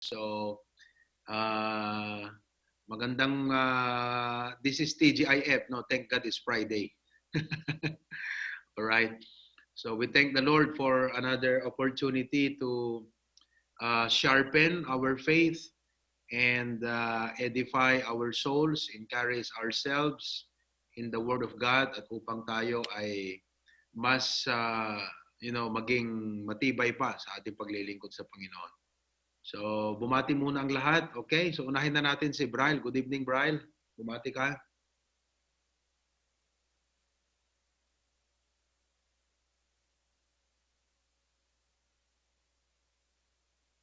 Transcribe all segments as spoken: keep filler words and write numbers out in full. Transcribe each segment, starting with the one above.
So, uh, magandang, uh, this is T G I F, no? Thank God it's Friday. All right. So we thank the Lord for another opportunity to, uh, sharpen our faith and, uh, edify our souls, encourage ourselves in the Word of God, at upang tayo ay mas, uh, you know, maging matibay pa sa ating paglilingkod sa Panginoon. So, bumati muna ang lahat. Okay? So, unahin na natin si Brian. Good evening, Brian. Bumati ka.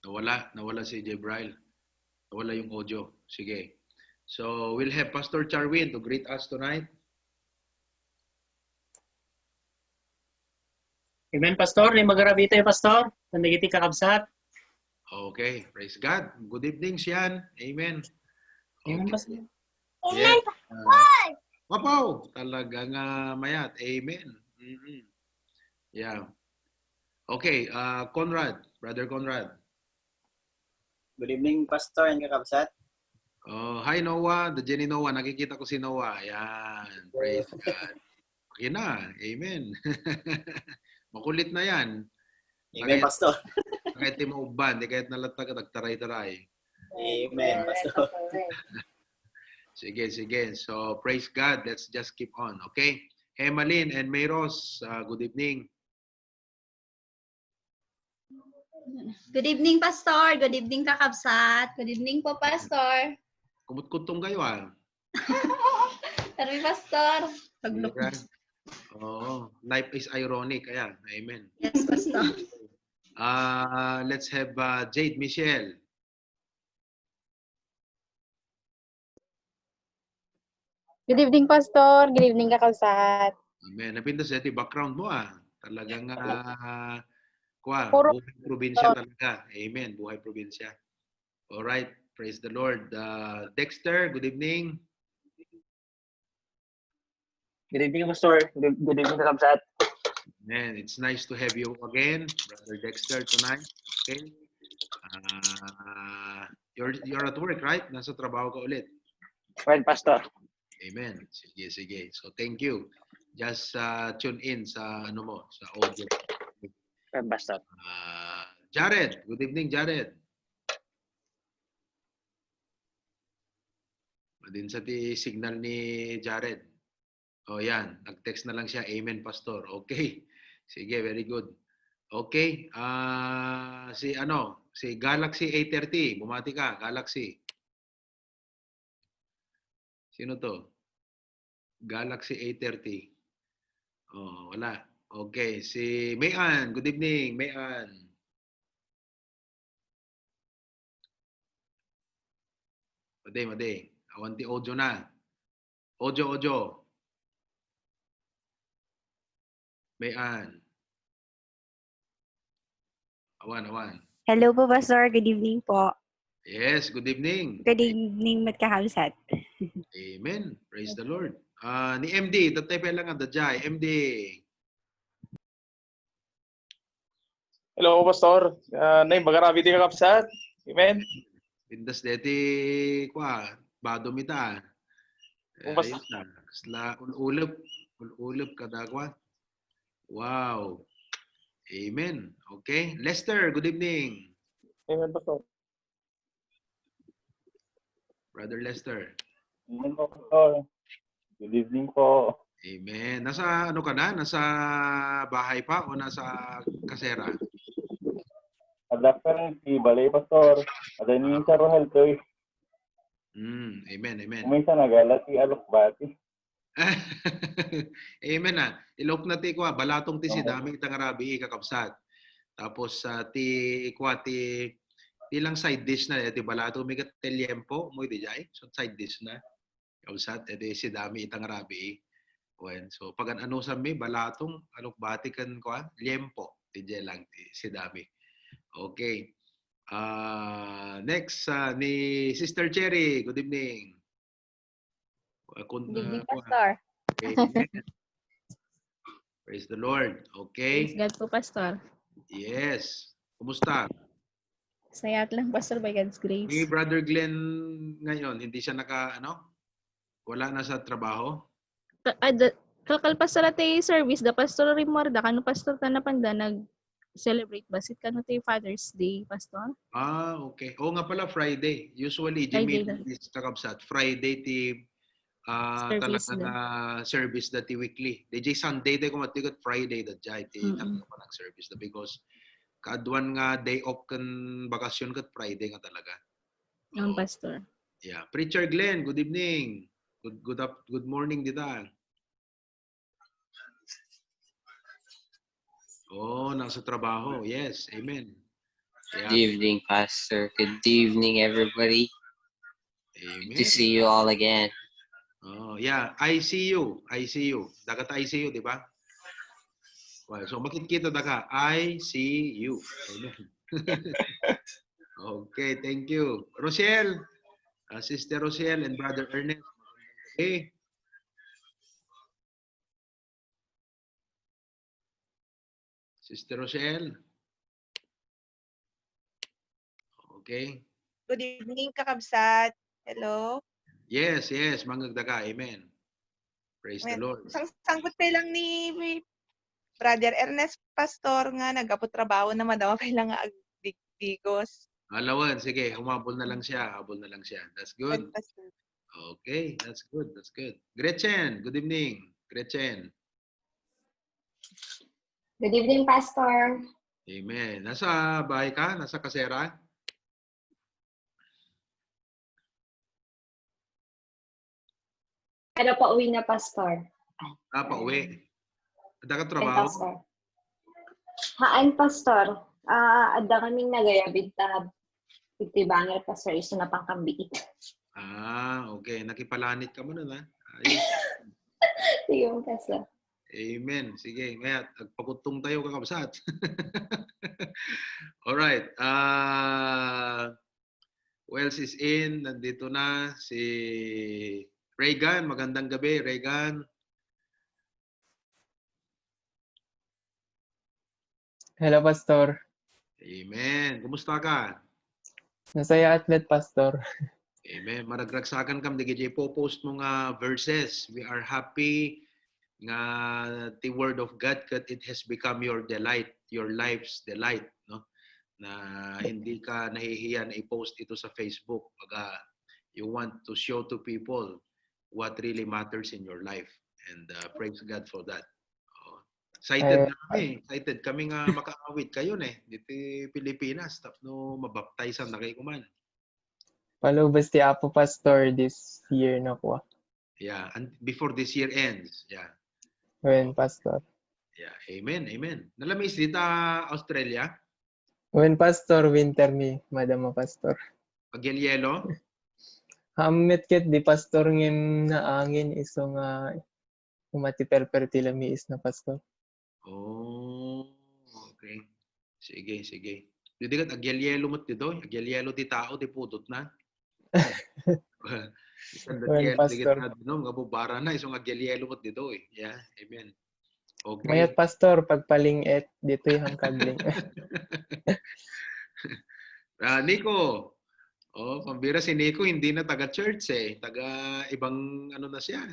Nawala, nawala si J. Brian. Nawala yung audio. Sige. So, we'll have Pastor Charwin to greet us tonight. Amen, Pastor. Nay, magarabitayo, Pastor. Nandagiti kakabsat. Okay. Praise God. Good evening, Sian. Amen. Amen, Okay. Pastor. Yes. Uh, Papaw, talagang, uh, mayat. Amen. Mm-mm. Yeah. Okay, uh, Conrad, Brother Conrad. Good evening, Pastor and kakabsat. Oh, hi, Noah. The Jenny Noah. Nakikita ko si Noah. Yan. Praise God. Okay na. Amen. Makulit na yan. Amen, Pastor. Kahit di mo uban, di kahit nalatag at agtaray-taray. Amen, Pastor. Sige, sige. So, praise God. Let's just keep on, okay? Emalyn and Mayros, uh, good evening. Good evening, Pastor. Good evening, kakabsat. Good evening po, Pastor. Kumutkutong kayo, ah. Sorry, Pastor. Pagluk- Ayan. Oo. Life is ironic. Ayan. Amen. Yes, Pastor. Uh, let's have, uh, Jade Michelle. Good evening, Pastor. Good evening, kakabsat. Amen. Napintas dati background mo, ah. Talagang, ah, kwa, Puro buhay probinsya talaga. Amen. Buhay probinsya. All right. Praise the Lord. Uh, Dexter, good evening. Good evening, Pastor. Good, good evening, kakabsat. Man, it's nice to have you again, Brother Dexter, tonight. Okay. Uh, you're, you're at work, right? Nasa trabaho ka ulit. Well, Pastor. Amen. Sige, sige. So, thank you. Just, uh, tune in sa, ano mo, sa audio. Well, Pastor. Uh, Jared, good evening, Jared. Madinsa ti signal ni Jared. O, yan. Nag-text na lang siya, "Amen, Pastor." Okay. Sige, very good. Okay. Ah, si ano, si Galaxy A thirty, bumati ka, Galaxy. Sino to? Galaxy A thirty. Oh, wala. Okay, si Mayan. Good evening, Mayan. Madi, madi. Awan ti audio na. Audio, audio. Mayan. Awan, awan. Hello po, Pastor. Good evening po. Yes, good evening. Good evening, met kakabsat. Amen. Praise the Lord. Ah, ni M D, tatay pa lang ang dajay. M D. Hello, Pastor. Ah, nay, magarabitayo, kakabsat. Amen. Pintas deti, kwa, bado mita. Eh, Ubas. Ayos na. Sla, ul-, ulep. Ul-, ulep kada, kwa. Wow. Amen. Okay. Lester, good evening. Amen, Pastor. Brother Lester. Amen, Pastor. Good evening po. Amen. Nasa ano ka na? Nasa bahay pa o nasa kasera? Adda pa rin ti balay, Pastor. Adda ni Sir Ronald to eh. Mm, amen, amen. Umaysa nagala ti alukbati. Amen, ah. Ilok na ti kwa, balatong ti Oo. Sidami ita nga rabii, kakabsat. Tapos, ah, ti kwa, ti, ti lang side dish na, eh, ti balatong mi ket ti liempo, mo iti jay. So, side dish na. Kabsat, eh, ti Sidami ita nga rabii. Wen, so, pagan-anusan mi, balatong, alukbati ken kwa, liempo. Ti jay lang, ti Sidami. Okay. Ah, next, ah, ni Sister Cherry. Good evening. Ah, kun-, Good evening, ah, kwa. Pastor. Amen. Praise the Lord. Okay. Praise God po, Pastor. Yes. Kumusta? Sayat lang, Pastor, by God's grace. Ni Brother Glenn ngayon, hindi siya naka, ano? Wala na sa trabaho? Ta- ah, da- kalkal, Pastor, ati service da, Pastor, rimmuarda kano, Pastor, ta napanda nag-celebrate bassit kano ti Father's Day, Pastor? Ah, okay. Oo nga pala, Friday. Usually, Friday, Jimmy, is kakabsat. Friday ti ah, talaga na service da ti weekly. D J Sunday da kumat ket Friday da jay ti talaga nag-service da because kaaduan nga day off ken bakasyon ket Friday nga talaga. Ang pastor. Yeah. Preacher Glenn, good evening. Good good up, good morning dita. Oh, nasa trabaho. Yes. Amen. Yeah. Good evening, Pastor. Good evening, everybody. Amen. Good to see you all again. Oh, yeah. I C U. I C U. Dakat I C U, di ba? Well, so makikita da ka. I C U. Amen. Okay, thank you. Rochelle, uh, Sister Rochelle and Brother Ernest. Okay. Sister Rochelle? Okay. Good evening, kakabsat. Hello? Yes, yes. Mangagda ka. Amen. Praise the Lord. Sang sangkot pay lang ni Brother Ernest, Pastor, nga nag-apo trabaho na madama pay lang nga agdigdigos. Alawan, sige. Humabol na lang siya. Habol na lang siya. That's good. Okay, that's good. That's good. Gretchen, good evening. Gretchen. Good evening, Pastor. Amen. Nasa bahay ka? Nasa kasera? Pero pauwi na, Pastor. Ah, pauwi. Adda ka trabaho? Pastor. Haan, Pastor. Ah, adda kaming nagayabid ta iti bangir, Pastor, isu na pangkambiit. Ah, okay. Nakipalanit ka man, ha? Ayos. Sige, Pastor. Amen. Sige, mayat. Agpakuttong tayo, kakabsat. Alright. Uh, who else is in? Nandito na si Reagan. Magandang gabi, Reagan. Hello, Pastor. Amen. Kumusta ka? Nasaya atlet, Pastor. Amen. Maragragsakan kam dagiti ipopost mo nga verses. We are happy nga the word of God ket it has become your delight, your life's delight, no? Na hindi ka nahihiya na i-post ito sa Facebook. Baga, you want to show to people what really matters in your life. And uh, praise God for that. Oh. Excited uh, kami. Excited kami nga makaawit kayo ne diti Pilipinas tapno mabaptizan na kayo kuman. Palubas ti Apo, Pastor, this year na po. Yeah, and before this year ends. Yeah. When, Pastor? Yeah, amen, amen. Nalamiis dita Australia? When, Pastor, winter ni madama, Pastor. Agyelyelo? Hammet ket di, Pastor, ngem naangin isu nga umati perper ti lamiis na, Pastor. Oh, okay. Sige, sige. Didi ket agyelyelo met ditoy. Agyelyelo ti tao, ti pudot na. Ikan da ti Pastor. Nga bubara na, isong agyelyelo met ditoy. Yeah, amen. Okay. Mayat, Pastor, pagpaling-et ditoy hangkagling. Ah, Nico. Oh, pambira si Nico, hindi na taga church eh. Taga ibang ano na siya.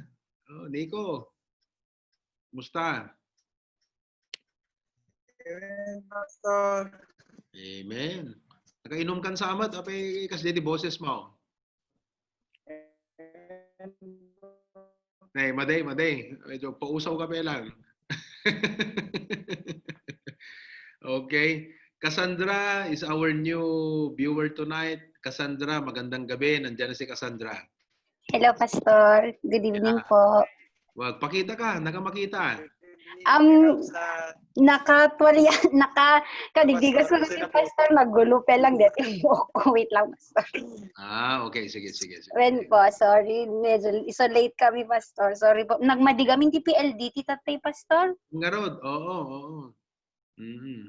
Oh, Nico. Kumusta? Amen, Pastor. Amen. Nakainom kan samat, apay kas di boses mo. Nay, maday, maday. Medyo pausaw ka pa lang. Okay. Cassandra is our new viewer tonight. Cassandra, magandang gabi. Nandiyan na si Cassandra. Hello, Pastor. Good evening po. Wag, pakita ka. Nakamakita. Um, nakatwalya, naka, kadigdigas ko kasi, Pastor, naggulo pa lang dito. Wait lang, Pastor. Ah, okay. Sige, sige, sige. When po, sorry. Medyo isolate kami, Pastor. Sorry po. Nagmadi kami ti P L D T tatay, Pastor. Ngarod, oo, oo. Mm-hmm.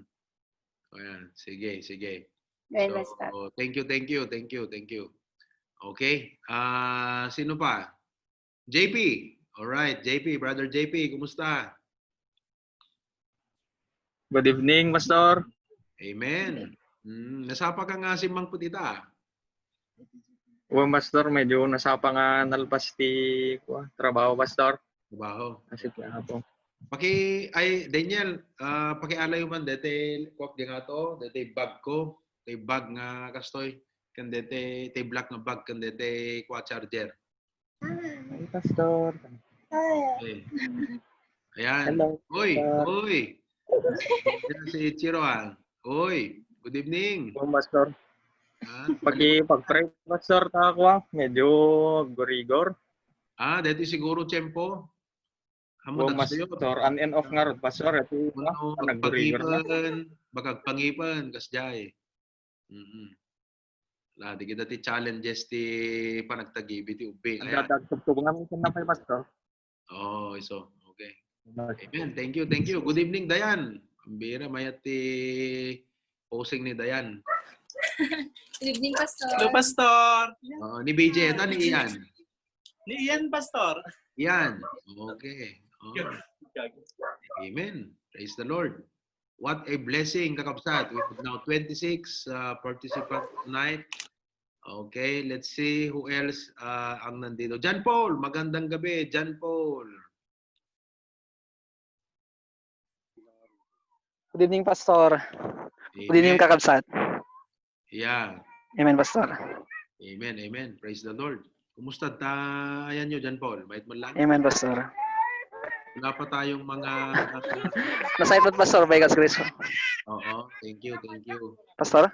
Ayan. Sige, sige. So, thank you, thank you, thank you, thank you. Okay. Ah, uh, sino pa? J P. All right, J P, brother J P, kumusta? Good evening, Pastor. Amen. Mm, nasapa ka nga simmangpet ita? Wen, Pastor, medyo nasapa nga nalpas ti, kua, trabaho, Pastor. Trabaho. Kasi kaya po. Paki-, ay, Daniel, ah, pakialayo man deti, kuak di nga to, deti bag ko, ti bag nga kastoy, ken deti, ti black nga bag, ken deti, kua, charger. Hi, Pastor. Okay. Ayan. Hello, Uy, Pastor. Uy. Yan si Ichiro, ah. Uy, good evening. Hello, Pastor. Ah, Paki-, pag-pray, Pastor, ta ako, ah. Medyo rigor. Ah, deti siguro tiyempo. Amo, Hello, dagsayo. Pastor. On and off nga rod, Pastor. Ito, Ano, ah, nagburigor na. Pagpangipan, bagag pangipan, kasjay. Mm. La, di kita ti challenges ti panagtagibi ti ubing. Ang Ayan. Dadag tubtub nga minsan na pay, Pastor. Oh, iso. Okay. Salamat. Amen. Thank you, thank you. Good evening, Dayan. Ambira, mayat ti posing ni Dayan. Good evening, Pastor. Hello, Pastor. Oh, ni B J, ito ni Ian. Ni Ian, Pastor. Ian. Okay. Oh. Amen. Praise the Lord. What a blessing, kakabsat. We have now twenty-six, uh, participants tonight. Okay, let's see who else, uh, ang nandito. John Paul, magandang gabi, John Paul. Good evening, Pastor. Good evening, Amen. Kakabsat. Yeah. Amen, Pastor. Amen, amen. Praise the Lord. Kumusta ta, ayan nyo, John Paul? Mayat man lang? Amen, Pastor. Wala pa tayong mga Nasaypot, Pastor, by God's grace. Oo, thank you, thank you. Pastor?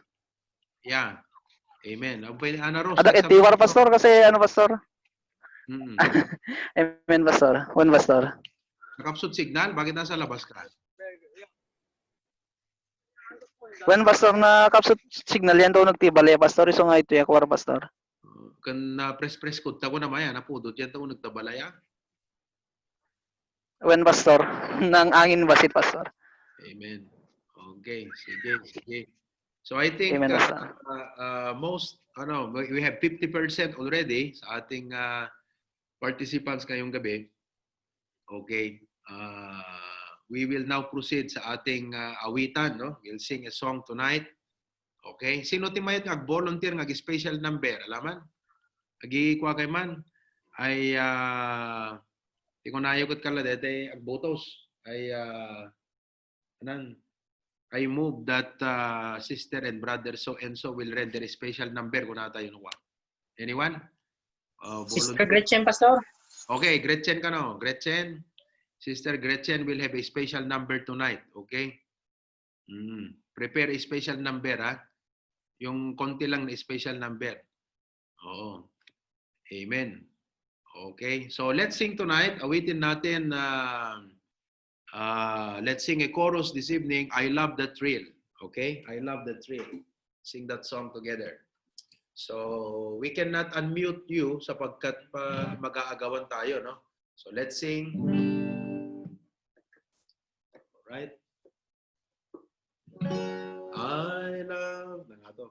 Yeah. Amen. Ang pwede, Ana Rose, Adak nagsabi itiwar, ko. Pastor, kasi ano, Pastor? Mm. Amen, Pastor. Wen, Pastor. Nakapsut signal? Bakit nasa labas ka? Wen, Pastor, nakapsut signal yan daw nagtibalay, Pastor. Isu nga ito, yakwar, Pastor. Uh, kan na press press ko, tako na maya, napudot yan, tako nagtabalay, ah. Wen, Pastor. Nang angin basit, Pastor. Amen. Okay, sige, sige. So I think, Amen, uh, Pastor. Uh, uh, most, ano, we we have fifty percent already sa ating, uh, participants ngayong gabi. Okay. Uh, we will now proceed sa ating, uh, awitan, no? We'll sing a song tonight. Okay? Sino ti mayat nga ag-volunteer nga ag-special number? Alaman? Agi kua kay man. Ay, ah, ti kunayo ket kala dete agbutos. Ay, ah, anan? I move that, ah, sister and brother so and so will render a special number. Kuna tayo no kua. Anyone? Uh, Sister volunteer? Gretchen, Pastor. Okay, Gretchen kano. Gretchen. Sister Gretchen will have a special number tonight. Okay? Mm. Prepare a special number, ha? Yung konti lang na special number. Oo. Amen. Okay. So, let's sing tonight. Awitin natin, ah, ah, let's sing a chorus this evening, "I Love the Thrill." Okay? "I Love the Thrill." Sing that song together. So, we cannot unmute you sapagkat pa mag-aagawan tayo, no? So, let's sing. All right. I love, na nga to.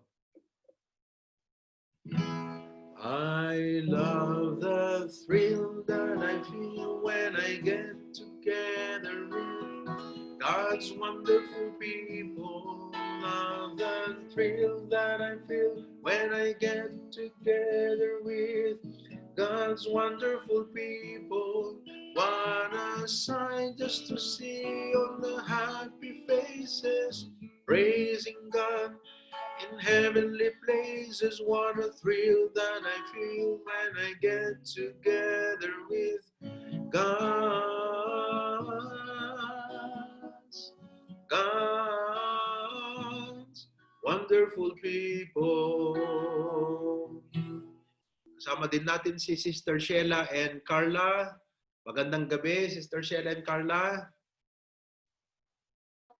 I love the thrill that I feel when I get together with God's wonderful people. Love the thrill that I feel when I get together with God's wonderful people. What a sight just to see all the happy faces praising God in heavenly places. What a thrill that I feel when I get together with God's, God's wonderful people. Kasama din natin si Sister Sheila and Carla. Magandang gabi, Sister Sheila and Carla.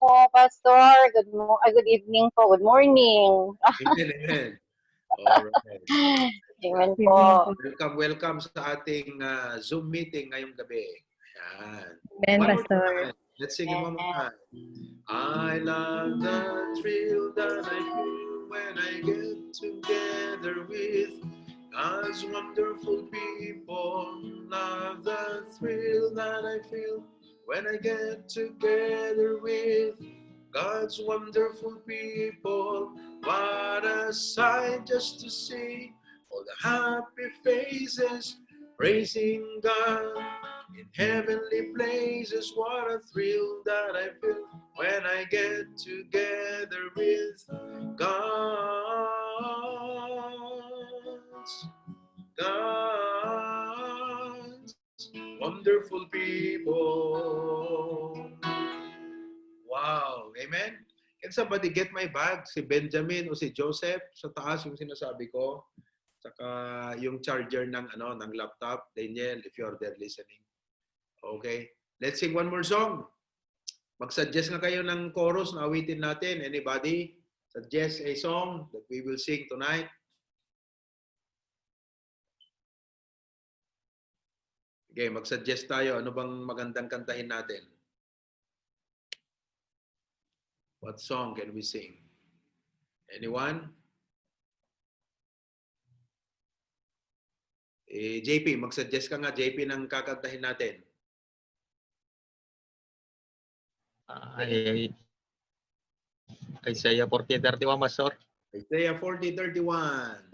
Po, Pastor. Good mo-, ah, good evening po. Good morning. Amen, amen. Alright. Amen po. Welcome, welcome sa ating, ah, Zoom meeting ngayong gabi. Ayan. Amen, One more Pastor. Time. Let's sing it one more time. I love the thrill that I feel when I get together with God's wonderful people. Love the thrill that I feel when I get together with God's wonderful people, what a sight just to see. All the happy faces praising God. In heavenly places, what a thrill that I feel when I get together with God's, God's wonderful people. Wow. Amen? Can somebody get my bag? Si Benjamin o si Joseph? Sa taas yung sinasabi ko. Saka yung charger ng, ano, ng laptop. Daniel, if you're there listening. Okay. Let's sing one more song. Mag-suggest nga kayo ng chorus na awitin natin. Anybody? Suggest a song that we will sing tonight. Okay, mag-suggest tayo. Ano bang magandang kantahin natin? What song can we sing? Anyone? Eh, J P, mag-suggest ka nga, J P, ng kakantahin natin. Ah, ay, Isaiah forty thirty-one, Pastor. Isaiah forty thirty-one.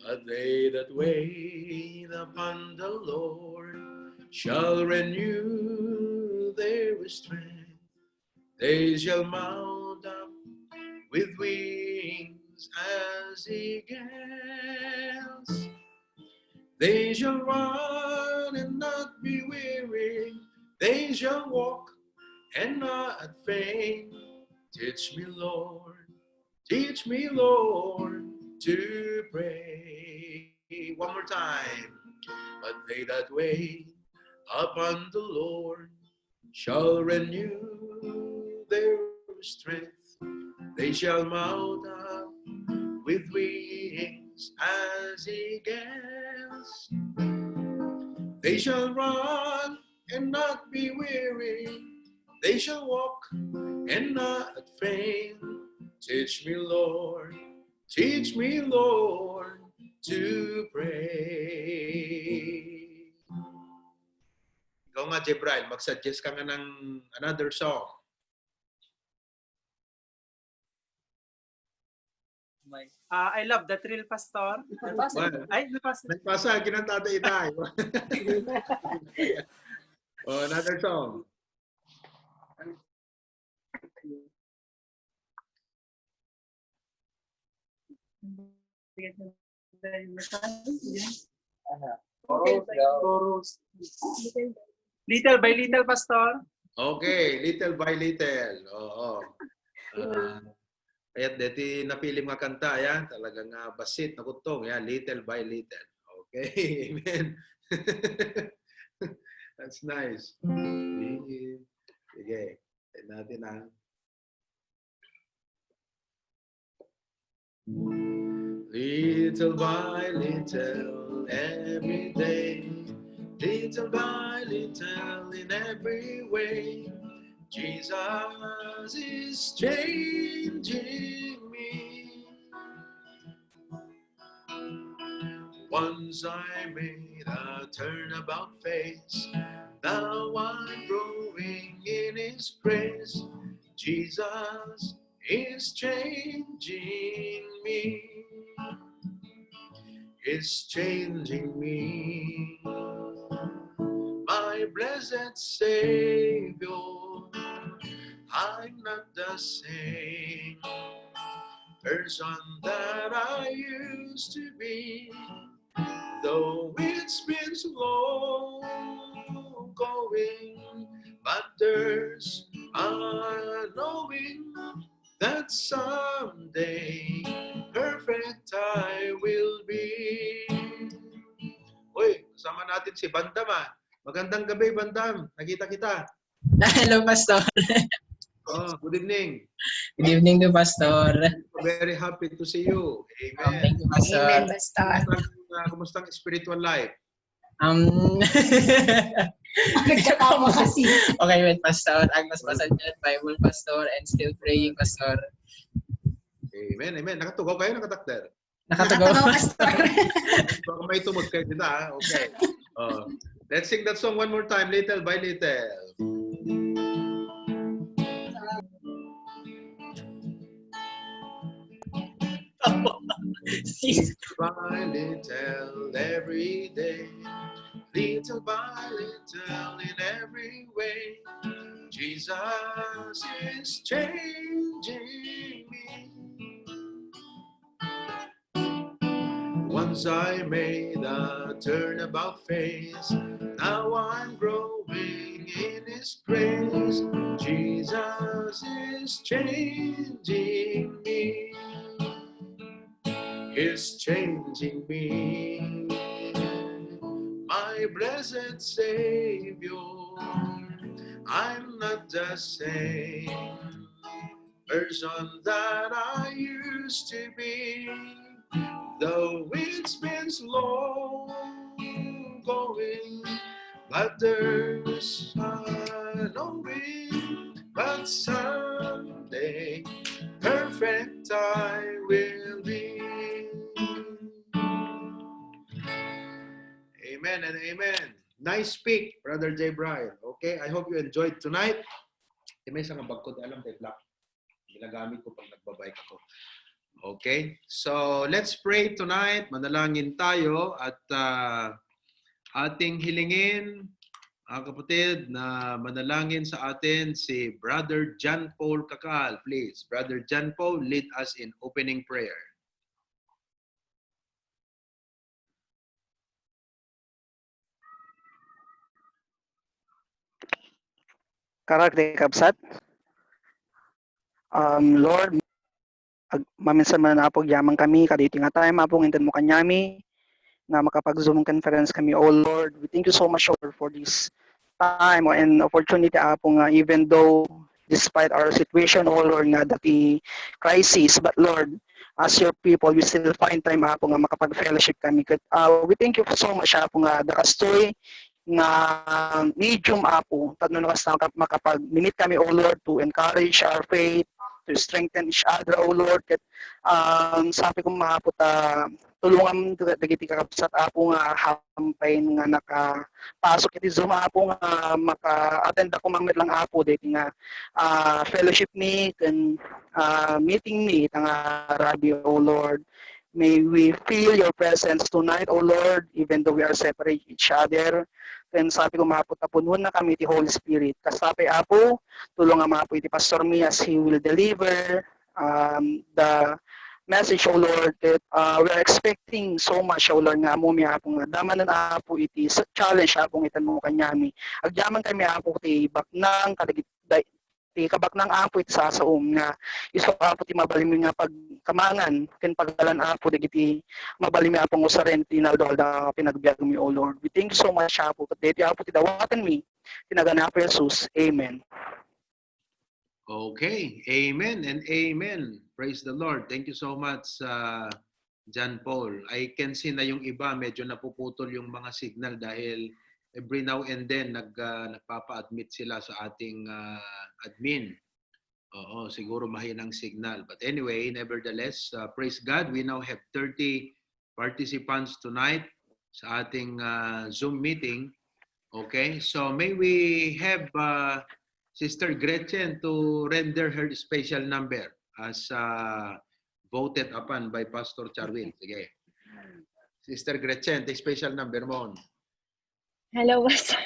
But they that wait upon the Lord shall renew their strength. They shall mount up with wings as eagles. They shall run and not be weary. They shall walk and not faint. Teach me, Lord. Teach me, Lord, to pray. One more time. But they that wait upon the Lord shall renew their strength. They shall mount up with wings as eagles. They shall run and not be weary. They shall walk and not faint. Teach me, Lord. Teach me, Lord, to pray. Ikaw nga, Jebrail, mag-suggest ka nga ng another song. May, ah, I love the thrill, Pastor. Well, Ay, napasa. Nagpasa, kinanta ta itay. Oh, another song. Little by little, Pastor. Okay, little by little. Oo. Ah, kaya't deti napilim nga kanta, yan. Talagang ah, basit na kutong, yan. Little by little. Okay, amen. That's nice. Sige, tignan natin ah. Little by little, every day, little by little, in every way, Jesus is changing me. Once I made a turnabout face, now I'm growing in His grace. Jesus is changing me, is changing me. My blessed Savior, I'm not the same person that I used to be. Though it's been slow going, but there's a knowing that someday perfect I will be. Uy, kasama natin si Bandam ah. Magandang gabi, Bandam. Nakita kita. Hello, Pastor. Oh, good evening. Good evening to Pastor. Very happy to see you. Um, Amen. Thank you, Pastor. Amen, Pastor. Kumusta, kumusta ang spiritual life? Um, Nagkatawa kasi. Okay, wait, Pastor. Agnos Pasanjan, Bible Pastor, and still praying, Pastor. Amen, amen. Nakatugaw kayo, nakatakder? Nakatugaw. Nakatawa, Pastor. Baka may tumod kayo dito, ha? Okay. Oh. Let's sing that song one more time, little by little. Little by little, every day, little by little, in every way, Jesus is changing me. Once I made a turnabout face, now I'm growing in His grace. Jesus is changing me. He's changing me. My blessed Savior, I'm not the same person that I used to be. Though it's been slow going, but there's a knowing, but someday perfect I will be. Amen and amen. Nice speak, Brother J. Brian. Okay, I hope you enjoyed tonight. Ti maysa nga bag ko, di alam, kay black. Ginagamit ko pag nagbabike ako. Okay? So, let's pray tonight. Manalangin tayo at ah, ating hilingin, mga kapatid, na manalangin sa atin si Brother John Paul Kakal. Please, Brother John Paul, lead us in opening prayer. Karak di kabsat. Um, Lord, ag-, maminsan man, Apo, agyaman kami kadaytoy nga time, Apo, nga intedmo kaniami nga makapag-Zoom conference kami. Oh Lord, we thank you so much, Lord, for this time and opportunity, Apo, nga even though despite our situation, oh Lord, nga dati crisis, but Lord, as your people, we still find time, Apo, nga makapag-fellowship kami. Ket, ah, we thank you so much, Apo, nga da kastoy nga medium, Apo, tapno no kasta makap-, makapag-meet kami, oh Lord, to encourage our faith, to strengthen each other, oh Lord. Ket, um, sabi ko, Apo, ta tulongan dagiti kakabsat, Apo, nga hampay nga nakapasok iti Zoom, Apo, nga maka-attend ako man met lang, Apo, daytoy nga, ah, fellowship mi ken, ah, meeting mi ita nga rabii, oh Lord. May we feel your presence tonight, oh Lord, even though we are separate each other. Ken sabi ko, Apo, ta punuenna kami ti Holy Spirit. Kasta pay, Apo, tulongan, Apo, iti pastor mi as he will deliver um, the message, oh Lord, that, uh, we are expecting so much, oh Lord, nga ammomi, Apo, nga adda manen, Apo, iti sa-, challenge, Apo, nga itedmo kaniami. Agyaman kami, Apo, ti baknang, kadagit-, da-, ti kabaknang, Apo, iti sasaom nga isu, Apo, ti mabalinmi nga pagkamangan ken paggalan, Apo, dagiti mabalinmi, Apo, nga usaren iti naaldo-aldaw nga panagbiagmi, oh Lord. We thank you so much, Apo, ket daytoy, Apo, ti dawatenmi, iti nagan ni Apo Jesus. Amen. Okay. Amen and amen. Praise the Lord. Thank you so much, uh, John Paul. I can see na yung iba, medyo napuputol yung mga signal dahil every now and then nag, uh, nagpapa-admit sila sa ating, uh, admin. Oo, siguro mahinang signal. But anyway, nevertheless, uh, praise God, we now have thirty participants tonight sa ating, uh, Zoom meeting. Okay, so may we have, uh, Sister Gretchen to render her special number as, uh, voted upon by Pastor Charwin. Sige. Sister Gretchen, the special number mo. Hello, Pastor.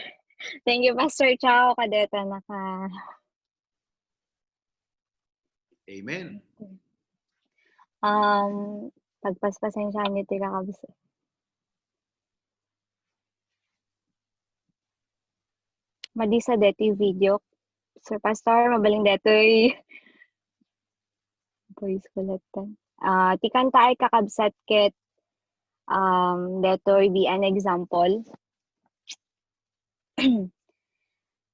Thank you, Pastor Chow. Kadeta naka... Amen. Um, pagpaspasensya niyo ti kakabsat. Madi sa deti video. Sir Pastor, mabalin detoy. Praise ko latta. Ah, ti kanta ay kakabsat ket, um, detoy be an example.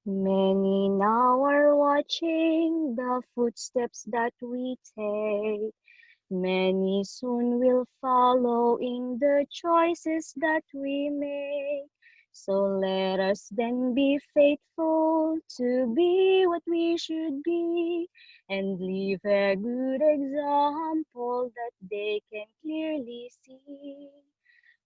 Many now are watching the footsteps that we take. Many soon will follow in the choices that we make. So let us then be faithful to be what we should be and leave a good example that they can clearly see.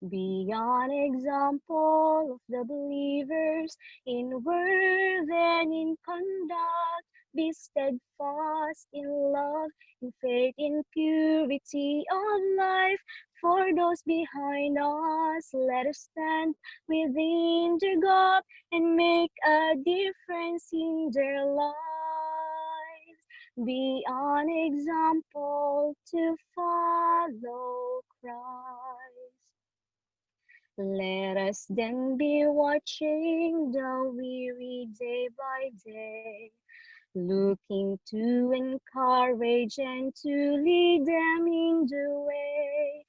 Be an example of the believers in word and in conduct. Be steadfast in love, in faith, in purity of life. For those behind us, let us stand within their gap and make a difference in their lives. Be an example to follow Christ. Let us then be watching the weary day by day, looking to encourage and to lead them in the way,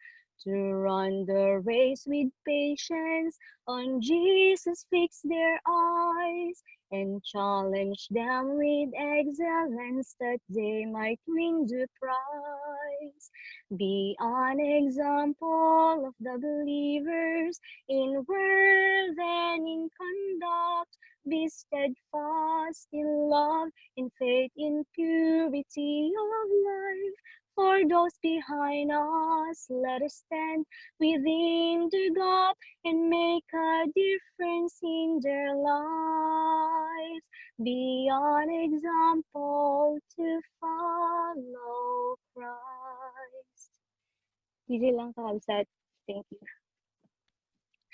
to run the race with patience, on Jesus fix their eyes, and challenge them with excellence that they might win the prize. Be an example of the believers in word and in conduct. Be steadfast in love, in faith, in purity of life. For those behind us, let us stand within the gap and make a difference in their lives. Be an example to follow Christ. Sige lang, kakabsat. Thank you.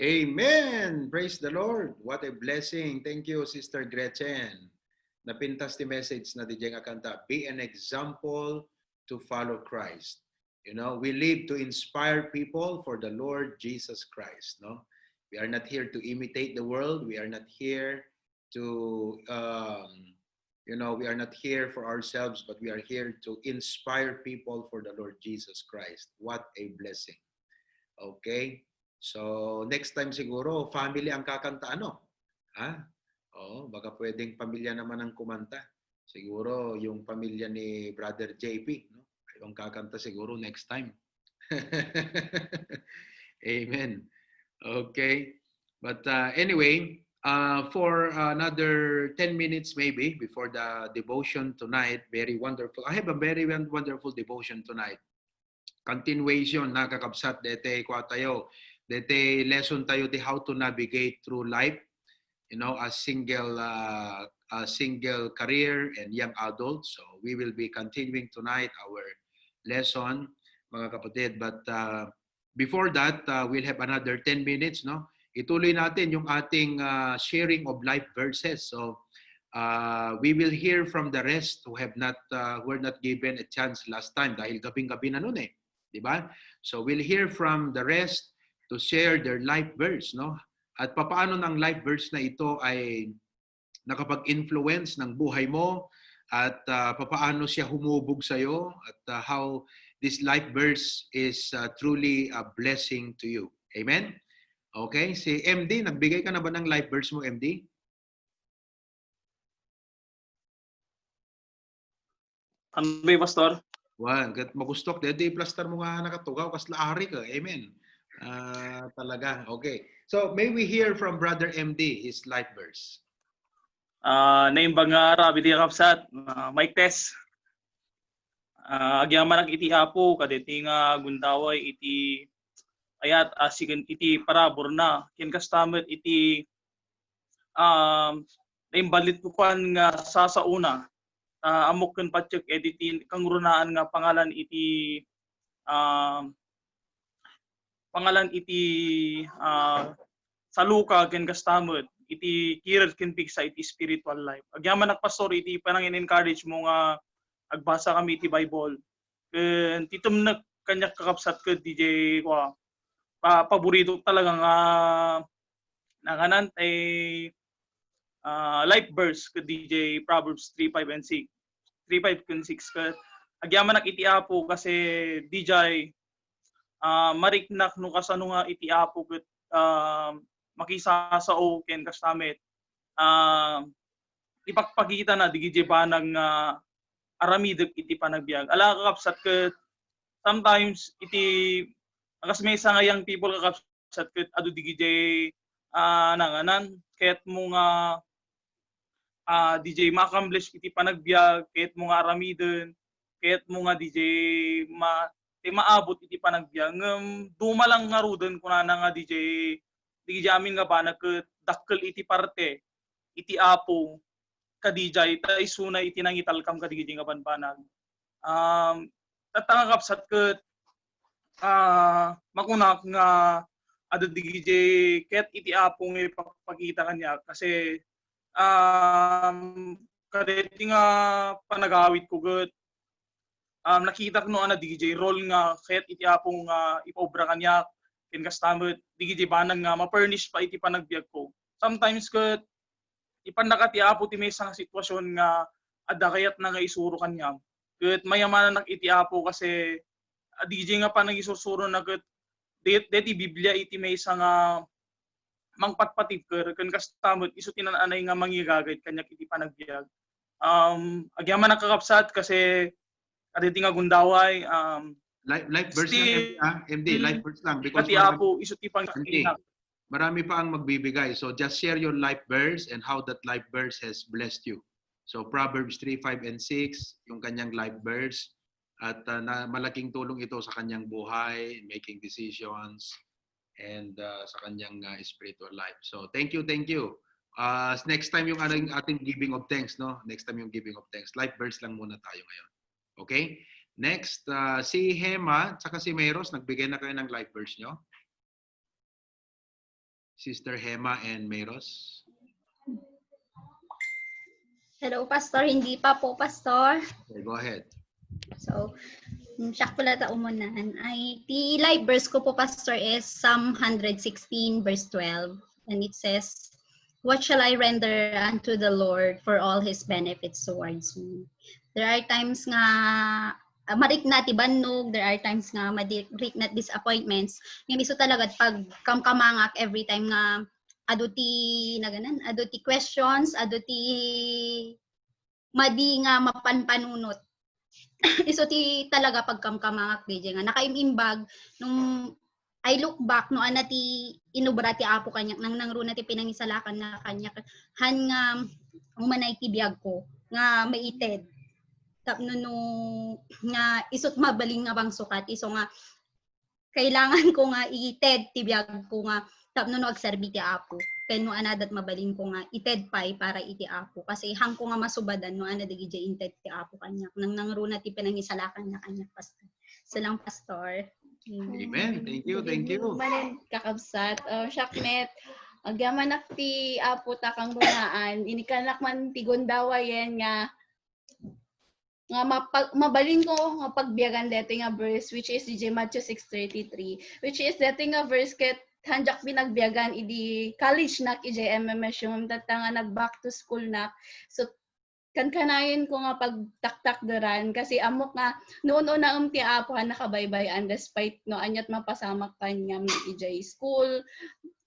Amen! Praise the Lord! What a blessing! Thank you, Sister Gretchen. Napintas ti message na diay nga kanta. Be an example to follow Christ. You know, we live to inspire people for the Lord Jesus Christ. No, we are not here to imitate the world. We are not here to, um, you know, we are not here for ourselves, but we are here to inspire people for the Lord Jesus Christ. What a blessing. Okay? So, next time siguro, family ang kakanta, ano? Ha? Oo, baka pwedeng pamilya naman ang kumanta. Siguro yung pamilya ni Brother J P, no? Kayo ang kakanta siguro next time. Amen. Okay. But uh, anyway, uh, for another ten minutes maybe before the devotion tonight, very wonderful. I have a very won- wonderful devotion tonight. Continuation na, kakabsat, dete kua tayo. Dete lesson tayo ti how to navigate through life, you know, as single, uh, a single career and young adult. So we will be continuing tonight our lesson, mga kapatid. But uh, before that, uh, we'll have another ten minutes, no? Ituloy natin yung ating uh, sharing of life verses. So uh, we will hear from the rest who have not uh, who were not given a chance last time dahil gabing-gabi na nun eh, di ba? So we'll hear from the rest to share their life verse, no? At papaano ng life verse na ito ay nakapag-influence ng buhay mo at uh, papaano siya humubog sa iyo at uh, how this life verse is uh, truly a blessing to you. Amen? Okay, si M D, nagbigay ka na ba ng life verse mo, M D? Ano ba, Pastor? Wan, ket magustok daydi plaster mo nga nakatugaw kasla ari ka. Amen. Uh, talaga. Okay. So, may we hear from Brother M D, his life verse? Uh, naimbag nga arabi ti kakabsat, uh, mic test. Uh, agyamanak iti Apo, kadeti nga gundaway iti ayat, asigen iti paraburna. Ken kasta met iti um, naimbalitko kuan nga sasaona, uh, ammok ken patiek iti kangrunaan nga pangalan iti, um, pangalan iti, uh, saluka ken kasta met iti kired ken pigsa iti spiritual life. Agyamanak, Pastor, iti panangin-encourage mo nga agbasa kami iti Bible. Ken ti temnek kaniak, kakabsat, ket diay kua, pa, paborito talaga nga nanganan ay uh, life verse ket diay Proverbs three five and six. Three five ken six ket agyamanak iti Apo kasi diay uh, mariknak no kasano nga iti Apo ket uh, makisasao ken kasta met uh, ipakpakita na digidiay banag nga aramidek iti panagbiag. Ala, kakabsat, ket sometimes iti, kas maysa nga young people, kakabsat, ket adu digidiay, ah, nanganan, kayatmo nga, ah, didiay ma-accomplish iti panagbiag, kayatmo nga aramiden, kayatmo nga didiay ma-, ti maabot iti panagbiag. Ngem duma lang ngaruden kunana nga D J, D J amin nga banag ket dakkel iti parte iti Apo kadidiay ta isuna iti nangitalkam kadidiay nga banbanag. Um, tatta nga kabsat ket, ah, makunak nga adda D J ket iti Apo nga ipapakita kaniak kasi, um, kadeti nga panagawid ko ket, um, nakitak no ana D J role nga ket iti Apo nga ipaobra kaniak ken kasta met D J banag nga ma-furnish pa iti panagbiag ko. Sometimes ket ipannak ti Apo ti maysa nga sitwasyon nga adda kayatna nga isuro kaniak. Ket mayamanak iti Apo kasi, ah, D J nga panagisursurona ket de-, deti Biblia iti maysa nga mangpatpatibker ken kasta met isu ti naan-anay nga mangigagayat kaniak iti panagbiag. Um, agyamanak kakabsat kasi adda ti nga gundaway, um, Life, life verse lang, Still, M D, ah. M D, life mm, verse lang because pati marami, Apo, isu ti M D, pangina. Marami pa ang magbibigay. So just share your life verse and how that life verse has blessed you. So Proverbs three, five, and six, yung kanyang life verse. At uh, na, malaking tulong ito sa kanyang buhay, making decisions, and uh, sa kanyang uh, spiritual life. So thank you, thank you. Uh, next time yung ating, ating giving of thanks, no? Next time yung giving of thanks. Life verse lang muna tayo ngayon. Okay? Next, uh, si Hema, tsaka si Meros, nagbigay na kayo ng life verse nyo? Sister Hema and Meros? Hello, Pastor. Hindi pa po, Pastor. Okay, go ahead. So, mm, siak pala ta umunan. Ay, ti life verse ko po, Pastor, is Psalm one hundred sixteen, verse twelve. And it says, "What shall I render unto the Lord for all his benefits towards me?" There are times nga ah, marikna ti bannog, there are times nga marikna disappointments. Ngem isu talaga pagkamkamangak every time nga adu ti naganan, adu ti questions, adu ti madi nga mapanpanunot. Isu ti talaga pagkamkamangak, D J, nga nakaim-imbag nung I look back no ana ti inubra ti Apo kaniak, nangnangruna ti pinangisalakanna kaniak, han nga umanay ti biag ko nga maited. Tapno no nga isut mabalin nga pangsukat, isu nga kailangan ko nga ited ti biag ko nga tapno no agserbi ti Apo. Ken no anadat mabalin ko nga ited pay para iti Apo. Kasi han ko nga masubadan no ana dagiti inted ti Apo kaniak. Nangnangruna ti pinangisalakanna kaniak, Pastor. Isu lang, Pastor. Amen. Thank you, thank you. Manen kakabsat. Uh, Shaknet, agyamanak ti Apo ta kangrunaan, inikanak man ti gundaway nga nga mapag, mabalin ko nga pagbiagan deti nga verse, which is idiay Matthew six thirty-three, which is deti nga verse ket handiak pinagbiagan idi college nak idiay M M S U, ngem tatta nga nag back to school nak. So kankanayon ko nga pagtaktakderan kasi ammok nga no un-unaem ti Apo a nakabaybay-an despite no aniat mapasamak kaniam idiay school.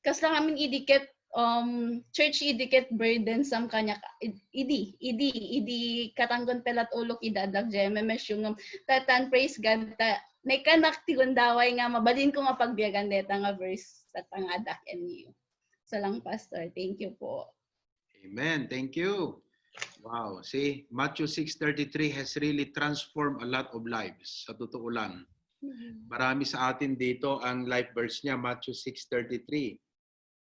Kasla ngamin idi ket um, church idi ket burdensome kaniak idi, idi, idi katanggon pelat ulok idi addak idiay M M S U ngem tatan, praise God, ta naikanak ti gundaway nga mabalin ko nga pagbiagan deta nga verse tatta nga addak M U. Isu lang, Pastor. Thank you po. Amen. Thank you. Wow. See, Matthew six thirty-three has really transformed a lot of lives. Sa totoo lang. Marami sa atin dito ang life verse niya, Matthew six thirty-three.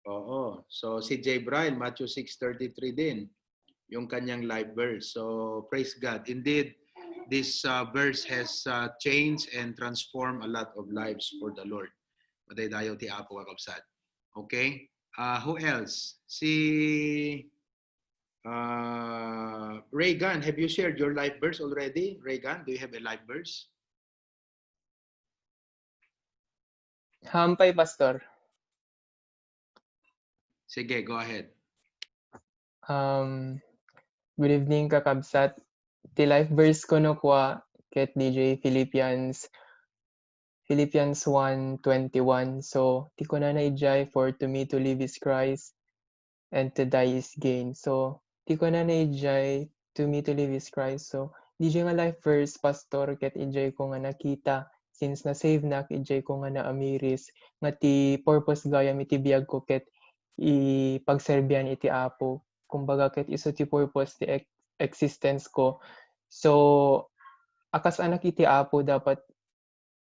Oo. So, si Jay Brian, Matthew six thirty-three din, yung kanyang life verse. So, praise God. Indeed, this uh, verse has uh, changed and transformed a lot of lives for the Lord. Madaydayaw ti Apo, kakabsat. Okay? Uh, who else? Si uh, Reagan, have you shared your life verse already? Reagan, do you have a life verse? Hampay, Pastor. Sige, go ahead. Um, good evening, kakabsat. Ti life verse ko no kua ket D J Philippians, Philippians one twenty-one. So, ti kunana idiay, "For to me to live is Christ, and to die is gain." So, ti kunana idiay, "To me to live is Christ." So, D J nga life verse, Pastor, ket idiay ko nga nakita, since na-save nak, idiay ko nga naamiris, nga ti purpose gayam iti biag ko ket ipagserbian iti Apo. Kumbaga, ket isu ti purpose ti ex-, existence ko. So, a kas anak iti Apo, dapat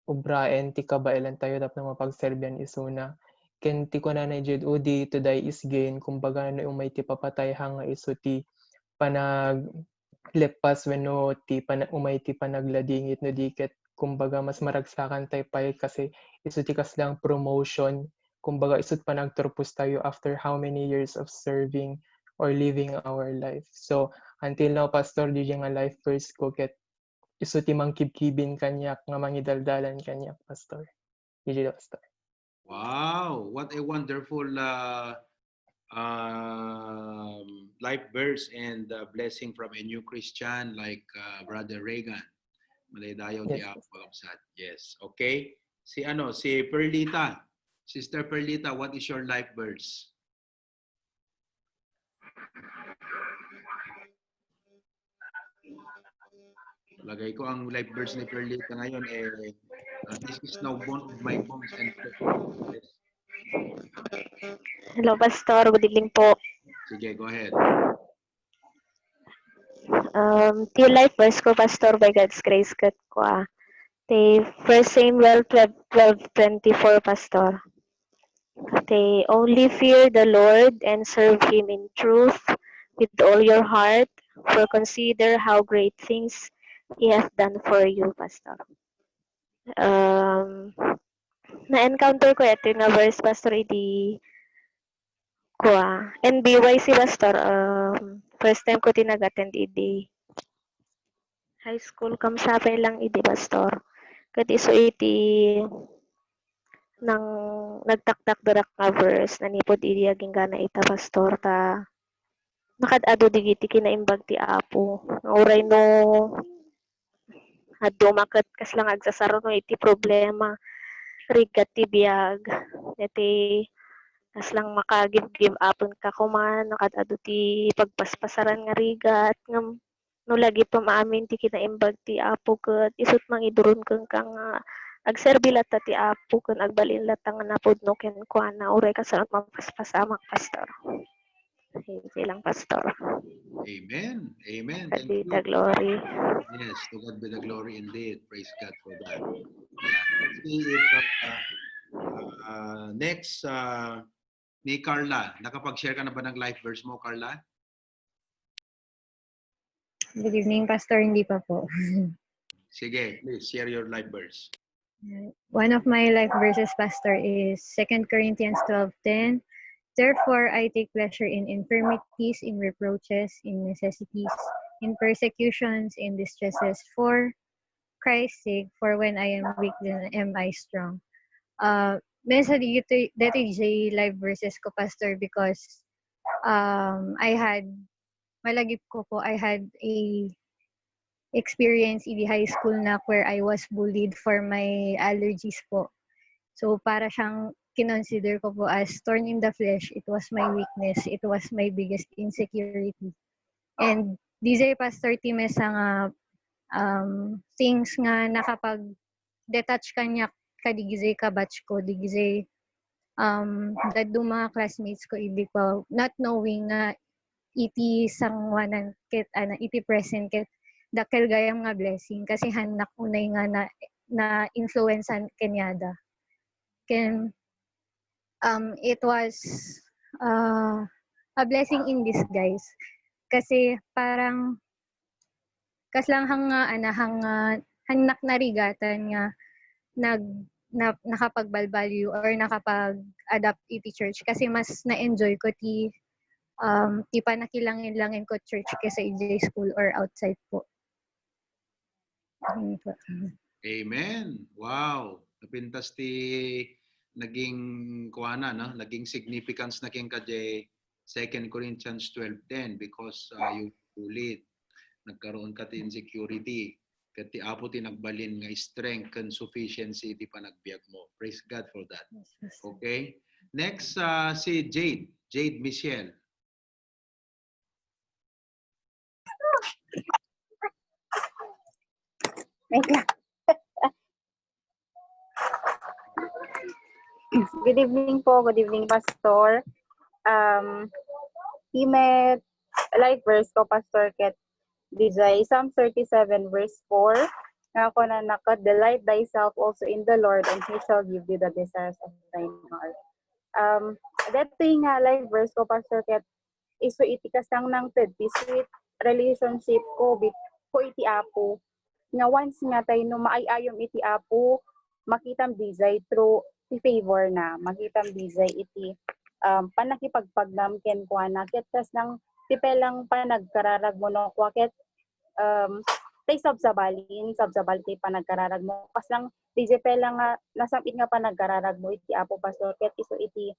ubraen ti kabaelantayo tapno mapagserbian isuna. Ken ti kunana idiay, "O di to die is gain," kumbaga, no umay ti papatayha nga isu ti panagleppas wenno ti pana-, umay ti panagladingit, no di ket, kumbaga, mas maragsakantay pay kasi isu ti kaslang promotion, kumbaga, isu't panagturpostayo after how many years of serving or living our life. So, until now, Pastor, diay nga life verse ko ket isu ti mangkibkibin kaniak nga mangidaldalan kaniak, Pastor. Diay, Pastor. Wow, what a wonderful uh, um, life verse and uh, blessing from a new Christian like uh, Brother Reagan. Madaydayaw ti Yes, Apo, kakabsat. Yes, okay. Si ano, si Perlita. Sister Perlita, what is your life verse? Lagay ko ang life verse ni Perlita ngayon, eh, uh, "This is now bone of my bones and flesh of my flesh." Hello, Pastor. Good evening po. Sige, go ahead. Um, ti life verse ko, Pastor, by God's grace, ket kua. Ti First Samuel twelve, twelve twenty-four, Pastor. Ti, "Only fear the Lord and serve Him in truth with all your heart, for consider how great things He hath done for you," Pastor. Um, na-encounter ko ito nga verse, Pastor, idi kua, N B Y C, Pastor. Um, first time ko ti nag-attend idi high school, kam sapay lang idi, Pastor. Ket isu iti nang nagtaktakderak nga verse nanipud idi aginggana ita, Pastor, ta nakaad-adu digiti kinaimbag ti Apo. Nga uray no adu maket kasla nga agsasaruno iti problema, rigat ti biag, iti kaslang maka-give, give upen ka koma, nakaad-adu ti pagpaspasaran nga rigat, ngem no lagi pay amin ti kinaimbag ti Apo ket isu't mangiduron kenka nga agserbi latta ti Apo ken agbalin latta nga napudno kenkuana, uray kasano mapaspasamak, Pastor. Sige lang, Pastor. Amen. Amen. God Thank be you. The glory. Yes, to God be the glory indeed. Praise God for that. Yeah. Let's see if, uh, uh, next, uh, ni Carla. Nakapag-share ka na ba ng life verse mo, Carla? Good evening, Pastor. Hindi pa po. Sige, please share your life verse. One of my life verses, Pastor, is Second Corinthians twelve ten. "Therefore, I take pleasure in infirmities, in reproaches, in necessities, in persecutions, in distresses, for Christ's sake, for when I am weak, then am I strong." Uh, minsan dito, dati J life verses ko, Pastor, because um, I had, malagip ko po, I had a experience in the high school na where I was bullied for my allergies po. So, para siyang kinonsider ko po as thorn in the flesh. It was my weakness. It was my biggest insecurity. And D J Pastor Times nga um, things nga nakapag-detach kaniak kadigijay ka-batch ko, digijay um, dadduma nga classmates ko idi ko, not knowing nga iti sanguanan ket ano, iti present ket dakkel gayam nga blessing kasi hannak unay nga na, na-influencean kaniada. Ken um, it was uh, a blessing in disguise. Kasi parang kaslang hang nga, ana, hang nga, hannak narigatan nga nag, na, nakapagbalbaliw or nakapag-adapt iti church kasi mas na-enjoy ko ti um, ti panakilangin-langin ko church kaysa idiay school or outside po. Ayun po. Amen. Wow. Napintas ti naging kuana, no? Naging significance na kenka diay Second Corinthians twelve ten because uh, you bullied. Nagkaroon ka ti insecurity. Ket ti Apo ti nagbalin nga strength ken sufficiency iti panagbiag mo. Praise God for that. Yes, yes. Okay? Next, uh, si Jade. Jade Michelle. Wait lang. Good evening po. Good evening, Pastor. Um, ime life verse ko, Pastor, ket diay Psalm thirty-seven verse four. Nga kunana ket, "Delight thyself also in the Lord, and He shall give thee the desires of thine heart." Um, daytoy nga life verse ko, Pastor, ket isu iti kasla nangted ti sweet relationship ko bit-, ko iti Apo. Nga once nga tay no maay-ayom iti Apo, makitam daydiay through ti favor na, makitam daydiay iti, um, pannakipagpagnam kenkuana. Ket kasla ti pay lang panagkararag mo no kua ket, um, tay sabsabalin, sabsabali ti panagkararag mo. Kasla daydiay pay lang nga nasam-it nga panagkararag mo iti Apo, Pastor, ket isu iti,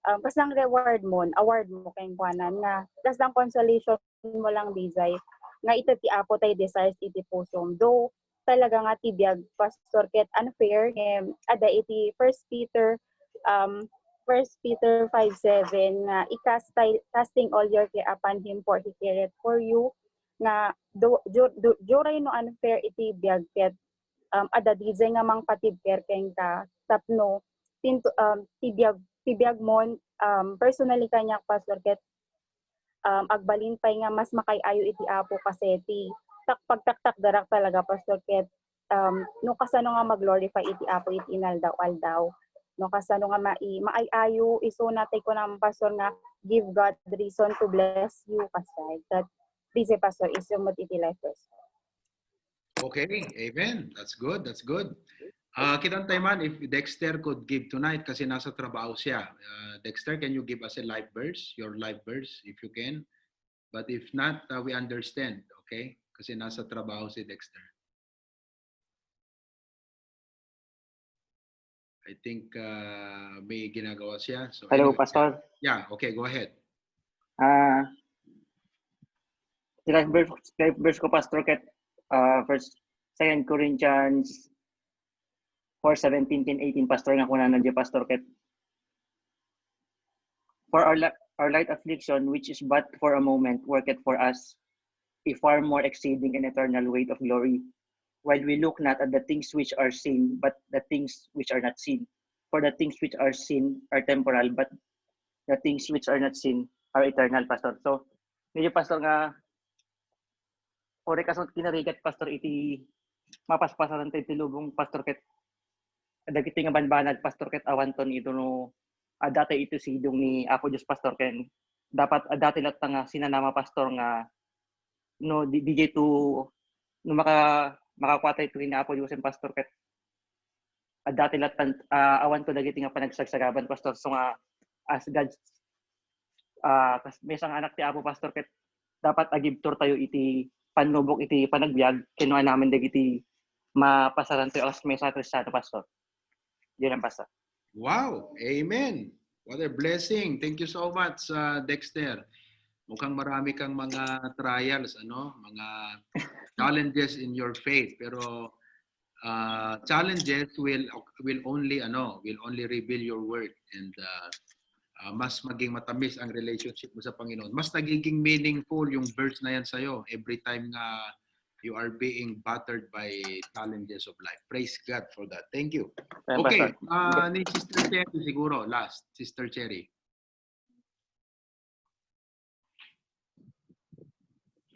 um, kasla reward mo, award mo kenkuana nga kasla consolation mo lang daydiay nga ited ti Apo tay desires iti pusom. Though talaga nga ti biag, Pastor, ket unfair, ngem adda iti First Peter, um, First Peter five seven nga, "Ikast-, casting all your care upon Him, for He careth for you," nga du-, du-, du-, duray no unfair iti biag ket, um, adda daydiay nga mangpatibker kenka tapno tinto-, um, ti biag, ti biag mo, um, personally kaniak, Pastor, ket um, agbalin pay nga mas makaay-ayo iti Apo kasi ti tak-, pagtaktakderak talaga, Pastor, ket, um, no kasano nga mag-glorify iti Apo iti inaldaw-aldaw. No kasano nga mai-, maay-ayo, isuna tay kunam, Pastor, nga give God reason to bless you, kasay. Ket daydiay, Pastor, isu met iti life verse. Okay, amen. That's good, that's good. Uh, kitan tayo man if Dexter could give tonight kasi nasa trabaho siya. Uh, Dexter, can you give us a life verse, your life verse, if you can? But if not, uh, we understand, okay? Kasi nasa trabaho si Dexter. I think uh, may ginagawa siya. So Hello, anyway, Pastor. Yeah, okay, go ahead. Ah, ti life verse, life verse ko, Pastor, ket, ah, first, Second Corinthians four seventeen and eighteen, Pastor, nga kunana diay, Pastor, ket, "For our, li-, our light affliction, which is but for a moment, worketh for us a far more exceeding and eternal weight of glory, while we look not at the things which are seen, but the things which are not seen. For the things which are seen are temporal, but the things which are not seen are eternal," Pastor. So, medyo, Pastor, nga, uri kasunod kinarigat, Pastor, iti mapaspasaran tayo ti lubong, Pastor, ket dagiti nga banbanag, Pastor, ket awanton ito no adda tayo iti sidong ni Apo Dios, Pastor, ken dapat adda ti latta nga sinanama, Pastor, nga no di, di to, no maka, makakua tayo iti ni Apo Dios, Pastor, ket adda ti latta, ah, awanto dagiti nga panagsagsagaan, Pastor. So nga, as God's, ah, kas-, maysa nga anak ti Apo, Pastor, ket dapat agibtur tayo iti pannubok iti panagbiag ken no anamen dagiti mapasaran tayo as maysa a Kristiano, Pastor. Diyan lang, Pastor. Wow! Amen! What a blessing! Thank you so much, uh, Dexter. Mukhang marami kang mga trials, ano, mga challenges in your faith. Pero uh, challenges will will only ano, will only reveal your worth and uh, uh, mas maging matamis ang relationship mo sa Panginoon. Mas nagiging meaningful yung verse na yan sa'yo every time nga you are being battered by challenges of life. Praise God for that. Thank you. Ayan, Okay, Pastor. uh, ni Sister Cherry siguro, last. Sister Cherry.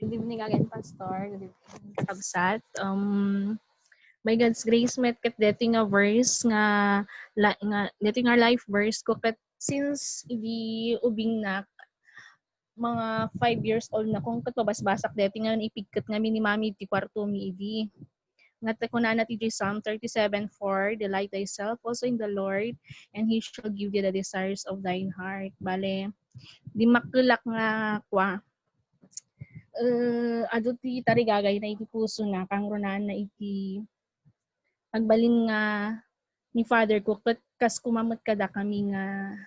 Good evening again, Pastor. Good evening, Kabsat. Um, by God's grace, met ket deti nga verse nga, la, nga deti nga life verse ko ket since idi ubingnak, mga five years old na kung ket mabasbasak deti nga ipigket ngamin ni Mami ti kwarto mi idi. Nga ta kunana ti Psalm thirty-seven four, "Delight thyself also in the Lord, and He shall give thee the desires of thine heart." Bale, dimmakkelak nga kua, eh, adu ti tarigagayna iti pusona, kangrunaan na iti agbalin nga ni Father ko, ket kas kumamet kadakami nga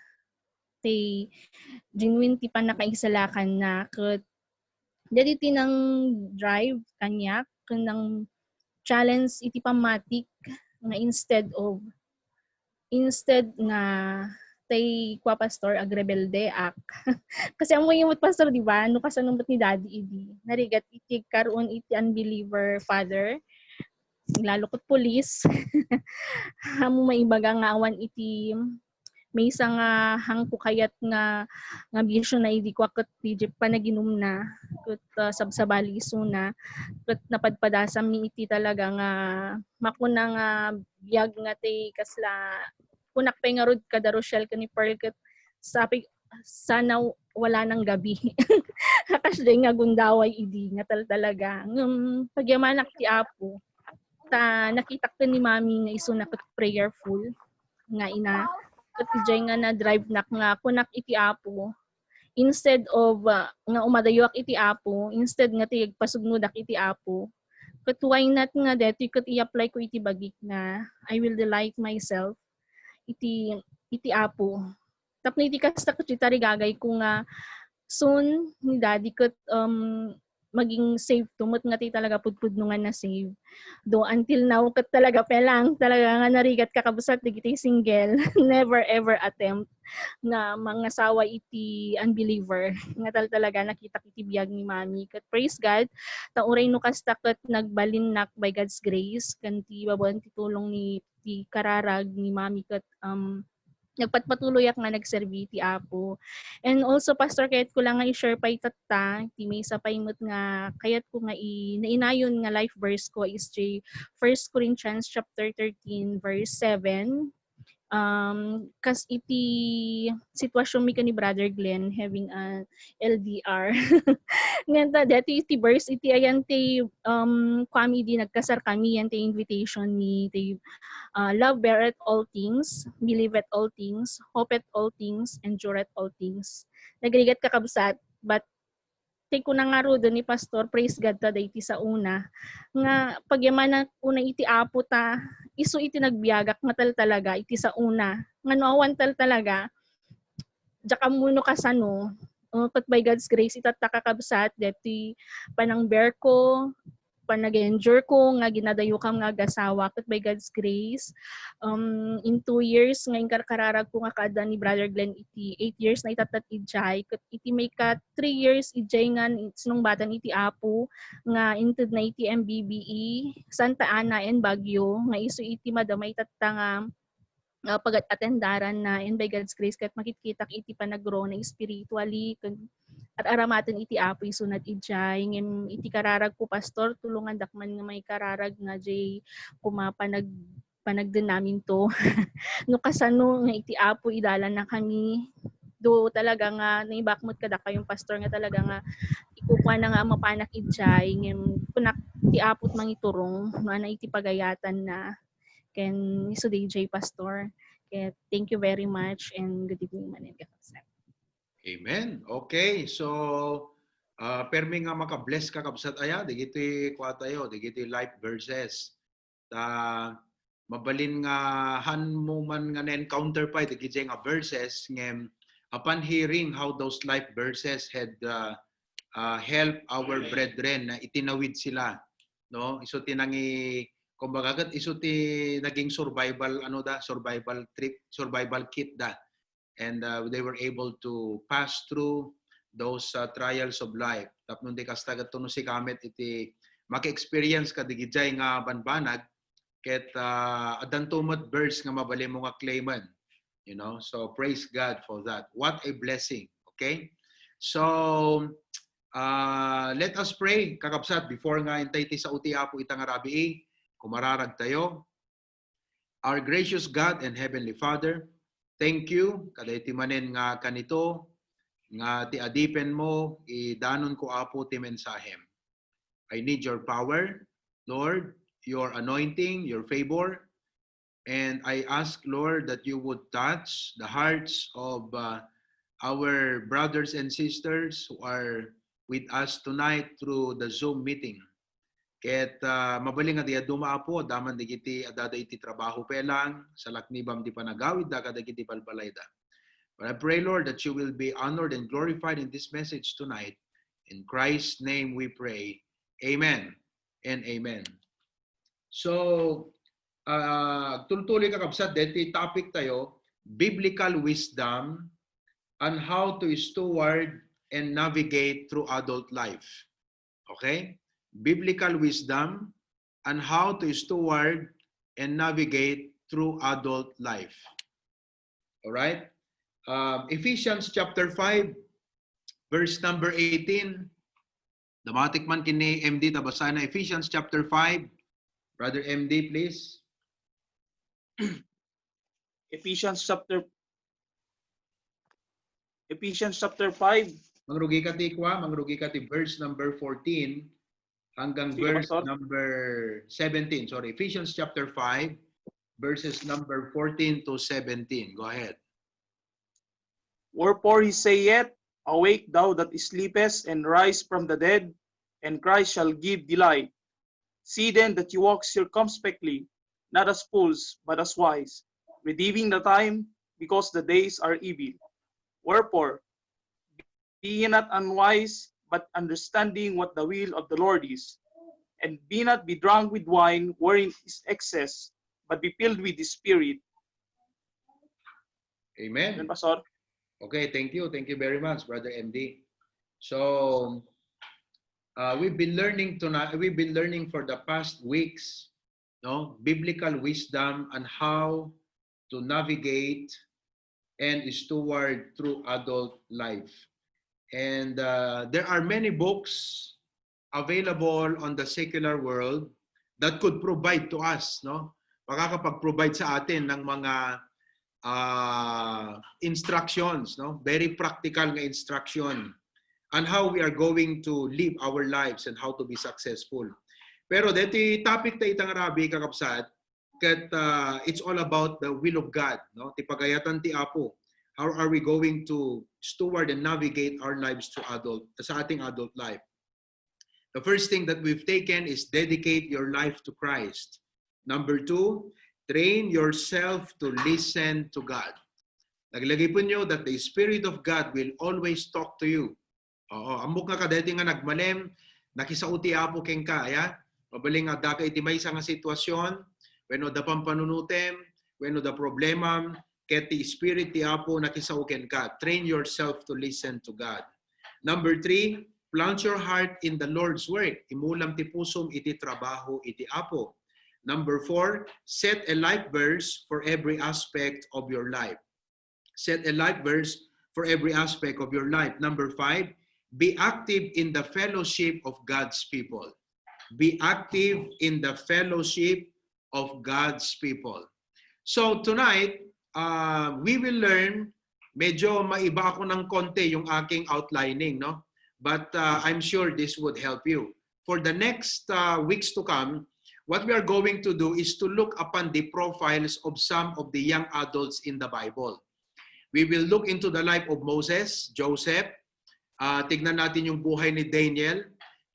ti genuine ti pannakaisalakanna, ket dagiti nang-drive kaniak ken nang-challenge iti pammatik nga instead of, instead nga tay kua, Pastor, agrebeldeak. Kasi ammoyo met, Pastor, di ba? No kasano met ni Daddy idi. Narigat iti karuon iti unbeliever father, lalo ket pulis. Ammo maibaga nga awan iti maysa nga hangko kayat nga, nga bisyo na idi kua ket ti panaginumna, ket, ah, sabsabali isuna, ket napadpadasam mi iti talaga nga makuna nga biag nga ti kasla, kunak pay ngarud kada Rochelle ken ni Pearl ket sabi, sana wala nang gabi. Kasdiay nga gundaway idi nga tal-, talaga. Ngem pagyamanak ti Apo, ta nakitak ken ni Mami nga isuna ket prayerful nga ina. Ket idiay nga na-drive nak nga kunak iti Apo, instead of, ah, nga umadayuak iti Apo, instead nga ti agpasugnodak iti Apo, ket why not nga detoy ket i-apply ko iti bagik nga I will delight myself iti, iti Apo. Tapno iti kasta ket iti tarigagay ko nga soon ni Daddy ket, um, maging saved to met nga ti talaga pudpudno nga na-save. Though until now ket talaga pelang talaga nga narigat kakabsat dagiti single, never ever attempt nga mangasawa iti unbeliever nga tal-, talaga nakitak iti biag ni Mami. Ket praise God, ta uray no kasta ket nagbalinnak by God's grace ken ti babaen ti tulong ni, ti kararag ni Mami ket, um, nagpatpatuloyak nga nagserbi iti Apo. And also, Pastor, kayatko lang nga i-share pay tatta, ti maysa pay met nga kayatko nga i-, nainayon nga life verse ko is ti First Corinthians chapter thirteen, verse seven. Um, kas iti sitwasionmi ken ni Brother Glenn having a L D R. Ngem ta, dati iti verse iti ayan ti, um, kuami idi nagkasar kami, yan ti invitation ni ti, ah, "Love beareth all things, believeth all things, hopeth all things, endureth all things." Nagrigat kakabsat, but ti kuna ngaruden ni Pastor, praise God ta daydi sa una, nga pagyamanak una iti Apo ta, isu iti nagbiagak nga tal-, talaga iti sa una. Nga no awan tal-, talaga, diak ammo no kasano, uh, but by God's grace, itatta kakabsat, deti panang-bear ko, panag-endure ko nga ginadayokam nga agasawa, ket by God's grace, um, in two years nga inkarkararag ko nga kaadda ni Brother Glenn iti eight years na itattat idiay, ket iti mayka three years idiay nga sinungbatan iti Apo nga intedna iti M B B E, Santa Ana and Baguio, nga isu iti madama itatta nga nga pagat-atendaran na, and by God's grace, ket makitkitak iti panag-grow na spiritually, ken ar-aramaten iti Apo isunat idiay. Ngem iti kararag ko, Pastor, tulongandak man nga maikararag nga diay koma panag-, panagdenaminto. No kasano nga iti Apo idalan na kami. Do talaga nga naibakmet kadakayon, Pastor, nga talaga nga ikukuana nga mapanak idiay, ngem kunak ti Apo't mangiturong, no, ana iti pagayatan na. Ken isu daydiay, Pastor. Ket thank you very much and good evening manen, kakabsat. Amen. Okay, so, ah, permi nga maka-bless, kakabsat, aya, dagiti kuatayo, dagiti life verses. Ta, mabalin nga hanmo man nga na-encounter pay dagiti nga verses, ngem upon hearing how those life verses had, ah, ah, helped our brethren na itinawid sila, no? Isu ti nangi-, kumbaga, ket isu ti naging survival, ano da, survival trip, survival kit da. And, uh, they were able to pass through those, uh, trials of life. Tapno di kasta, ket no sika met iti maki-experience kadagiti nga banbanag, ket, uh, addanto met verse nga mabalinmo nga claimen. You know, so praise God for that. What a blessing. Okay? So, uh, let us pray, kakabsat, before nga intay ti sao ti Apo ita nga rabii, kumararag tayo. Our gracious God and Heavenly Father, thank you kadaytoy manen nga kanito nga ti adipenmo, idanonko, Apo, ti mensahem. I need your power, Lord, your anointing, your favor. And I ask, Lord, that you would touch the hearts of, uh, our brothers and sisters who are with us tonight through the Zoom meeting. Ket, ah, mabalin nga di adu, Apo, adda man dagiti adda iti trabaho pay lang, salaknibam ti panagawidda kadagiti balbalayda. But I pray, Lord, that you will be honored and glorified in this message tonight. In Christ's name we pray. Amen and amen. So, ah, tultuloy, kakabsat, deti topic tayo, biblical wisdom on how to steward and navigate through adult life. Okay? Biblical wisdom on how to steward and navigate through adult life. All right? Um, Ephesians chapter five, verse number eighteen. Damatik man ken ni M D ta basana Ephesians chapter five. Brother M D, please. Ephesians chapter Ephesians chapter five. Mangrugi ka ti kua, mangrugi ka ti verse number fourteen hanggang Sige, verse Pastor. number seventeen. Sorry, Ephesians chapter five, verses number fourteen to seventeen. Go ahead. Wherefore he saith, "Awake, thou that sleepest, and rise from the dead, and Christ shall give thee light. See then that you walk circumspectly, not as fools, but as wise, redeeming the time, because the days are evil. Wherefore, be ye not unwise, but understanding what the will of the Lord is. And be not be drunk with wine, wherein is excess, but be filled with the Spirit." Amen. Amen, Pastor. Okay, thank you. Thank you very much, Brother M D. So, uh, we've been learning tonight, we've been learning for the past weeks, no, biblical wisdom on how to navigate and steward through adult life. And uh, there are many books available on the secular world that could provide to us, no? Makakapag-provide sa atin ng mga ah, instructions, no? Very practical nga instruction on how we are going to live our lives and how to be successful. Pero deti topic ta ita nga rabii, kakabsat, ket uh, it's all about the will of God, no? Ti pagayatan ti Apo. How are we going to steward and navigate our lives to adult, sa ating adult life? The first thing that we've taken is dedicate your life to Christ. Number two, train yourself to listen to God. Laglagipenyo that the Spirit of God will always talk to you. Oo, ammok nga kadeti nga nagmalem, nakisao ti Apo kenka, aya? Mabalin nga addaka iti maysa nga sitwasyon, wenno adda pampanunotem, wenno adda problemam, ket ti Spirit ti Apo nakisao kenka. Train yourself to listen to God. Number three, plant your heart in the Lord's work. Imulam ti pusom iti trabaho iti Apo. Number four, set a life verse for every aspect of your life. Set a life verse for every aspect of your life. Number five, be active in the fellowship of God's people. Be active in the fellowship of God's people. So tonight, uh, we will learn, medyo maiba ako ng konti yung aking outlining, no? But uh, I'm sure this would help you. For the next uh, weeks to come, what we are going to do is to look upon the profiles of some of the young adults in the Bible. We will look into the life of Moses, Joseph. Uh, tignan natin yung buhay ni Daniel.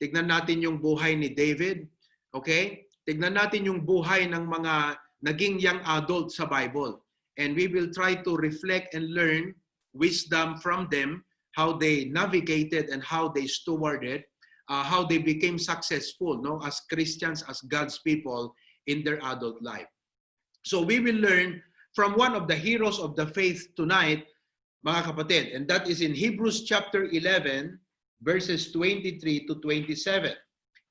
Tignan natin yung buhay ni David. Okay? Tignan natin yung buhay ng mga naging young adult sa Bible. And we will try to reflect and learn wisdom from them, how they navigated and how they stewarded, uh, how they became successful, no, as Christians, as God's people in their adult life. So we will learn from one of the heroes of the faith tonight, mga kapatid, and that is in Hebrews chapter eleven, verses twenty-three to twenty-seven.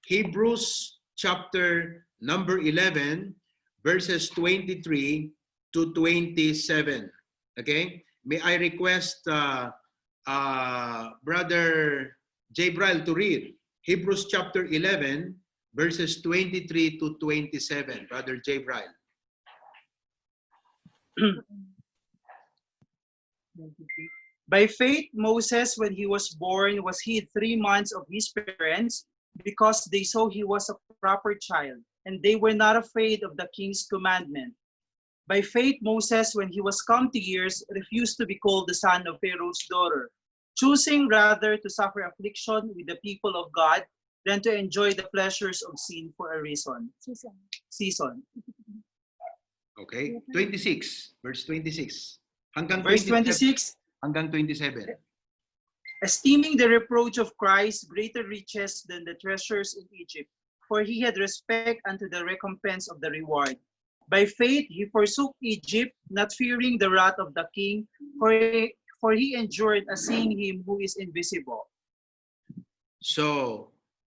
Hebrews chapter number eleven, verses twenty-three to twenty-seven. Okay? May I request uh, uh, Brother Jabriel to read Hebrews chapter eleven, verses twenty-three to twenty-seven. Brother Jabriel. By faith, Moses, when he was born, was hid three months of his parents because they saw he was a proper child, and they were not afraid of the king's commandment. By faith, Moses, when he was come to years, refused to be called the son of Pharaoh's daughter, choosing rather to suffer affliction with the people of God than to enjoy the pleasures of sin for a reason. Season. Season. Okay? Twenty-six, verse twenty-six. Hanggang Verse twenty-seven. twenty-six, Hanggang twenty-seven. Esteeming the reproach of Christ greater riches than the treasures in Egypt, for he had respect unto the recompense of the reward. By faith he forsook Egypt, not fearing the wrath of the king, for he, for he endured as seeing him who is invisible. So,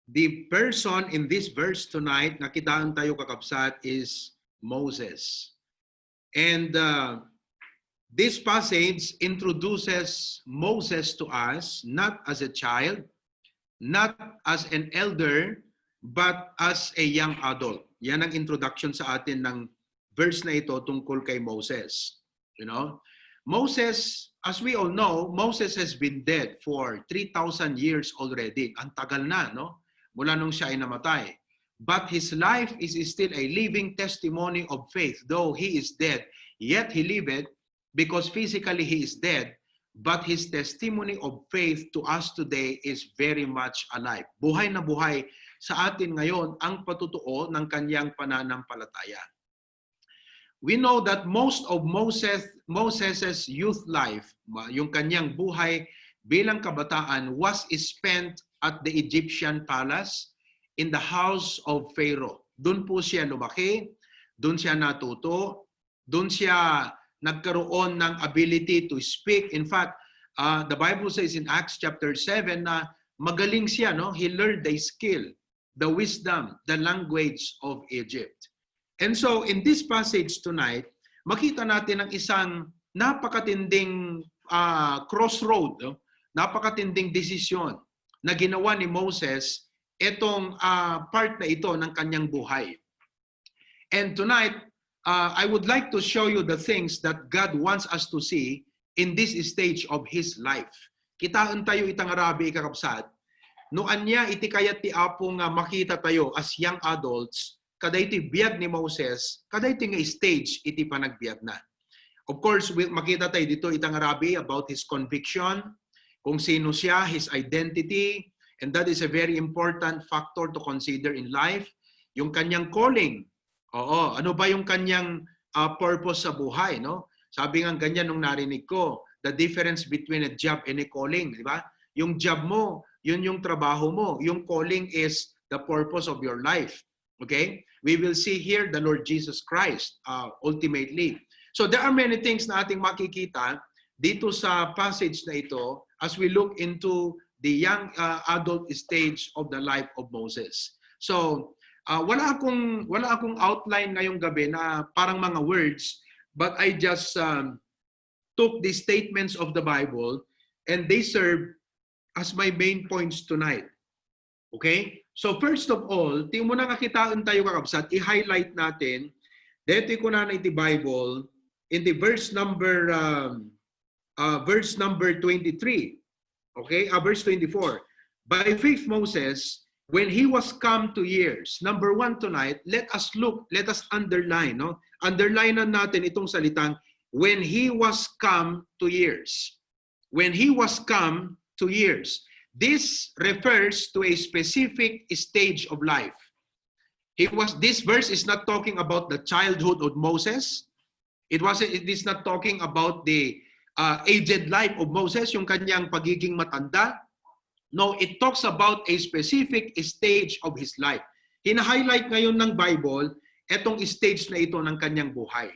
the person in this verse tonight, nakitaan tayo, kakabsat, is Moses. And uh, This passage introduces Moses to us not as a child, not as an elder, but as a young adult. Yan ang introduction sa atin ng verse na ito tungkol kay Moses. You know, Moses, as we all know, Moses has been dead for three thousand years already. Ang tagal na, no? Mula nung siya ay namatay. But his life is still a living testimony of faith. Though he is dead, yet he liveth, because physically he is dead, but his testimony of faith to us today is very much alive. Buhay na buhay sa atin ngayon ang patutuo ng kanyang pananampalataya. We know that most of Moses Moses's youth life, ma- yung kanyang buhay bilang kabataan, was spent at the Egyptian palace in the house of Pharaoh. Doon po siya lumaki, doon siya natuto, doon siya nagkaroon ng ability to speak. In fact, uh, the Bible says in Acts chapter seven na magaling siya, no? He learned the skill, the wisdom, the language of Egypt. And so, in this passage tonight, makita natin ang isang napakatinding uh, crossroad, no? Napakatinding desisyon na ginawa ni Moses itong uh, part na ito ng kanyang buhay. And tonight, uh, I would like to show you the things that God wants us to see in this stage of His life. Kitaentayo ita nga rabii, kakabsat, no ania iti kayat ti Apo nga makitatayo as young adults, kadaytoy biag ni Moses, kadaytoy nga stage iti panagbiagna. Of course, makitatayo ditoy ita nga rabii about his conviction, kung sino siya, his identity, and that is a very important factor to consider in life. Yung kanyang calling, Oo, ano ba yung kanyang uh, purpose sa buhay, no? Sabi nga ganyan nung narinig ko, the difference between a job and a calling, di ba? Yung job mo, yun yung trabaho mo. Yung calling is the purpose of your life. Okay? We will see here the Lord Jesus Christ uh, ultimately. So there are many things na ating makikita dito sa passage na ito as we look into the young uh, adult stage of the life of Moses. So, uh, wala akong wala akong outline ngayong gabi na parang mga words, but I just um, took the statements of the Bible and they serve as my main points tonight. Okay? So first of all, ti mo na nga kitaentayo, kakabsat, i-highlight natin, dito kunana iti Bible, in the verse number um, uh, verse number twenty-three. Okay? Uh, verse twenty-four. By faith, Moses, when he was come to years, number one tonight, let us look, let us underline, no? Underlinean natin itong salitang, when he was come to years. When he was come to years. This refers to a specific stage of life. He was, this verse is not talking about the childhood of Moses. It was it is not talking about the uh, aged life of Moses, yung kanyang pagiging matanda. No, it talks about a specific stage of his life. Hina-highlight ngayon ng Bible etong stage na ito ng kanyang buhay.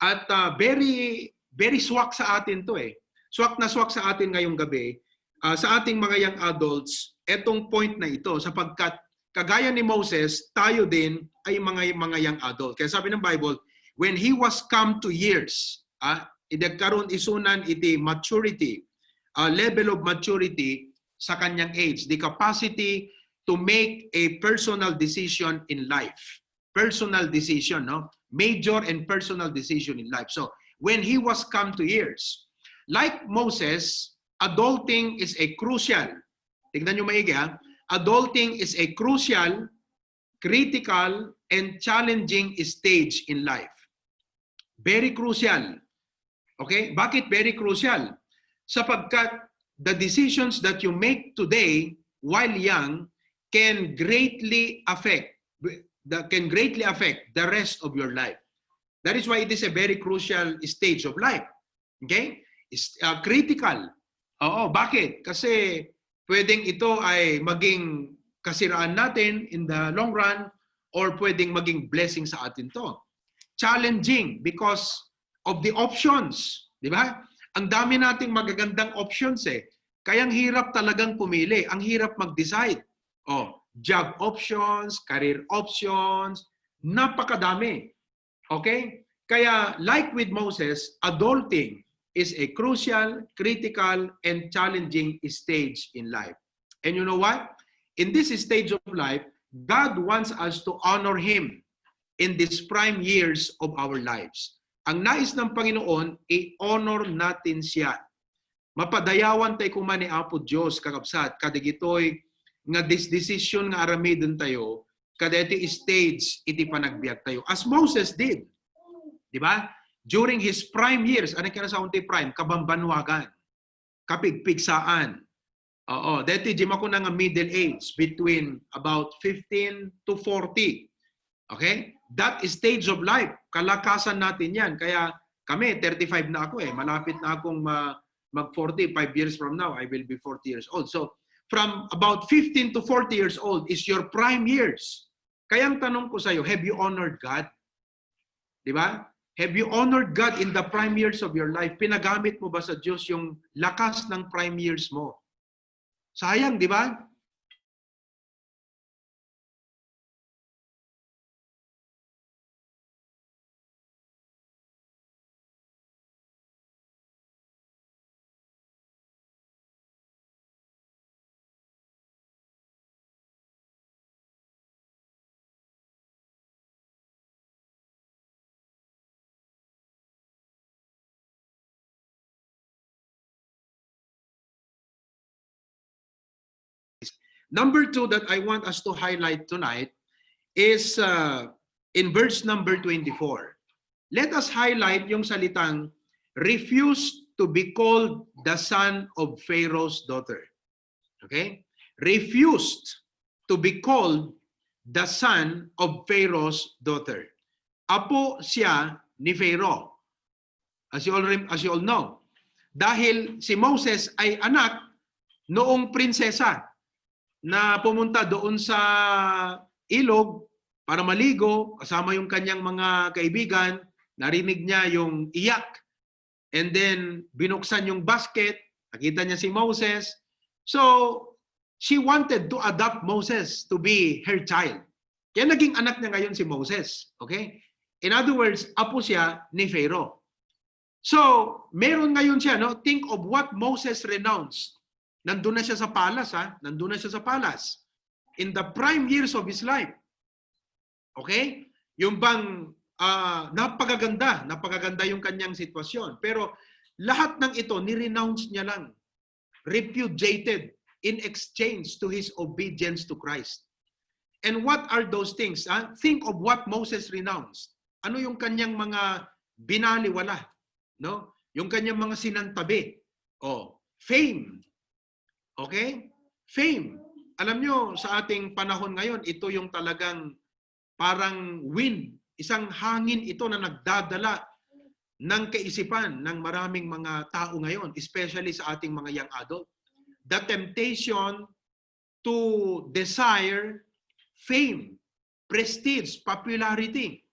At uh, very very swak sa atin to eh. Swak na swak sa atin ngayong gabi, uh, sa ating mga young adults, etong point na ito sapagkat kagaya ni Moses, tayo din ay mga mga young adult. Kaya sabi ng Bible, when he was come to years, ah, idagkaron isunan iti maturity, ah, level of maturity sa kanyang age, the capacity to make a personal decision in life. Personal decision, no? Major and personal decision in life. So, when he was come to years, like Moses, adulting is a crucial, tignan nyo maigi ha, adulting is a crucial, critical, and challenging stage in life. Very crucial. Okay? Bakit very crucial? Sapagkat the decisions that you make today while young can greatly affect that can greatly affect the rest of your life. That is why it is a very crucial stage of life. Okay? Is uh, critical. Oo, bakit? Kasi pwedeng ito ay maging kasiraan natin in the long run or pwedeng maging blessing sa atin to. Challenging because of the options, di ba? Ang dami nating magagandang options eh. Kaya ang hirap talagang pumili, ang hirap mag-decide. Oh, job options, career options, napakadami. Okay? Kaya like with Moses, adulting is a crucial, critical, and challenging stage in life. And you know what? In this stage of life, God wants us to honor Him in these prime years of our lives. Ang nais ng Panginoon, i-honor natin siya. Mapadayawan tayo kuma ni Apo Diyos, kakabsat, kadagitoy nga dis-, decision nga aramiden tayo, kadagitoy stage iti panagbiag tayo. As Moses did, di ba? During his prime years, ano kinasaon ti prime? Kabambanwagan, kapigpigsaan. Oo, deti di makuna nga middle age, between about fifteen to forty. Okay? That stage of life, kalakasan natin yan. Kaya kami, thirty-five na ako eh. Malapit na akong ma- mag forty, five years from now, I will be forty years old. So, from about fifteen to forty years old is your prime years. Kaya ang tanong ko sa'yo, have you honored God? Di ba? Have you honored God in the prime years of your life? Pinagamit mo ba sa Diyos yung lakas ng prime years mo? Sayang, di ba? Number two that I want us to highlight tonight is, uh, in verse number twenty-four. Let us highlight yung salitang refuse to be called the son of Pharaoh's daughter. Okay? Refused to be called the son of Pharaoh's daughter. Apo siya ni Pharaoh. As you all rem-, as you all know. Dahil si Moses ay anak noong prinsesa na pumunta doon sa ilog para maligo kasama yung kanyang mga kaibigan, narinig niya yung iyak. And then, binuksan yung basket, nakita niya si Moses. So, she wanted to adopt Moses to be her child. Kaya naging anak niya ngayon si Moses. Okay? In other words, apo siya ni Pharaoh. So, meron ngayon siya, no? Think of what Moses renounced. Nandun na siya sa palace, ha? Nandun na siya sa palace. In the prime years of his life. Okay? Yung bang, ah, napakaganda, napakaganda yung kanyang sitwasyon. Pero lahat ng ito, ni-renounce niya lang. Repudiated in exchange to his obedience to Christ. And what are those things? Ah? Think of what Moses renounced. Ano yung kanyang mga binaliwala? No? Yung kanyang mga sinantabi. Oh, fame. Okay? Fame. Alam nyo, sa ating panahon ngayon, ito yung talagang parang wind, isang hangin ito na nagdadala ng kaisipan ng maraming mga tao ngayon, especially sa ating mga young adult. The temptation to desire fame, prestige, popularity.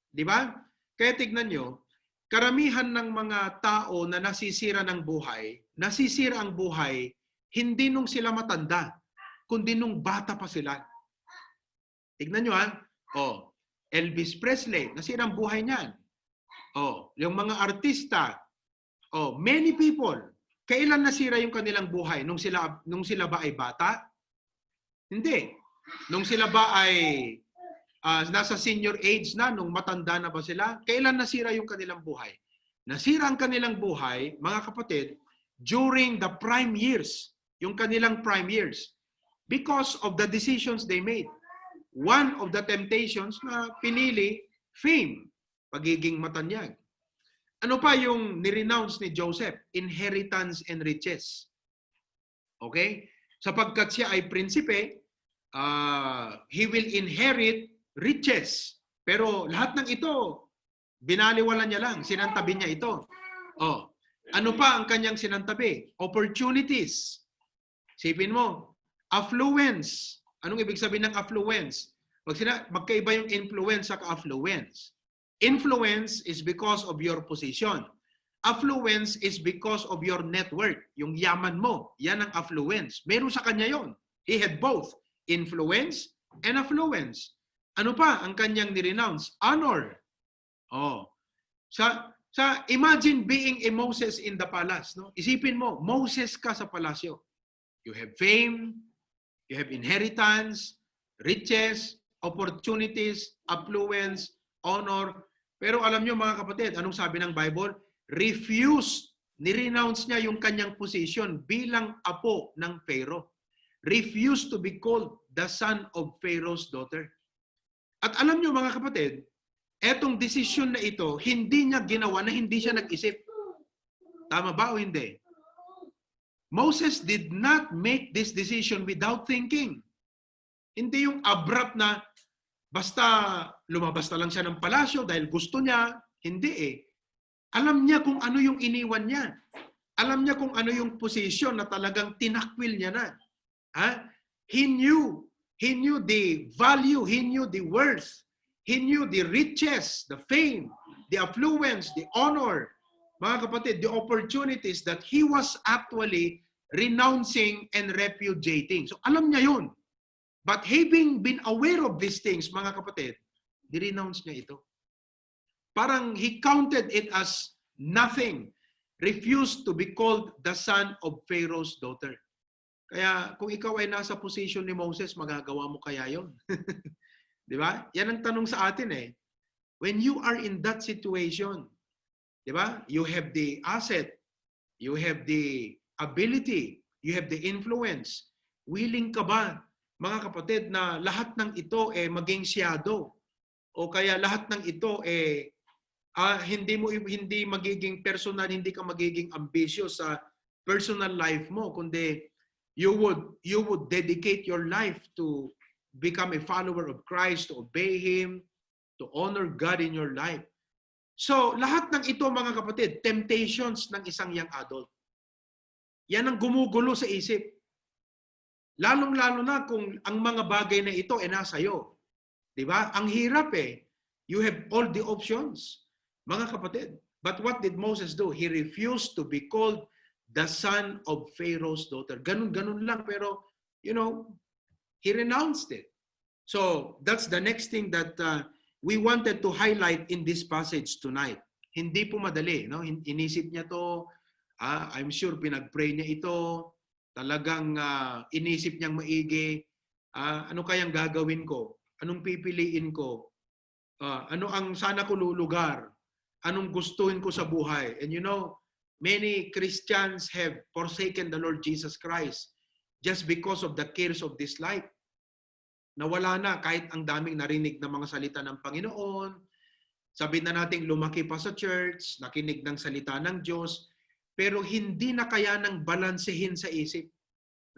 Di ba? Kaya tignan nyo, karamihan ng mga tao na nasisira ng buhay, nasisira ang buhay, hindi nung sila matanda, kundi nung bata pa sila. Tignan nyo, ha? Oh, Elvis Presley, nasira ang buhay niyan. Oh, yung mga artista, oh, many people, kailan nasira yung kanilang buhay? Nung sila, nung sila ba ay bata? Hindi. Nung sila ba ay, ah, nasa senior age na, nung matanda na ba sila? Kailan nasira yung kanilang buhay? Nasira ang kanilang buhay, mga kapatid, during the prime years, yung kanilang prime years, because of the decisions they made. One of the temptations na pinili, fame, pagiging matanyag. Ano pa yung ni-renounce ni Joseph? Inheritance and riches. Okay? Sapagkat siya ay prinsipe, ah, he will inherit riches. Pero lahat ng ito, binaliwala niya lang, sinantabi niya ito. Oh, ano pa ang kanyang sinantabi? Opportunities. Sipin mo, affluence. Anong ibig sabihin ng affluence? Pag sina-, magkaiba yung influence sa affluence. Influence is because of your position. Affluence is because of your net worth. Yung yaman mo, yan ang affluence. Meron sa kanya yon. He had both influence and affluence. Ano pa ang kanyang ni-renounce? Honor. Oh. Sa, Sa, imagine being a Moses in the palace, no? Isipin mo, Moses ka sa palasyo. You have fame, you have inheritance, riches, opportunities, affluence, honor. Pero alam niyo, mga kapatid, anong sabi ng Bible? Refuse, ni-renounce niya yung kanyang position bilang apo ng Pharaoh. Refuse to be called the son of Pharaoh's daughter. At alam niyo, mga kapatid, etong desisyon na ito, hindi niya ginawa na hindi siya nag-isip. Tama ba o hindi? Moses did not make this decision without thinking. Hindi yung abrupt na basta lumabas na lang siya ng palasyo dahil gusto niya. Hindi eh. Alam niya kung ano yung iniwan niya. Alam niya kung ano yung position na talagang tinakwil niya na. Ha? He knew. He knew the value. He knew the worth. He knew the riches, the fame, the affluence, the honor, mga kapatid, the opportunities that he was actually renouncing and repudiating. So, alam niya yun. But having been aware of these things, mga kapatid, ni-renounce niya ito. Parang he counted it as nothing, refused to be called the son of Pharaoh's daughter. Kaya kung ikaw ay nasa position ni Moses, magagawa mo kaya yon? Di ba? Yan ang tanong sa atin eh. When you are in that situation, di ba? You have the asset, you have the ability, you have the influence. Willing ka ba, mga kapatid, na lahat ng ito eh maging shadow? O kaya lahat ng ito eh ah, hindi mo hindi magiging personal, hindi ka magiging ambitious sa personal life mo, kundi you would you would dedicate your life to become a follower of Christ, to obey Him, to honor God in your life. So, lahat ng ito, mga kapatid, temptations ng isang young adult. Yan ang gumugulo sa isip. Lalong-lalo na kung ang mga bagay na ito ay nasa iyo. Di ba? Ang hirap eh. You have all the options, mga kapatid. But what did Moses do? He refused to be called the son of Pharaoh's daughter. Ganun-ganun lang, pero, you know, he renounced it. So, that's the next thing that uh, we wanted to highlight in this passage tonight. Hindi po madali, no? In- inisip niya to, ah, I'm sure pinag-pray niya ito, talagang uh, inisip niyang maigi, ah, ano kayang gagawin ko? Anong pipiliin ko? Ah, ano ang sana ko lulugar? Anong gustuhin ko sa buhay? And you know, many Christians have forsaken the Lord Jesus Christ just because of the cares of this life. Nawala na kahit ang daming narinig na mga salita ng Panginoon. Sabi na natin lumaki pa sa church, nakinig ng salita ng Diyos, pero hindi na kaya nang balansehin sa isip.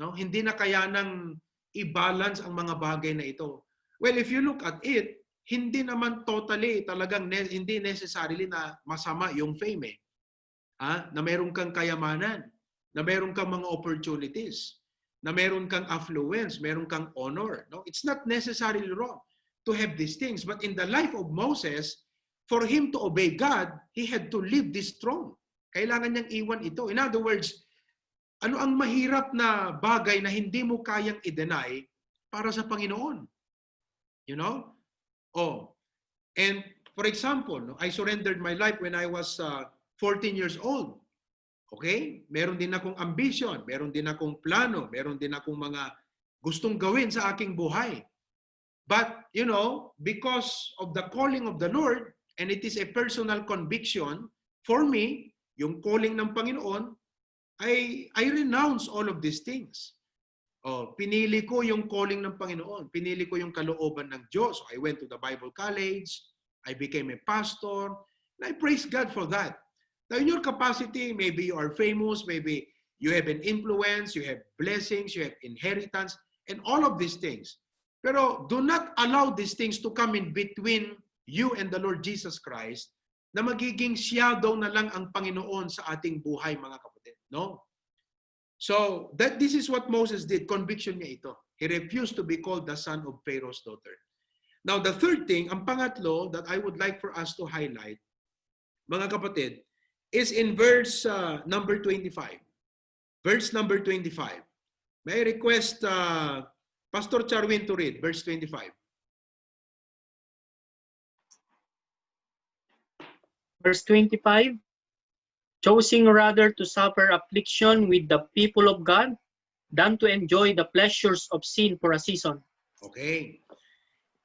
No? Hindi na kaya nang i-balance ang mga bagay na ito. Well, if you look at it, hindi naman totally talagang ne- hindi necessarily na masama yung fame eh. Ah, na meron kang kayamanan, na meron kang mga opportunities, na meron kang affluence, meron kang honor. No? It's not necessarily wrong to have these things. But in the life of Moses, for him to obey God, he had to leave this throne. Kailangan niyang iwan ito. In other words, ano ang mahirap na bagay na hindi mo kayang i-deny para sa Panginoon? You know? Oh. And for example, no, I surrendered my life when I was uh, fourteen years old. Okay? Meron din akong ambition, meron din akong plano, meron din akong mga gustong gawin sa aking buhay. But, you know, because of the calling of the Lord, and it is a personal conviction for me, yung calling ng Panginoon, I, I renounce all of these things. Oh, pinili ko yung calling ng Panginoon. Pinili ko yung kalooban ng Diyos. I went to the Bible college. I became a pastor. And I praise God for that. Now, in your capacity, maybe you are famous, maybe you have an influence, you have blessings, you have inheritance, and all of these things. Pero do not allow these things to come in between you and the Lord Jesus Christ na magiging shadow na lang ang Panginoon sa ating buhay, mga kapatid. No? So, that this is what Moses did. Conviction niya ito. He refused to be called the son of Pharaoh's daughter. Now, the third thing, ang pangatlo that I would like for us to highlight, mga kapatid, is in verse uh, number twenty-five. Verse number twenty-five. May I request uh, Pastor Charwin to read verse twenty-five. Verse twenty-five, "Choosing rather to suffer affliction with the people of God than to enjoy the pleasures of sin for a season." Okay.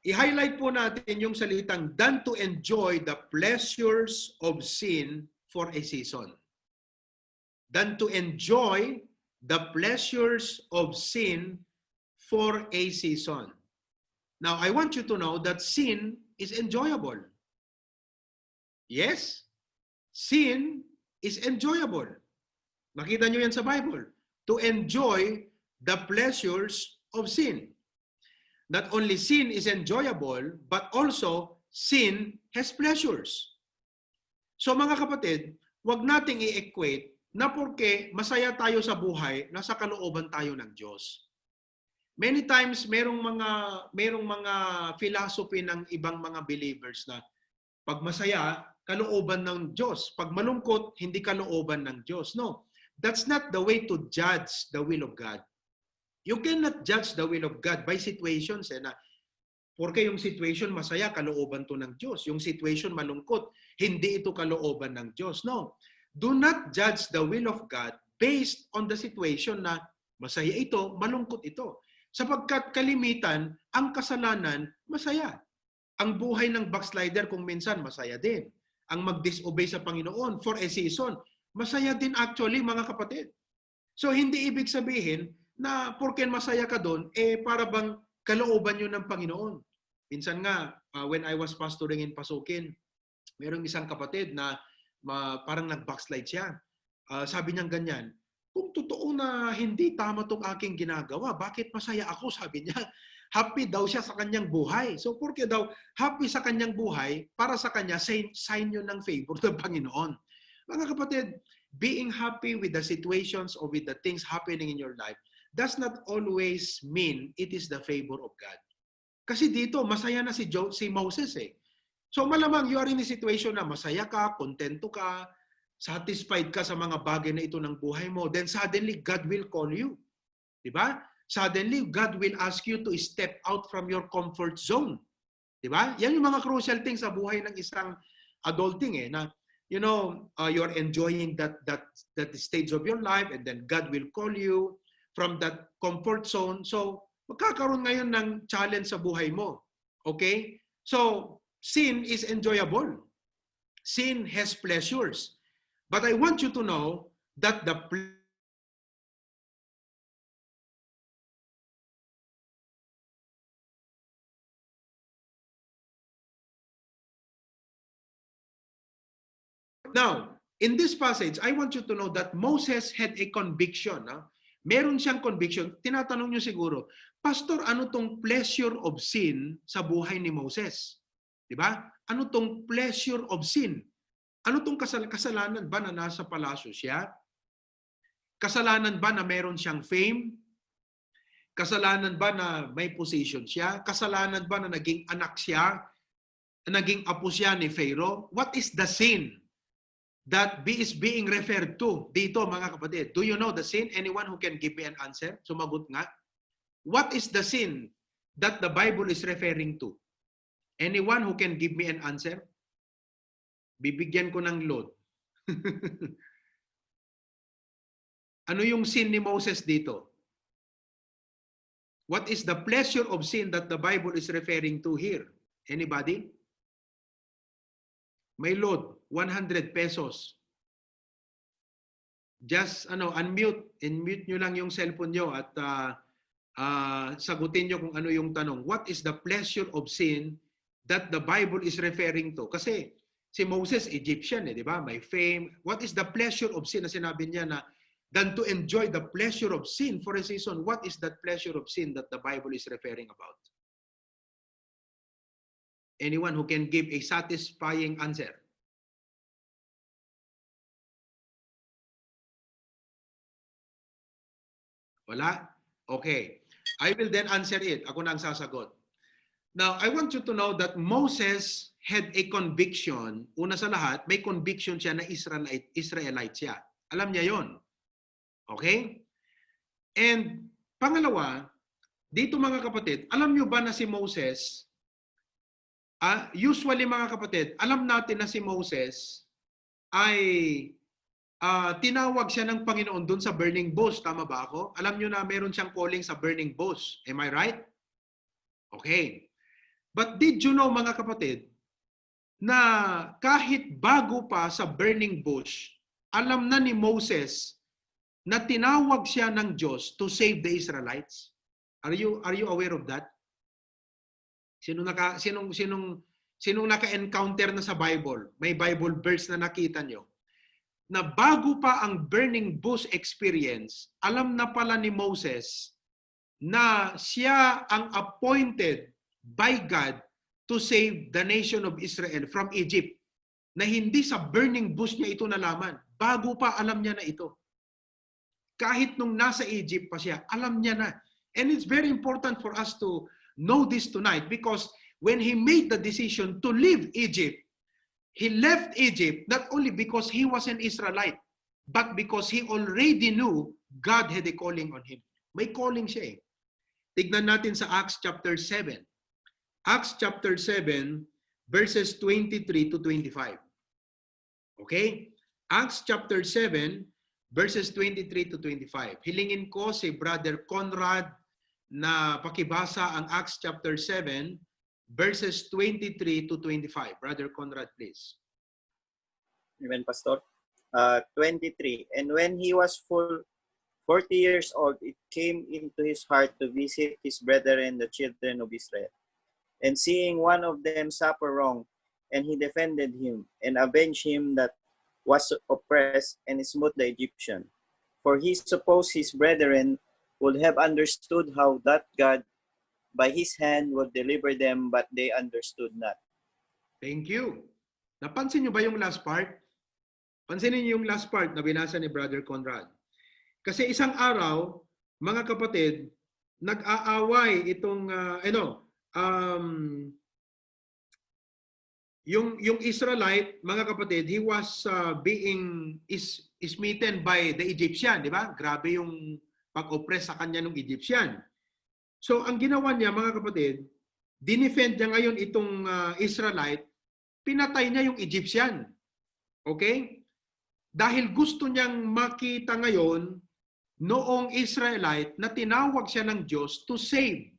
I-highlight po natin yung salitang "than to enjoy the pleasures of sin for a season." Than to enjoy the pleasures of sin for a season. Now, I want you to know that sin is enjoyable. Yes, sin is enjoyable. Makita nyo yan sa Bible. To enjoy the pleasures of sin. Not only sin is enjoyable, but also sin has pleasures. So mga kapatid, wag nating i-equate na porke masaya tayo sa buhay, nasa kalooban tayo ng Diyos. Many times, merong mga, merong mga philosophy ng ibang mga believers na pag masaya, kalooban ng Diyos. Pag malungkot, hindi kalooban ng Diyos. No, that's not the way to judge the will of God. You cannot judge the will of God by situations. Eh, na, porke yung situation masaya, kalooban to ng Diyos. Yung situation malungkot, hindi ito kalooban ng Diyos. No. Do not judge the will of God based on the situation na masaya ito, malungkot ito. Sapagkat kalimitan, ang kasalanan, masaya. Ang buhay ng backslider kung minsan masaya din. Ang mag-disobey sa Panginoon for a season, masaya din actually, mga kapatid. So, hindi ibig sabihin na porken masaya ka doon, eh, para bang kalooban yun ng Panginoon. Minsan nga, ah, when I was pastoring in Pasukin, merong isang kapatid na ma- parang nag-backslide siya. Ah, sabi niyang ganyan, "Kung totoo na hindi tama tong aking ginagawa, bakit masaya ako?" sabi niya. Happy daw siya sa kanyang buhay. So, porke daw happy sa kanyang buhay, para sa kanya, sign, sign yun ng favor ng Panginoon. Mga kapatid, being happy with the situations or with the things happening in your life does not always mean it is the favor of God. Kasi dito, masaya na si, jo- si Moses eh. So malamang you are in a situation na masaya ka, kontento ka, satisfied ka sa mga bagay na ito ng buhay mo, then suddenly God will call you. Di ba? Suddenly, God will ask you to step out from your comfort zone. Di ba? Yan yung mga crucial things sa buhay ng isang adulting eh, na, you know, uh, you're enjoying that, that, that stage of your life, and then God will call you from that comfort zone. So, magkakaroon ngayon ng challenge sa buhay mo. Okay? So, sin is enjoyable. Sin has pleasures. But I want you to know that the pl- Now, in this passage, I want you to know that Moses had a conviction. Ha? Meron siyang conviction. Tinatanong niyo siguro, "Pastor, ano tong pleasure of sin sa buhay ni Moses?" Di ba? Ano tong pleasure of sin? Ano tong kasal kasalanan ba na nasa palasyo siya? Kasalanan ba na meron siyang fame? Kasalanan ba na may position siya? Kasalanan ba na naging anak siya? Naging apo siya ni Pharaoh? What is the sin that be, is being referred to dito, mga kapatid? Do you know the sin? Anyone who can give me an answer? Sumagot nga. What is the sin that the Bible is referring to? Anyone who can give me an answer? Bibigyan ko ng load. Ano yung sin ni Moses dito? What is the pleasure of sin that the Bible is referring to here? Anybody? May load, one hundred pesos. Just ano, unmute, unmute nyo lang yung cellphone nyo at ah, ah, sagutin nyo kung ano yung tanong. What is the pleasure of sin that the Bible is referring to? Kasi si Moses, Egyptian eh, di ba? May fame. What is the pleasure of sin na sinabi niya na than to enjoy the pleasure of sin for a season? What is that pleasure of sin that the Bible is referring about? Anyone who can give a satisfying answer? Wala? Okay. I will then answer it. Ako na ang sasagot. Now, I want you to know that Moses had a conviction. Una sa lahat, may conviction siya na Israelite, Israelite siya. Alam niya yon. Okay? And pangalawa, dito mga kapatid, alam nyo ba na si Moses, ah, usually mga kapatid, alam natin na si Moses, ay ah, tinawag siya ng Panginoon dun sa burning bush. Tama ba ako? Alam nyo na meron siyang calling sa burning bush. Am I right? Okay. But did you know, mga kapatid, na kahit bago pa sa burning bush, alam na ni Moses na tinawag siya ng Diyos to save the Israelites? Are you, are you aware of that? Sino naka, sinong, sinong, sinong naka-encounter na sa Bible? May Bible verse na nakita nyo? Na bago pa ang burning bush experience, alam na pala ni Moses na siya ang appointed by God to save the nation of Israel from Egypt. Na hindi sa burning bush niya ito nalaman. Bago pa, alam niya na ito. Kahit nung nasa Egypt pa siya, alam niya na. And it's very important for us to know this tonight, because when he made the decision to leave Egypt, he left Egypt not only because he was an Israelite, but because he already knew God had a calling on him. May calling siya eh. Tignan natin sa Acts chapter seven. Acts chapter seven, verses twenty-three to twenty-five. Okay? Acts chapter seven, verses twenty-three to twenty-five. Hilingin ko si Brother Conrad na pakibasa ang Acts chapter seven, verses twenty-three to twenty-five. Brother Conrad, please. Amen, Pastor. Uh, twenty-three. And when he was full forty years old, it came into his heart to visit his brethren, the children of Israel. And seeing one of them suffer wrong, and he defended him, and avenged him that was oppressed, and smote the Egyptian. For he supposed his brethren would have understood how that God by his hand would deliver them, but they understood not. Thank you. Napansin nyo ba yung last part? Pansinin niyo yung last part na binasa ni Brother Conrad. Kasi isang araw, mga kapatid, nag-aaway itong, ah, ano, um, yung, yung Israelite, mga kapatid, he was ah, being is, smitten by the Egyptian, di ba? Grabe yung pag-oppress sa kanya ng Egyptian. So, ang ginawa niya, mga kapatid, dinefend niya ngayon itong ah, Israelite, pinatay niya yung Egyptian. Okay? Dahil gusto niyang makita ngayon noong Israelite na tinawag siya ng Diyos to save.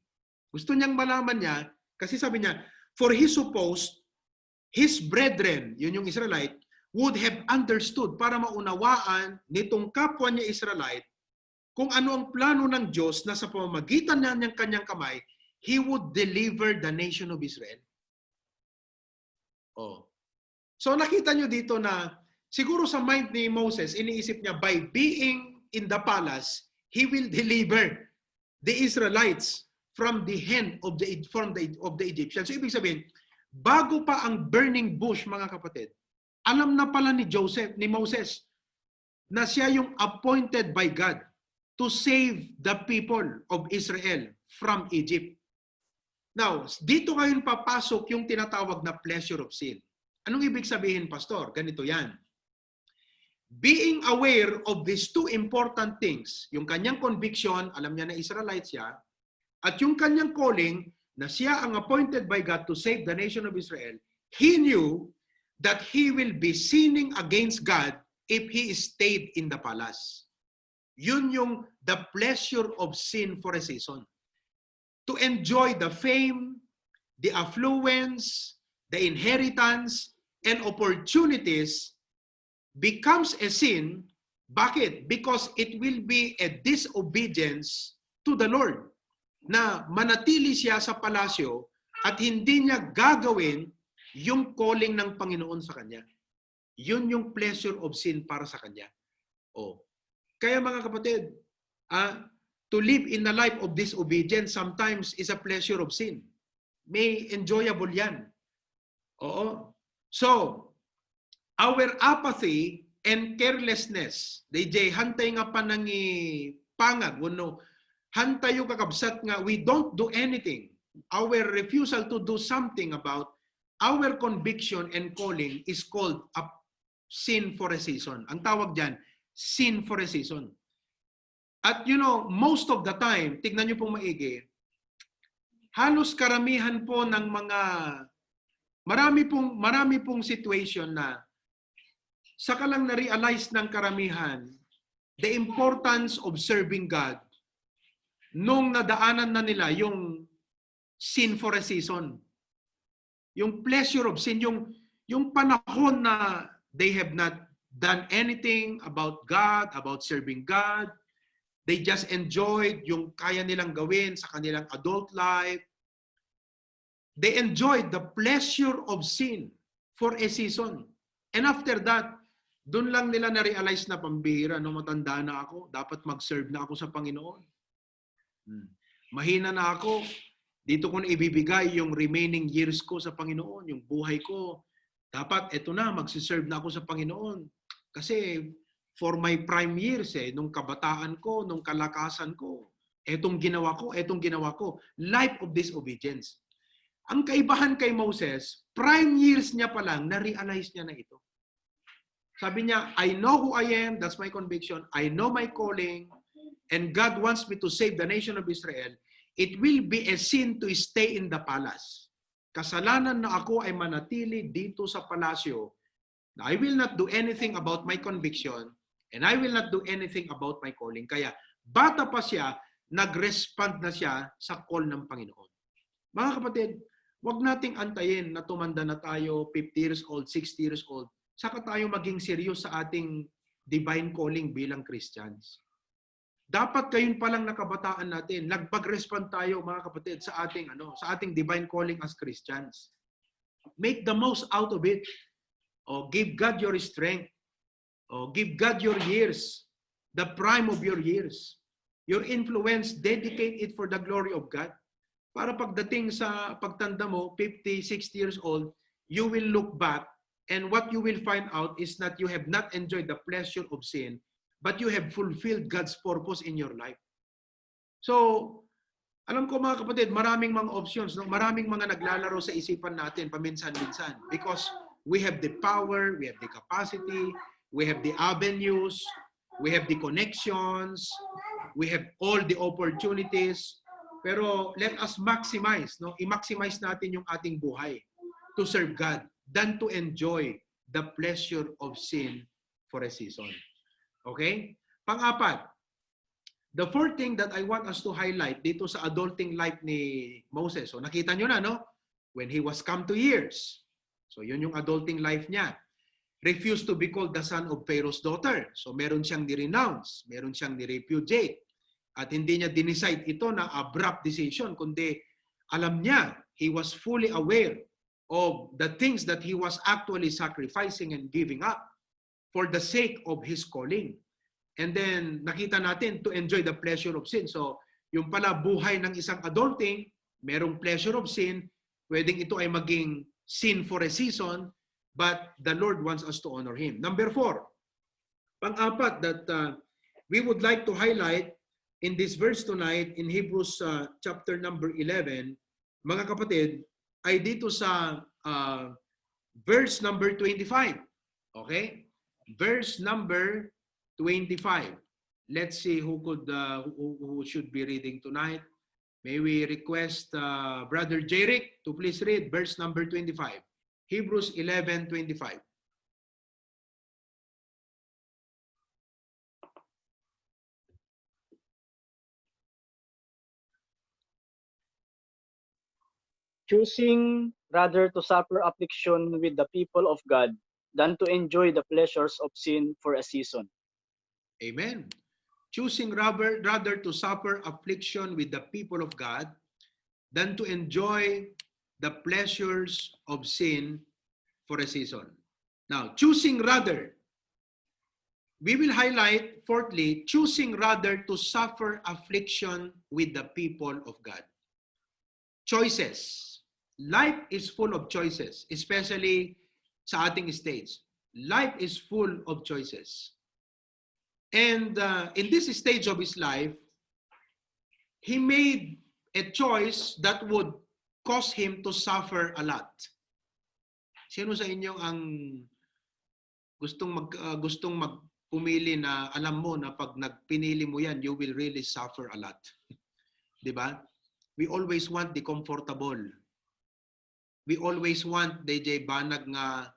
Gusto niyang malaman niya, kasi sabi niya, for he supposed his brethren, yun yung Israelite, would have understood, para maunawaan nitong kapwa niya Israelite kung ano ang plano ng Diyos na sa pamamagitan na ng kanyang kamay, he would deliver the nation of Israel. Oh. So nakita nyo dito na siguro sa mind ni Moses, iniisip niya, by being in the palace, he will deliver the Israelites from the hand of the from the of the Egyptians. So ibig sabihin, bago pa ang burning bush, mga kapatid, alam na pala ni Joseph, ni Moses, na siya yung appointed by God to save the people of Israel from Egypt. Now, dito ngayon papasok yung tinatawag na pleasure of sin. Anong ibig sabihin, Pastor? Ganito yan. Being aware of these two important things, yung kanyang conviction, alam niya na Israelite siya, at yung kanyang calling, na siya ang appointed by God to save the nation of Israel, he knew that he will be sinning against God if he stayed in the palace. Yun yung the pleasure of sin for a season. To enjoy the fame, the affluence, the inheritance, and opportunities becomes a sin. Bakit? Because it will be a disobedience to the Lord. Na manatili siya sa palasyo at hindi niya gagawin yung calling ng Panginoon sa kanya. Yun yung pleasure of sin para sa kanya. Oh. Kaya mga kapatid, ah, to live in a life of disobedience sometimes is a pleasure of sin. May enjoyable yan. Oo. So, our apathy and carelessness, D J, hantay nga panangipangag, wenno hantayo kakabsat nga we don't do anything. Our refusal to do something about our conviction and calling is called a sin for a season. Ang tawag dyan, sin for a season. At you know, most of the time, tignan nyo pong maigi, halos karamihan po ng mga, marami pong, marami pong situation na Saka lang na-realize ng karamihan the importance of serving God nung nadaanan na nila yung sin for a season. Yung pleasure of sin, yung, yung panahon na they have not done anything about God, about serving God. They just enjoyed yung kaya nilang gawin sa kanilang adult life. They enjoyed the pleasure of sin for a season. And after that, doon lang nila na-realize na, "Pambihira, no, matanda na ako, dapat mag-serve na ako sa Panginoon. Hmm. Mahina na ako, dito ko na ibibigay yung remaining years ko sa Panginoon, yung buhay ko. Dapat eto na, magsiserve na ako sa Panginoon. Kasi for my prime years eh, nung kabataan ko, nung kalakasan ko, etong ginawa ko, etong ginawa ko." Life of disobedience. Ang kaibahan kay Moses, prime years niya pa lang, na-realize niya na ito. Sabi niya, "I know who I am, that's my conviction. I know my calling, and God wants me to save the nation of Israel. It will be a sin to stay in the palace. Kasalanan na ako ay manatili dito sa palasyo. I will not do anything about my conviction, and I will not do anything about my calling." Kaya, bata pa siya, nag-respond na siya sa call ng Panginoon. Mga kapatid, wag nating antayin na tumanda na tayo, fifty years old, sixty years old, saka tayo maging serious sa ating divine calling bilang Christians. Dapat gayon pa lang na kabataan natin, nagpag-respond tayo, mga kapatid, sa ating, ano, sa ating divine calling as Christians. Make the most out of it. O, give God your strength. O, give God your years, the prime of your years, your influence, dedicate it for the glory of God. Para pagdating sa pagtanda mo, fifty, sixty years old, you will look back, and what you will find out is that you have not enjoyed the pleasure of sin, but you have fulfilled God's purpose in your life. So, alam ko, mga kapatid, maraming mga options, no? Maraming mga naglalaro sa isipan natin paminsan-minsan, because we have the power, we have the capacity, we have the avenues, we have the connections, we have all the opportunities. Pero let us maximize, no? I-maximize natin yung ating buhay to serve God than to enjoy the pleasure of sin for a season. Okay? Pang-apat, the fourth thing that I want us to highlight dito sa adulting life ni Moses. So, nakita nyo na, no? When he was come to years. So, yun yung adulting life niya. Refused to be called the son of Pharaoh's daughter. So, meron siyang ni-renounce, meron siyang ni-repudiate. At hindi niya dinicide ito na abrupt decision, kundi alam niya, he was fully aware of the things that he was actually sacrificing and giving up for the sake of his calling. And then, nakita natin, to enjoy the pleasure of sin. So, yung pala buhay ng isang adulting, merong pleasure of sin, pwedeng ito ay maging sin for a season, but the Lord wants us to honor Him. Number four, pang-apat that uh, we would like to highlight in this verse tonight in Hebrews uh, chapter number eleven, mga kapatid, ay dito sa uh, verse number twenty-five. Okay? Verse number twenty-five. Let's see who could uh, who, who should be reading tonight. May we request uh, Brother Jeric to please read verse number twenty-five. Hebrews eleven twenty-five. Choosing rather to suffer affliction with the people of God than to enjoy the pleasures of sin for a season. Amen. Choosing rather, rather to suffer affliction with the people of God than to enjoy the pleasures of sin for a season. Now, choosing rather, we will highlight, fourthly, choosing rather to suffer affliction with the people of God. Choices. Life is full of choices, especially sa ating stage. Life is full of choices. And uh, in this stage of his life, he made a choice that would cause him to suffer a lot. Sino sa inyo ang gustong mag uh, gustong magpumili na alam mo na pag nagpinili mo yan, you will really suffer a lot. 'Di ba? We always want the comfortable. We always want, D J, banag nga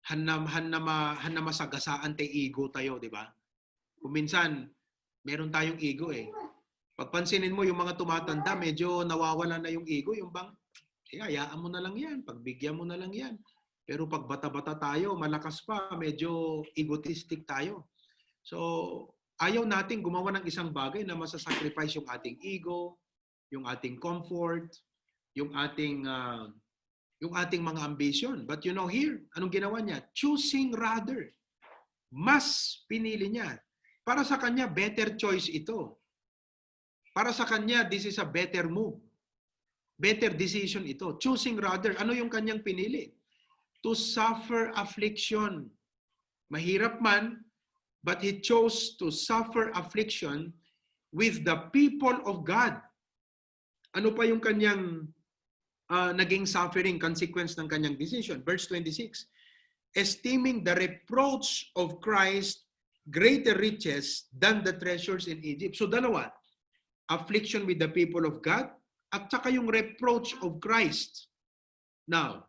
han na, han na ma-, han na masagasaan ti ego tayo, di ba? Kung minsan, meron tayong ego eh. Pagpansinin mo, yung mga tumatanda, medyo nawawala na yung ego, yung bang, "Eh, hayaan mo na lang yan, pagbigyan mo na lang yan." Pero pag bata-bata tayo, malakas pa, medyo egotistic tayo. So, ayaw nating gumawa ng isang bagay na masasacrifice yung ating ego, yung ating comfort, yung ating, ah, yung ating mga ambition. But you know here, anong ginawa niya? Choosing rather. Mas pinili niya. Para sa kanya, better choice ito. Para sa kanya, this is a better move. Better decision ito. Choosing rather. Ano yung kanyang pinili? To suffer affliction. Mahirap man, but he chose to suffer affliction with the people of God. Ano pa yung kanyang, ah, naging suffering, consequence ng kanyang decision? Verse twenty-six, "Esteeming the reproach of Christ greater riches than the treasures in Egypt." So, dalawa, affliction with the people of God at saka yung reproach of Christ. Now,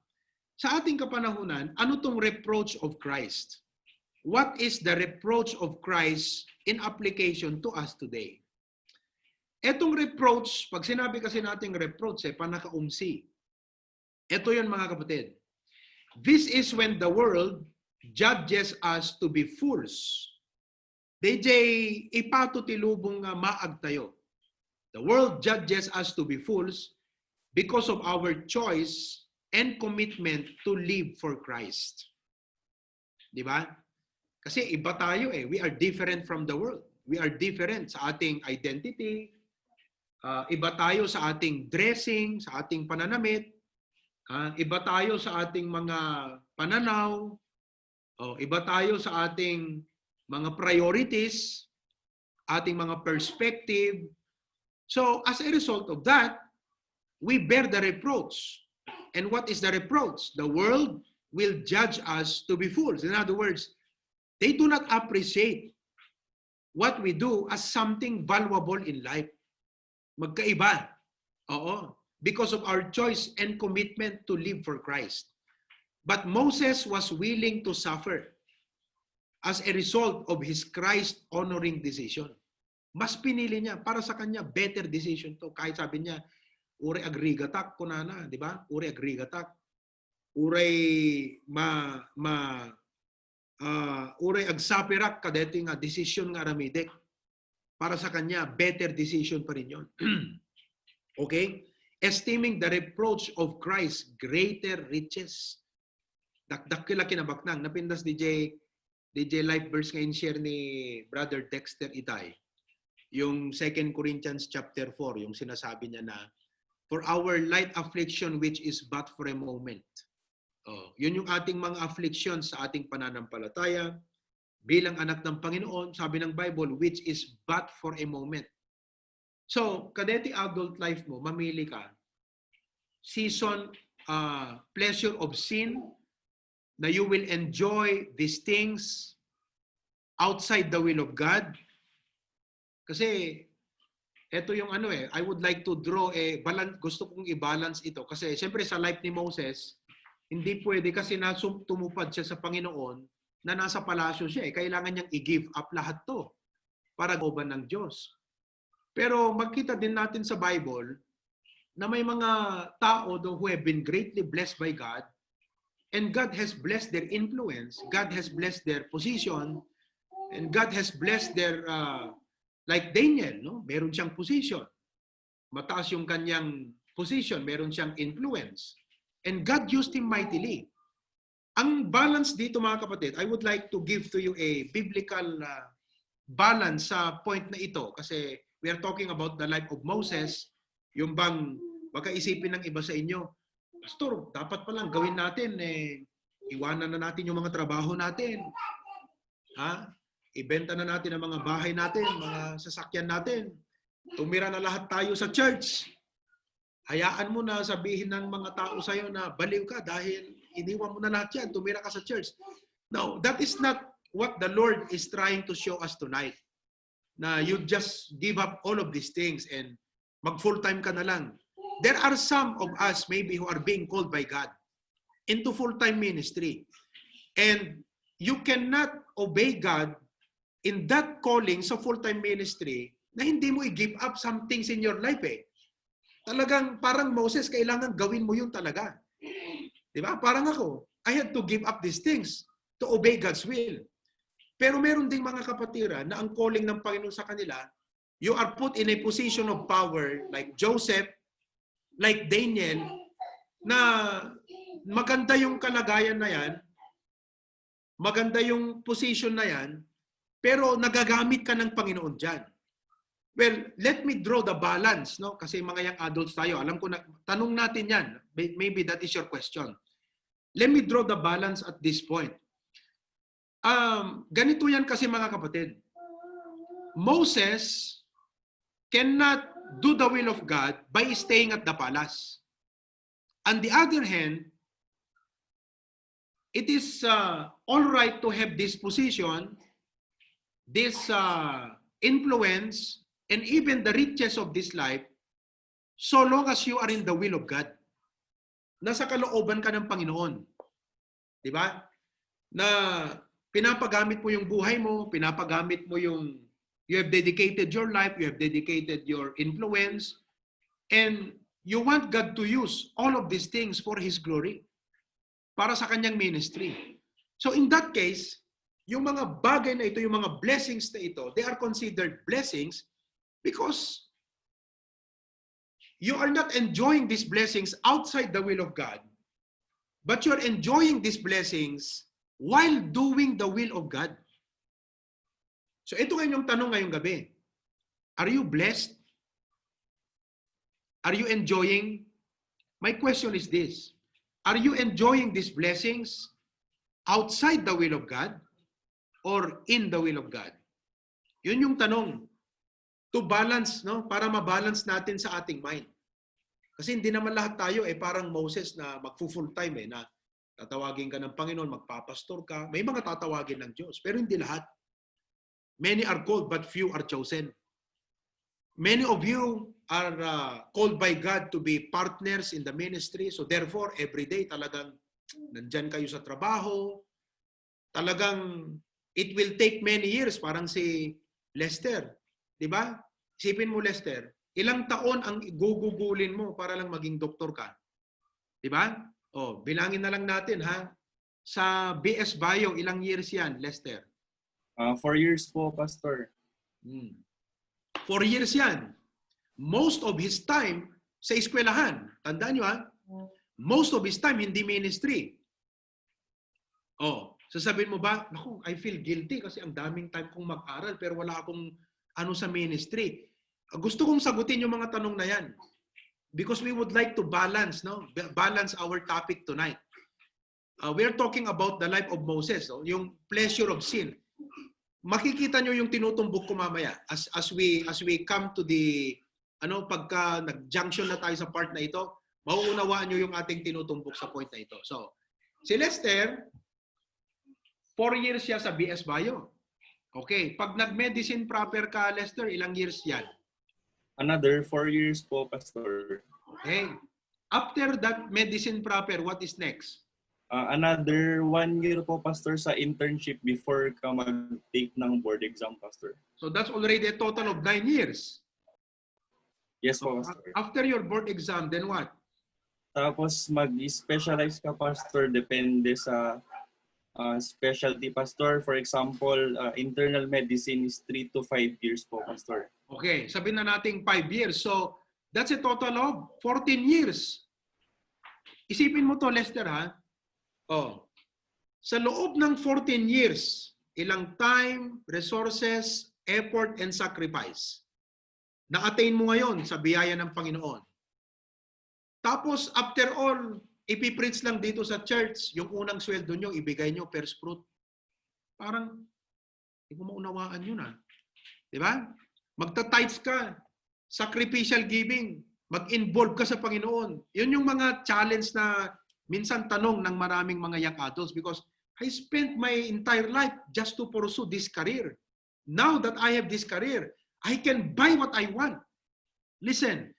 sa ating kapanahunan, ano tong reproach of Christ? What is the reproach of Christ in application to us today? Etong reproach, pag sinabi kasi nating reproach, eh, panakaumsi. Ito yun, mga kapatid. This is when the world judges us to be fools. D J, ipato ti lubong nga maag tayo. The world judges us to be fools because of our choice and commitment to live for Christ. Di ba? Kasi iba tayo eh. We are different from the world. We are different sa ating identity. Ah, iba tayo sa ating dressing, sa ating pananamit. Ah, iba tayo sa ating mga pananaw. Oh, iba tayo sa ating mga priorities, ating mga perspective. So, as a result of that, we bear the reproach. And what is the reproach? The world will judge us to be fools. In other words, they do not appreciate what we do as something valuable in life. Magkaiba. Oo. Because of our choice and commitment to live for Christ. But Moses was willing to suffer as a result of his Christ-honoring decision. Mas pinili niya, para sa kanya, better decision to. Kahit sabi niya, "Uray agrigatak," kunana, di ba? "Uray agrigatak. Uray ma-, ma-, ah, uray agsapirak kadeti nga decision nga aramidek." Para sa kanya, better decision pa rin yun. Okay? "Esteeming the reproach of Christ greater riches." Dakdakkel a kinabaknang. Napintas D J, D J life verse nga in-share ni Brother Dexter Itay. Yung Second Corinthians chapter four, yung sinasabi niya na, "For our light affliction which is but for a moment." Oh, yun yung ating mga affliction sa ating pananampalataya. Bilang anak ng Panginoon, sabi ng Bible, "Which is but for a moment." So, kadeti adult life mo, mamili ka. Season, ah, pleasure of sin, na you will enjoy these things outside the will of God. Kasi, eto yung ano eh, I would like to draw a balance, gusto kong i-balance ito. Kasi, siyempre, sa life ni Moses, hindi pwede kasi na sum-, tumupad siya sa Panginoon na nasa palasyo siya eh. Kailangan niyang i-give up lahat to para kauban ng Diyos. Pero makita din natin sa Bible na may mga tao do who have been greatly blessed by God, and God has blessed their influence, God has blessed their position, and God has blessed their, uh, like Daniel, no? Meron siyang position. Mataas yung kanyang position, meron siyang influence. And God used him mightily. Ang balance dito, mga kapatid, I would like to give to you a biblical, uh, balance sa point na ito kasi we are talking about the life of Moses, yung bang baka isipin ng iba sa inyo, "Pastor, dapat palang gawin natin, eh, iwanan na natin yung mga trabaho natin. Ha? Ibenta na natin ang mga bahay natin, mga sasakyan natin. Tumira na lahat tayo sa church. Hayaan mo na sabihin ng mga tao sa'yo na baliw ka dahil iniwan mo na lahat yan, tumira ka sa church." No, that is not what the Lord is trying to show us tonight. Na you just give up all of these things and mag full-time ka na lang. There are some of us maybe who are being called by God into full-time ministry. And you cannot obey God in that calling sa full-time ministry na hindi mo i-give up some things in your life eh. Talagang parang Moses, kailangan gawin mo yun talaga. Di ba? Parang ako, I had to give up these things to obey God's will. Pero meron ding mga kapatiran na ang calling ng Panginoon sa kanila, you are put in a position of power like Joseph, like Daniel, na maganda yung kalagayan na yan, maganda yung position na yan, pero nagagamit ka ng Panginoon dyan. Well, let me draw the balance, no? Kasi mga young adults tayo, alam ko na, tanong natin yan. May- Maybe that is your question. Let me draw the balance at this point. Um, ganito yan kasi mga kapatid. Moses cannot do the will of God by staying at the palace. On the other hand, it is uh, all right to have this position, this uh, influence, and even the riches of this life, so long as you are in the will of God. Nasa kalooban ka ng Panginoon. Di ba? Na pinapagamit mo yung buhay mo, pinapagamit mo yung, you have dedicated your life, you have dedicated your influence, and you want God to use all of these things for His glory, para sa kanyang ministry. So in that case, yung mga bagay na ito, yung mga blessings na ito, they are considered blessings because you are not enjoying these blessings outside the will of God, but you are enjoying these blessings while doing the will of God. So ito nga inyong tanong ngayong gabi. Are you blessed? Are you enjoying? My question is this. Are you enjoying these blessings outside the will of God or in the will of God? Yun yung tanong. To balance, no? Para ma-balance natin sa ating mind. Kasi hindi naman lahat tayo eh parang Moses na magfu-full time eh, na tatawagin ka ng Panginoon, magpapastor ka. May mga tatawagin ng Diyos, pero hindi lahat. Many are called but few are chosen. Many of you are uh, called by God to be partners in the ministry. So therefore, every day talagang nandyan kayo sa trabaho. Talagang it will take many years, parang si Lester. Di ba? Isipin mo, Lester, ilang taon ang gugugulin mo para lang maging doktor ka? Di ba? O, bilangin na lang natin, ha? Sa B S Bio, ilang years yan, Lester? Uh, four years po, Pastor. Hmm. Four years yan. Most of his time sa eskwelahan. Tandaan nyo, ha? Most of his time, hindi ministry. Oh, sasabihin mo ba, "Naku, I feel guilty kasi ang daming time kong mag-aral pero wala akong ano sa ministry." Gusto kong sagutin yung mga tanong na yan because we would like to balance, no? Ba- Balance our topic tonight. Uh, we're talking about the life of Moses, no? Yung pleasure of sin. Makikita nyo yung tinutumbok ko mamaya as as we as we come to the ano pagka nag-junction na tayo sa part na ito, mauunawaan nyo yung ating tinutumbok sa point na ito. So, si Lester, four years siya sa B S Bio. Okay, pag nag-medicine proper ka, Lester, ilang years yan? Another four years po, Pastor. Okay. After that medicine proper, what is next? Uh, another one year po, Pastor, sa internship before ka mag-take ng board exam, Pastor. So that's already a total of nine years. Yes po, Pastor. After your board exam, then what? Tapos mag-specialize ka, Pastor, depende sa uh, specialty, Pastor. For example, uh, internal medicine is three to five years po, Pastor. Okay, sabihin na nating five years. So that's a total of fourteen years. Isipin mo to, Lester, ha? Oh. Sa loob ng fourteen years, ilang time, resources, effort, and sacrifice na-attain mo ngayon sa biyaya ng Panginoon. Tapos, after all, ipipreach lang dito sa church, yung unang sweldo nyo, ibigay nyo, first fruit. Parang, hindi ko maunawaan yun ah. Di ba? Magta-tithes ka, sacrificial giving, mag-involve ka sa Panginoon. Yun yung mga challenge na minsan tanong ng maraming mga young adults because I spent my entire life just to pursue this career. Now that I have this career, I can buy what I want. Listen,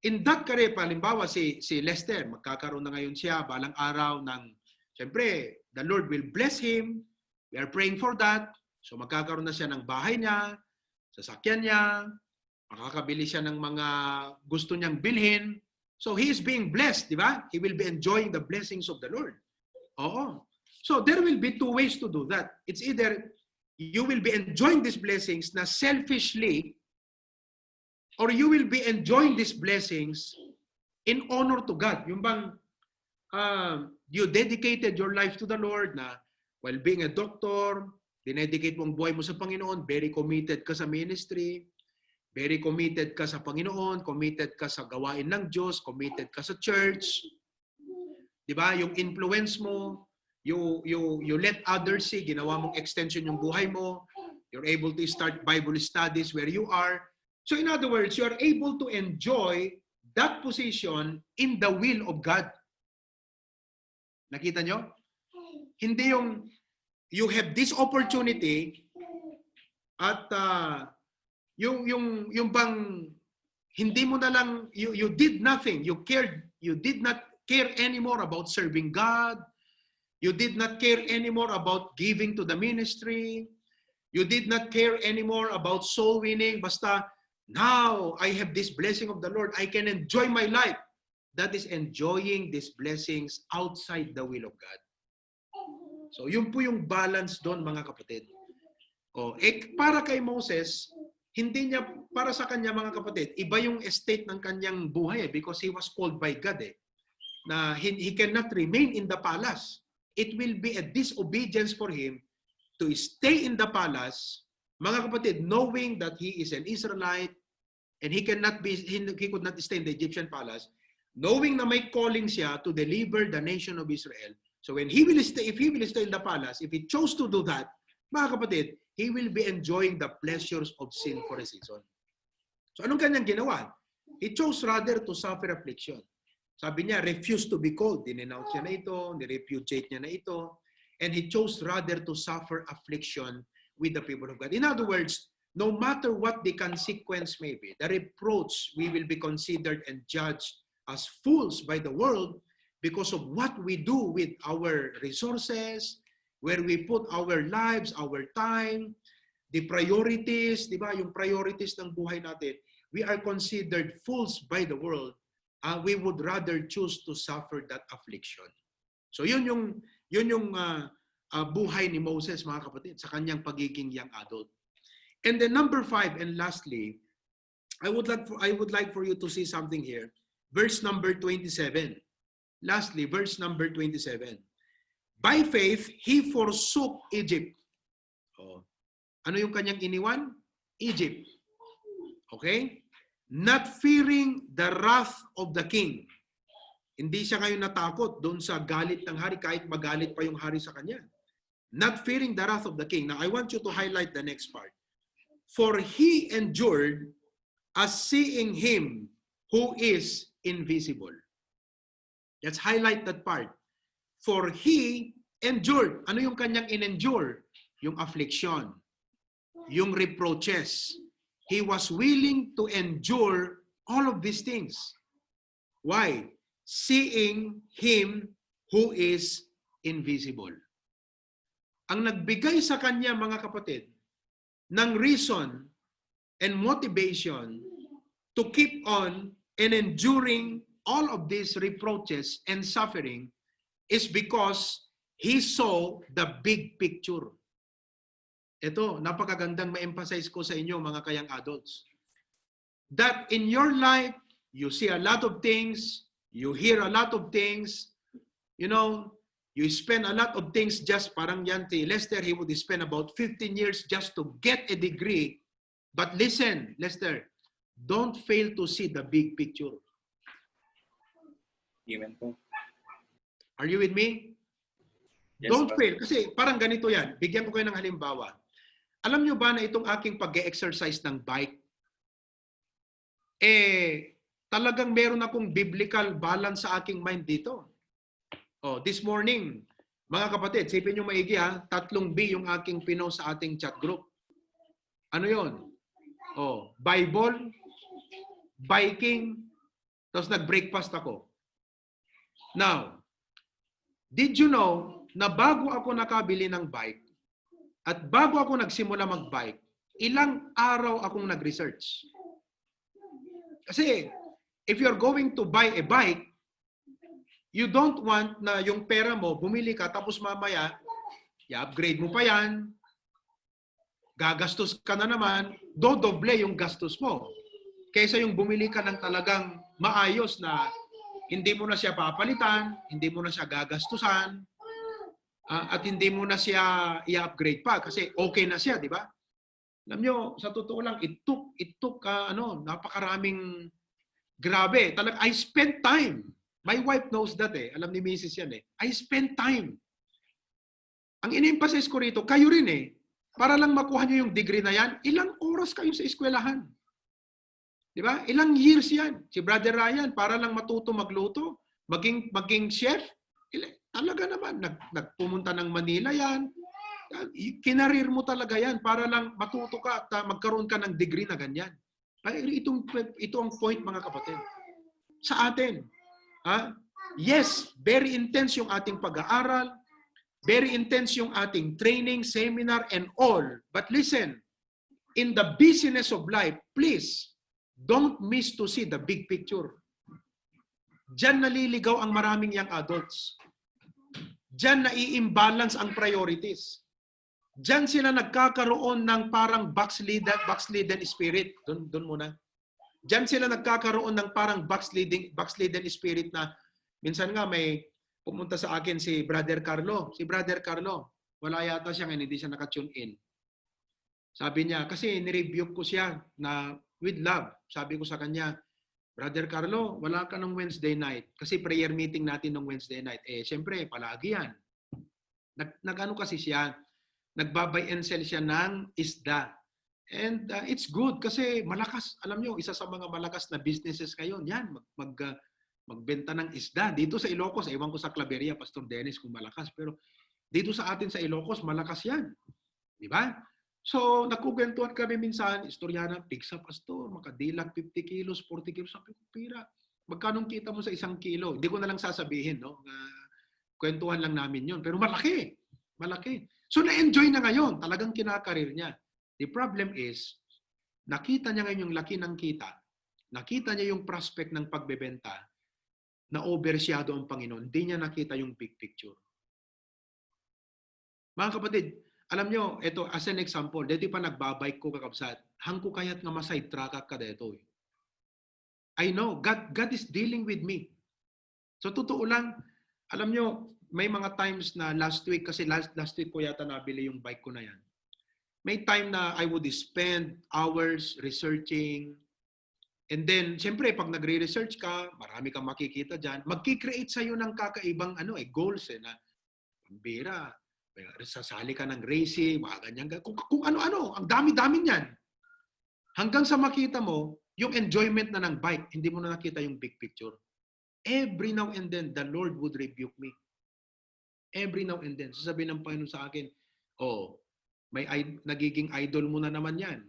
in that career, halimbawa si, si Lester, magkakaroon na ngayon siya balang araw ng Siyempre, the Lord will bless him. We are praying for that. So magkakaroon na siya ng bahay niya, sasakyan niya, makakabili siya ng mga gusto niyang bilhin. So he is being blessed, di ba? He will be enjoying the blessings of the Lord. Oo. So there will be two ways to do that. It's either you will be enjoying these blessings na selfishly, or you will be enjoying these blessings in honor to God. Yung bang uh, you dedicated your life to the Lord na while being a doctor, dinedicate mo ang buhay mo sa Panginoon, very committed ka sa ministry, very committed ka sa Panginoon, committed ka sa gawain ng Diyos, committed ka sa church. Di ba? Yung influence mo, you, you, you let others see, ginawa mong extension yung buhay mo, you're able to start Bible studies where you are. So in other words, you are able to enjoy that position in the will of God. Nakita nyo? Hindi yung you have this opportunity at uh, yung yung yung bang hindi mo na lang you you did nothing, you cared you did not care anymore about serving God. You did not care anymore about giving to the ministry. You did not care anymore about soul winning. Basta now I have this blessing of the Lord. I can enjoy my life. That is enjoying these blessings outside the will of God. So, yun po yung balance doon, mga kapatid. O, eh, para kay Moses, hindi niya, para sa kanya, mga kapatid, iba yung estate ng kanyang buhay eh, because he was called by God eh, na he, he cannot remain in the palace. It will be a disobedience for him to stay in the palace, mga kapatid, knowing that he is an Israelite, and he cannot be he, he could not stay in the Egyptian palace, knowing na may calling siya to deliver the nation of Israel. So when he will stay, if he will stay in the palace, if he chose to do that, mga kapatid, he will be enjoying the pleasures of sin for a season. So anong kanyang ginawa? He chose rather to suffer affliction. Sabi niya, refuse to be called. Dinenounce niya na ito, nirepudiate niya na ito. And he chose rather to suffer affliction with the people of God. In other words, no matter what the consequence may be, the reproach, we will be considered and judged as fools by the world because of what we do with our resources, where we put our lives, our time, the priorities, di ba? Yung priorities ng buhay natin, we are considered fools by the world. Uh, we would rather choose to suffer that affliction. So yun yung yun yung uh, uh, buhay ni Moses, mga kapatid, sa kanyang pagiging young adult. And then number five and lastly, I would like for, I would like for you to see something here. Verse number twenty-seven. Lastly, verse number twenty-seven. By faith, he forsook Egypt. Oh. Ano yung kanyang iniwan? Egypt. Okay? Not fearing the wrath of the king. Hindi siya ngayon natakot doon sa galit ng hari kahit magalit pa yung hari sa kanya. Not fearing the wrath of the king. Now, I want you to highlight the next part. For he endured as seeing him who is invisible. Let's highlight that part. For he endured. Ano yung kanyang in-endure? Yung affliction, yung reproaches. He was willing to endure all of these things. Why? Seeing him who is invisible. Ang nagbigay sa kanya, mga kapatid, ng reason and motivation to keep on and enduring all of these reproaches and suffering is because he saw the big picture. Ito, napakagandang ma-emphasize ko sa inyo, mga kayang adults, that in your life, you see a lot of things, you hear a lot of things, you know, you spend a lot of things just parang yan si Lester, he would spend about fifteen years just to get a degree. But listen, Lester, don't fail to see the big picture. Amen po. Are you with me? Yes, Don't po. fail. Kasi parang ganito yan. Bigyan ko kayo ng halimbawa. Alam nyo ba na itong aking pag-exercise ng bike, eh, talagang meron akong biblical balance sa aking mind dito. Oh, this morning, mga kapatid, sipin nyo maigi ha, tatlong B yung aking pinost sa ating chat group. Ano yon? Oh, Bible, biking, tapos nag-breakfast ako. Now, Did you know na bago ako nakabili ng bike at bago ako nagsimula mag-bike, ilang araw akong nag-research? Kasi if you're going to buy a bike, you don't want na yung pera mo, bumili ka, tapos mamaya, i-upgrade mo pa yan, gagastos ka na naman, dodoble yung gastos mo. Kaysa yung bumili ka ng talagang maayos na hindi mo na siya papalitan, hindi mo na siya gagastusan, ah, at hindi mo na siya i-upgrade pa kasi okay na siya, di ba? Alam nyo, sa totoo lang, it took, it took, ah, ano, napakaraming, grabe. Talaga, I spent time. My wife knows that eh. Alam ni misis yan eh. I spent time. Ang in-emphasize ko rito, kayo rin eh, para lang makuha nyo yung degree na yan, ilang oras kayo sa eskwelahan? Di ba? Ilang years yan? Si Brother Ryan, para lang matuto magluto, maging, maging chef, ila- talaga naman, nag, nagpumunta ng Manila yan. Ah, y- Kinarir mo talaga yan para lang matuto ka at ah, magkaroon ka ng degree na ganyan. Ay, itong, ito ang point, mga kapatid. Sa atin, ha? Yes, very intense yung ating pag-aaral, very intense yung ating training, seminar, and all. But listen, in the busyness of life, please, don't miss to see the big picture. Diyan naliligaw ang maraming young adults. Diyan nai-imbalance ang priorities. Diyan sila nagkakaroon ng parang backslidden, backslidden spirit. Doon, doon muna. Diyan sila nagkakaroon ng parang backsliding, backslidden spirit na minsan nga may pumunta sa akin si Brother Carlo. Si Brother Carlo, wala yata siya ngayon, hindi siya naka-tune in. Sabi niya, kasi nirebuke ko siya na with love. Sabi ko sa kanya, "Brother Carlo, wala ka nung Wednesday night. Kasi prayer meeting natin nung Wednesday night." Eh, siyempre, palagi yan. Nag, nag-ano kasi siya, nagba-buy and sell siya ng isda. And uh, it's good kasi malakas, alam nyo, isa sa mga malakas na businesses ngayon, yan, mag, mag, uh, magbenta ng isda. Dito sa Ilocos, ewan ko sa Claveria, Pastor Dennis, kung malakas, pero dito sa atin sa Ilocos, malakas yan. Di ba? So, nagkukwentuhan kami minsan, istorya na, "Pigsa, Pastor, makadilag fifty kilos, forty kilos." Sabi ko, "Pira? Magkano ang kita mo sa isang kilo?" Hindi ko na lang sasabihin, no? Na kwentuhan lang namin yun. Pero malaki. Malaki. So, na-enjoy na ngayon. Talagang kinakarir niya. The problem is, nakita niya ngayon yung laki ng kita. Nakita niya yung prospect ng pagbebenta. Na-oversyado ang Panginoon. Hindi niya nakita yung big picture. Mga kapatid, alam nyo, ito, as an example, dito pa nagbabike ko, kakabsat, hangko kayat nga ma-sidetrack ka dito. I know, God, God is dealing with me. So, totoo lang, alam nyo, may mga times na last week, kasi last, last week ko yata nabili yung bike ko na yan. May time na I would spend hours researching. And then, siyempre, pag nagre-research ka, marami kang makikita dyan, magki-create sa'yo ng kakaibang ano, eh, goals eh, na pambira, sasali ka ng racing, mga ganyan, kung, kung ano-ano, ang dami-dami niyan. Hanggang sa makita mo, yung enjoyment na ng bike, hindi mo na nakita yung big picture. Every now and then, the Lord would rebuke me. Every now and then, sasabihin ng Panginoon sa akin, "Oh, may id- nagiging idol mo na naman yan."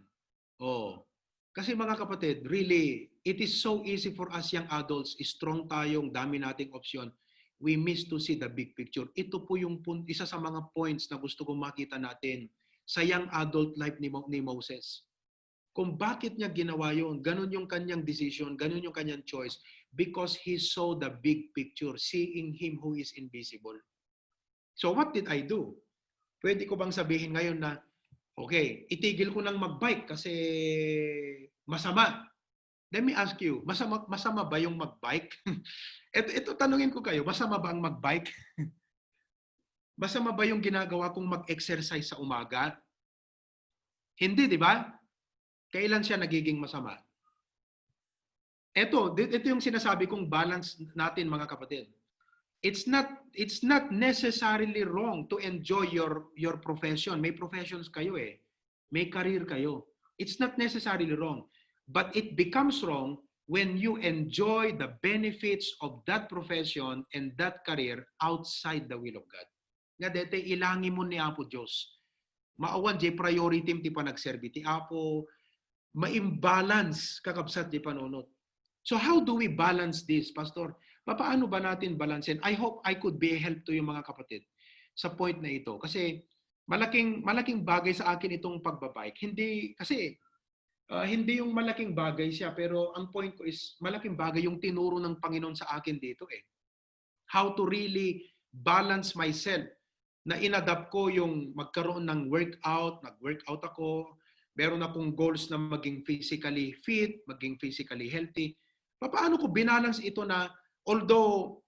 Oh. Kasi mga kapatid, really, it is so easy for us young adults, strong tayong dami nating option. We miss to see the big picture. Ito po yung pun- isa sa mga points na gusto kong makita natin sa young adult life ni, Mo- ni Moses. Kung bakit niya ginawa yun, ganun yung kanyang decision, ganun yung kanyang choice, because he saw the big picture, seeing him who is invisible. So what did I do? Pwede ko bang sabihin ngayon na, "Okay, itigil ko nang magbike kasi masama." Let me ask you, masama, masama ba yung magbike? Ito, ito, tanungin ko kayo, masama ba ang magbike? Masama ba yung ginagawa kong mag-exercise sa umaga? Hindi, di ba? Kailan siya nagiging masama? Ito, di- ito yung sinasabi kong balance natin, mga kapatid. It's not, it's not necessarily wrong to enjoy your, your profession. May professions kayo eh. May career kayo. It's not necessarily wrong. But it becomes wrong when you enjoy the benefits of that profession and that career outside the will of God. Nga dete, ilangi mo ni Apo Dios. Maawan, jay priority ti panagserbi ti Apo, maimbalance, kakabsat, di panunot. So how do we balance this, Pastor? Papaano ba natin balansen? I hope I could be a help to you, mga kapatid, sa point na ito. Kasi malaking malaking bagay sa akin itong pagbabike. Hindi kasi ah, hindi yung malaking bagay siya, pero ang point ko is malaking bagay yung tinuro ng Panginoon sa akin dito eh. How to really balance myself na inadapt ko yung magkaroon ng workout, nag-workout ako, meron akong goals na maging physically fit, maging physically healthy. Paano ko binalance ito na although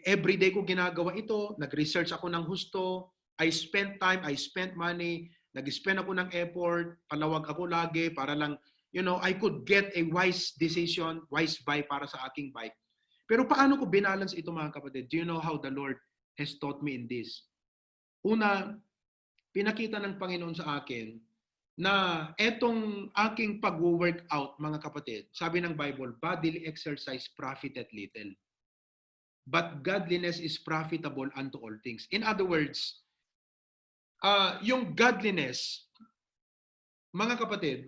everyday ko ginagawa ito, nag-research ako ng husto, I spent time, I spent money, nag-spend ako ng effort, palawag ako lagi para lang, you know, I could get a wise decision, wise buy para sa aking bike. Pero paano ko binalance ito, mga kapatid? Do you know how the Lord has taught me in this? Una, pinakita ng Panginoon sa akin na etong aking pagwo-workout, mga kapatid, sabi ng Bible, bodily exercise profiteth little, but godliness is profitable unto all things. In other words, ah, yung godliness, mga kapatid,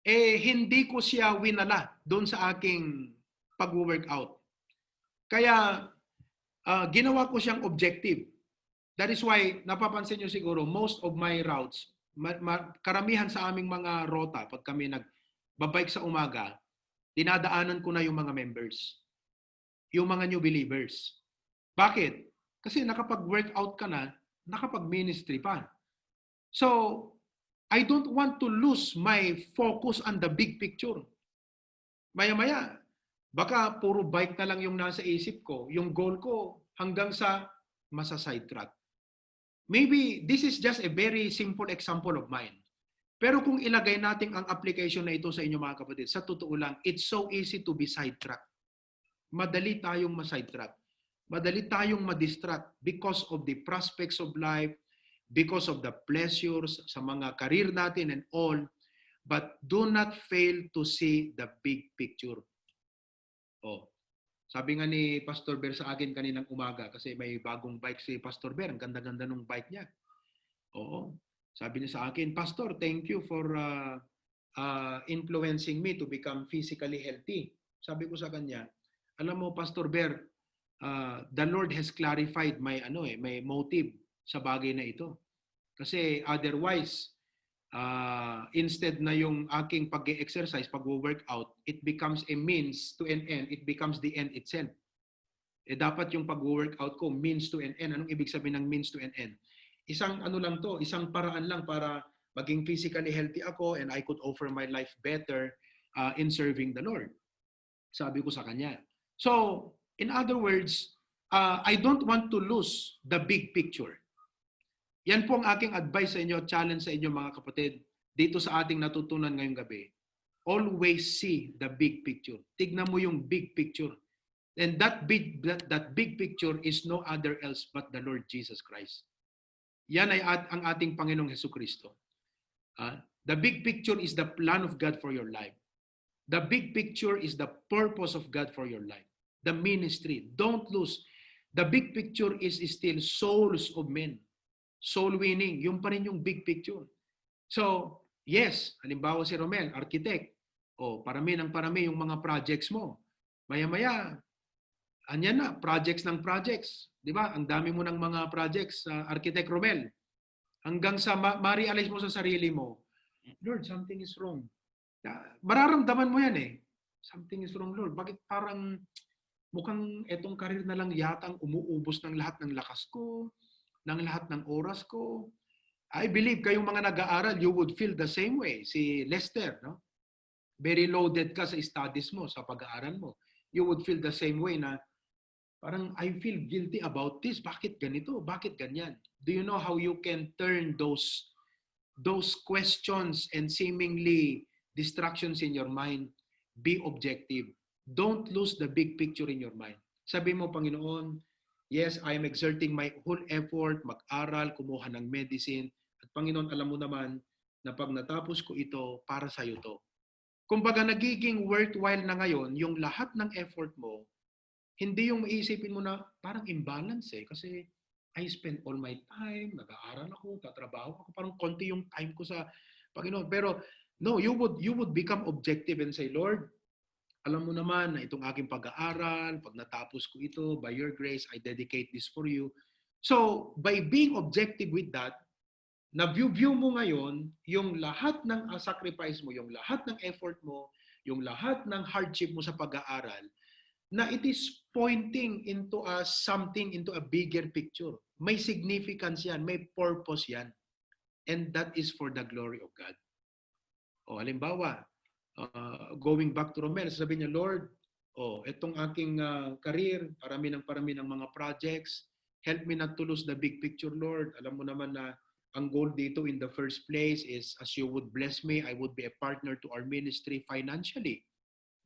eh, hindi ko siya winala doon sa aking pagwo-workout. Kaya, ah, ginawa ko siyang objective. That is why, napapansin nyo siguro, most of my routes, ma- ma- karamihan sa aming mga rota, pag kami nagbabike sa umaga, dinadaanan ko na yung mga members, yung mga new believers. Bakit? Kasi nakapag-workout ka na, nakapag-ministry pa. So, I don't want to lose my focus on the big picture. Maya-maya, baka puro bike na lang yung nasa isip ko. Yung goal ko, hanggang sa masa-sidetrack. Maybe this is just a very simple example of mine. Pero kung ilagay natin ang application na ito sa inyo, mga kapatid, sa totoo lang, it's so easy to be sidetracked. Madali tayong ma-sidetrack. Madali tayong ma-distract because of the prospects of life, because of the pleasures sa mga career natin and all. But do not fail to see the big picture. Oh, sabi nga ni Pastor Ber sa akin kaninang umaga, kasi may bagong bike si Pastor Ber, ang ganda-ganda ng bike niya. Oo. Sabi niya sa akin, "Pastor, thank you for uh, uh, influencing me to become physically healthy." Sabi ko sa kanya, "Alam mo, Pastor Ber, uh, the Lord has clarified my ano eh, my motive sa bagay na ito." Kasi otherwise, uh, instead na yung aking pag-exercise, pag-workout, it becomes a means to an end, it becomes the end itself. Eh, dapat yung pag-workout ko, means to an end. Anong ibig sabihin ng means to an end? Isang ano lang to, isang paraan lang para maging physically healthy ako and I could offer my life better uh, in serving the Lord. Sabi ko sa kanya. So, in other words, uh, I don't want to lose the big picture. Yan po ang aking advice sa inyo at challenge sa inyo, mga kapatid, dito sa ating natutunan ngayong gabi. Always see the big picture. Tignan mo yung big picture. And that big that, that big picture is no other else but the Lord Jesus Christ. Yan ay at, ang ating Panginoong Hesus Kristo. Ah, the big picture is the plan of God for your life. The big picture is the purpose of God for your life. The ministry. Don't lose. The big picture is still souls of men. Soul winning. Yung pa rin yung big picture. So, yes, halimbawa si Romel, architect. O, parami ng parami yung mga projects mo. Maya-maya, anyan na, projects ng projects. Di ba? Ang dami mo ng mga projects, uh, Architect Romel. Hanggang sa ma- ma-realize mo sa sarili mo, "Lord, something is wrong." Na, mararamdaman mo yan eh. "Something is wrong, Lord. Bakit parang mukhang etong career na lang yatang umuubos ng lahat ng lakas ko, ng lahat ng oras ko?" I believe kayong mga nag-aaral, you would feel the same way. Si Lester, no? Very loaded ka sa studies mo, sa pag-aaral mo. You would feel the same way na parang, "I feel guilty about this. Bakit ganito? Bakit ganyan?" Do you know how you can turn those those questions and seemingly distractions in your mind? Be objective. Don't lose the big picture in your mind. Sabi mo, "Panginoon, yes, I am exerting my whole effort, mag-aral, kumuha ng medicine. At Panginoon, alam mo naman na pag natapos ko ito, para sa'yo to." Kumbaga, nagiging worthwhile na ngayon yung lahat ng effort mo, hindi yung iisipin mo na parang imbalance eh, kasi I spend all my time, nag-aaral ako, tatrabaho ako, parang konti yung time ko sa Panginoon. Pero no, you would you would become objective and say, "Lord, alam mo naman na itong aking pag-aaral, pag natapos ko ito, by your grace, I dedicate this for you. So, by being objective with that, na-view-view mo ngayon yung lahat ng, ah, sacrifice mo, yung lahat ng effort mo, yung lahat ng hardship mo sa pag-aaral, na it is pointing into a something, into a bigger picture. May significance yan, may purpose yan. And that is for the glory of God. O, halimbawa, ah, going back to Romel, sabi niya, "Lord, o, itong aking, ah, career, parami ng parami ng mga projects. Help me not to lose the big picture, Lord. Alam mo naman na ang goal dito in the first place is as you would bless me, I would be a partner to our ministry financially."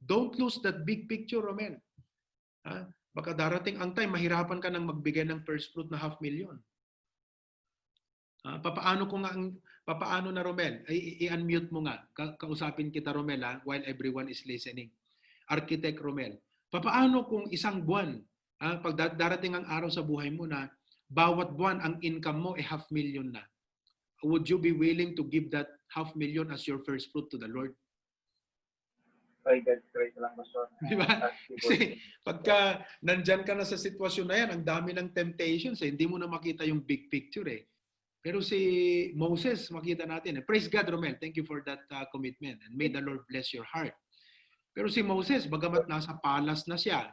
Don't lose that big picture, Romel. Ha? Baka darating ang time, mahirapan ka nang magbigay ng first fruit na half million. Ah, papaano ko nga ang, papaano na, Romel? Ay, i-, i-unmute mo nga. Ka-, kausapin kita, Romel, ha? While everyone is listening. Architect Romel, papaano kung isang buwan, ha, pag da-, darating ang araw sa buhay mo na bawat buwan ang income mo ay half million na? Would you be willing to give that half million as your first fruit to the Lord? By God's grace lang, Pastor. Di ba? Kasi pagka nandyan ka na sa sitwasyon na yan, ang dami ng temptations, eh. Hindi mo na makita yung big picture, eh. Pero si Moses, makita natin, eh. Praise God, Romel. Thank you for that, uh, commitment. And may the Lord bless your heart. Pero si Moses, bagamat nasa palace na siya,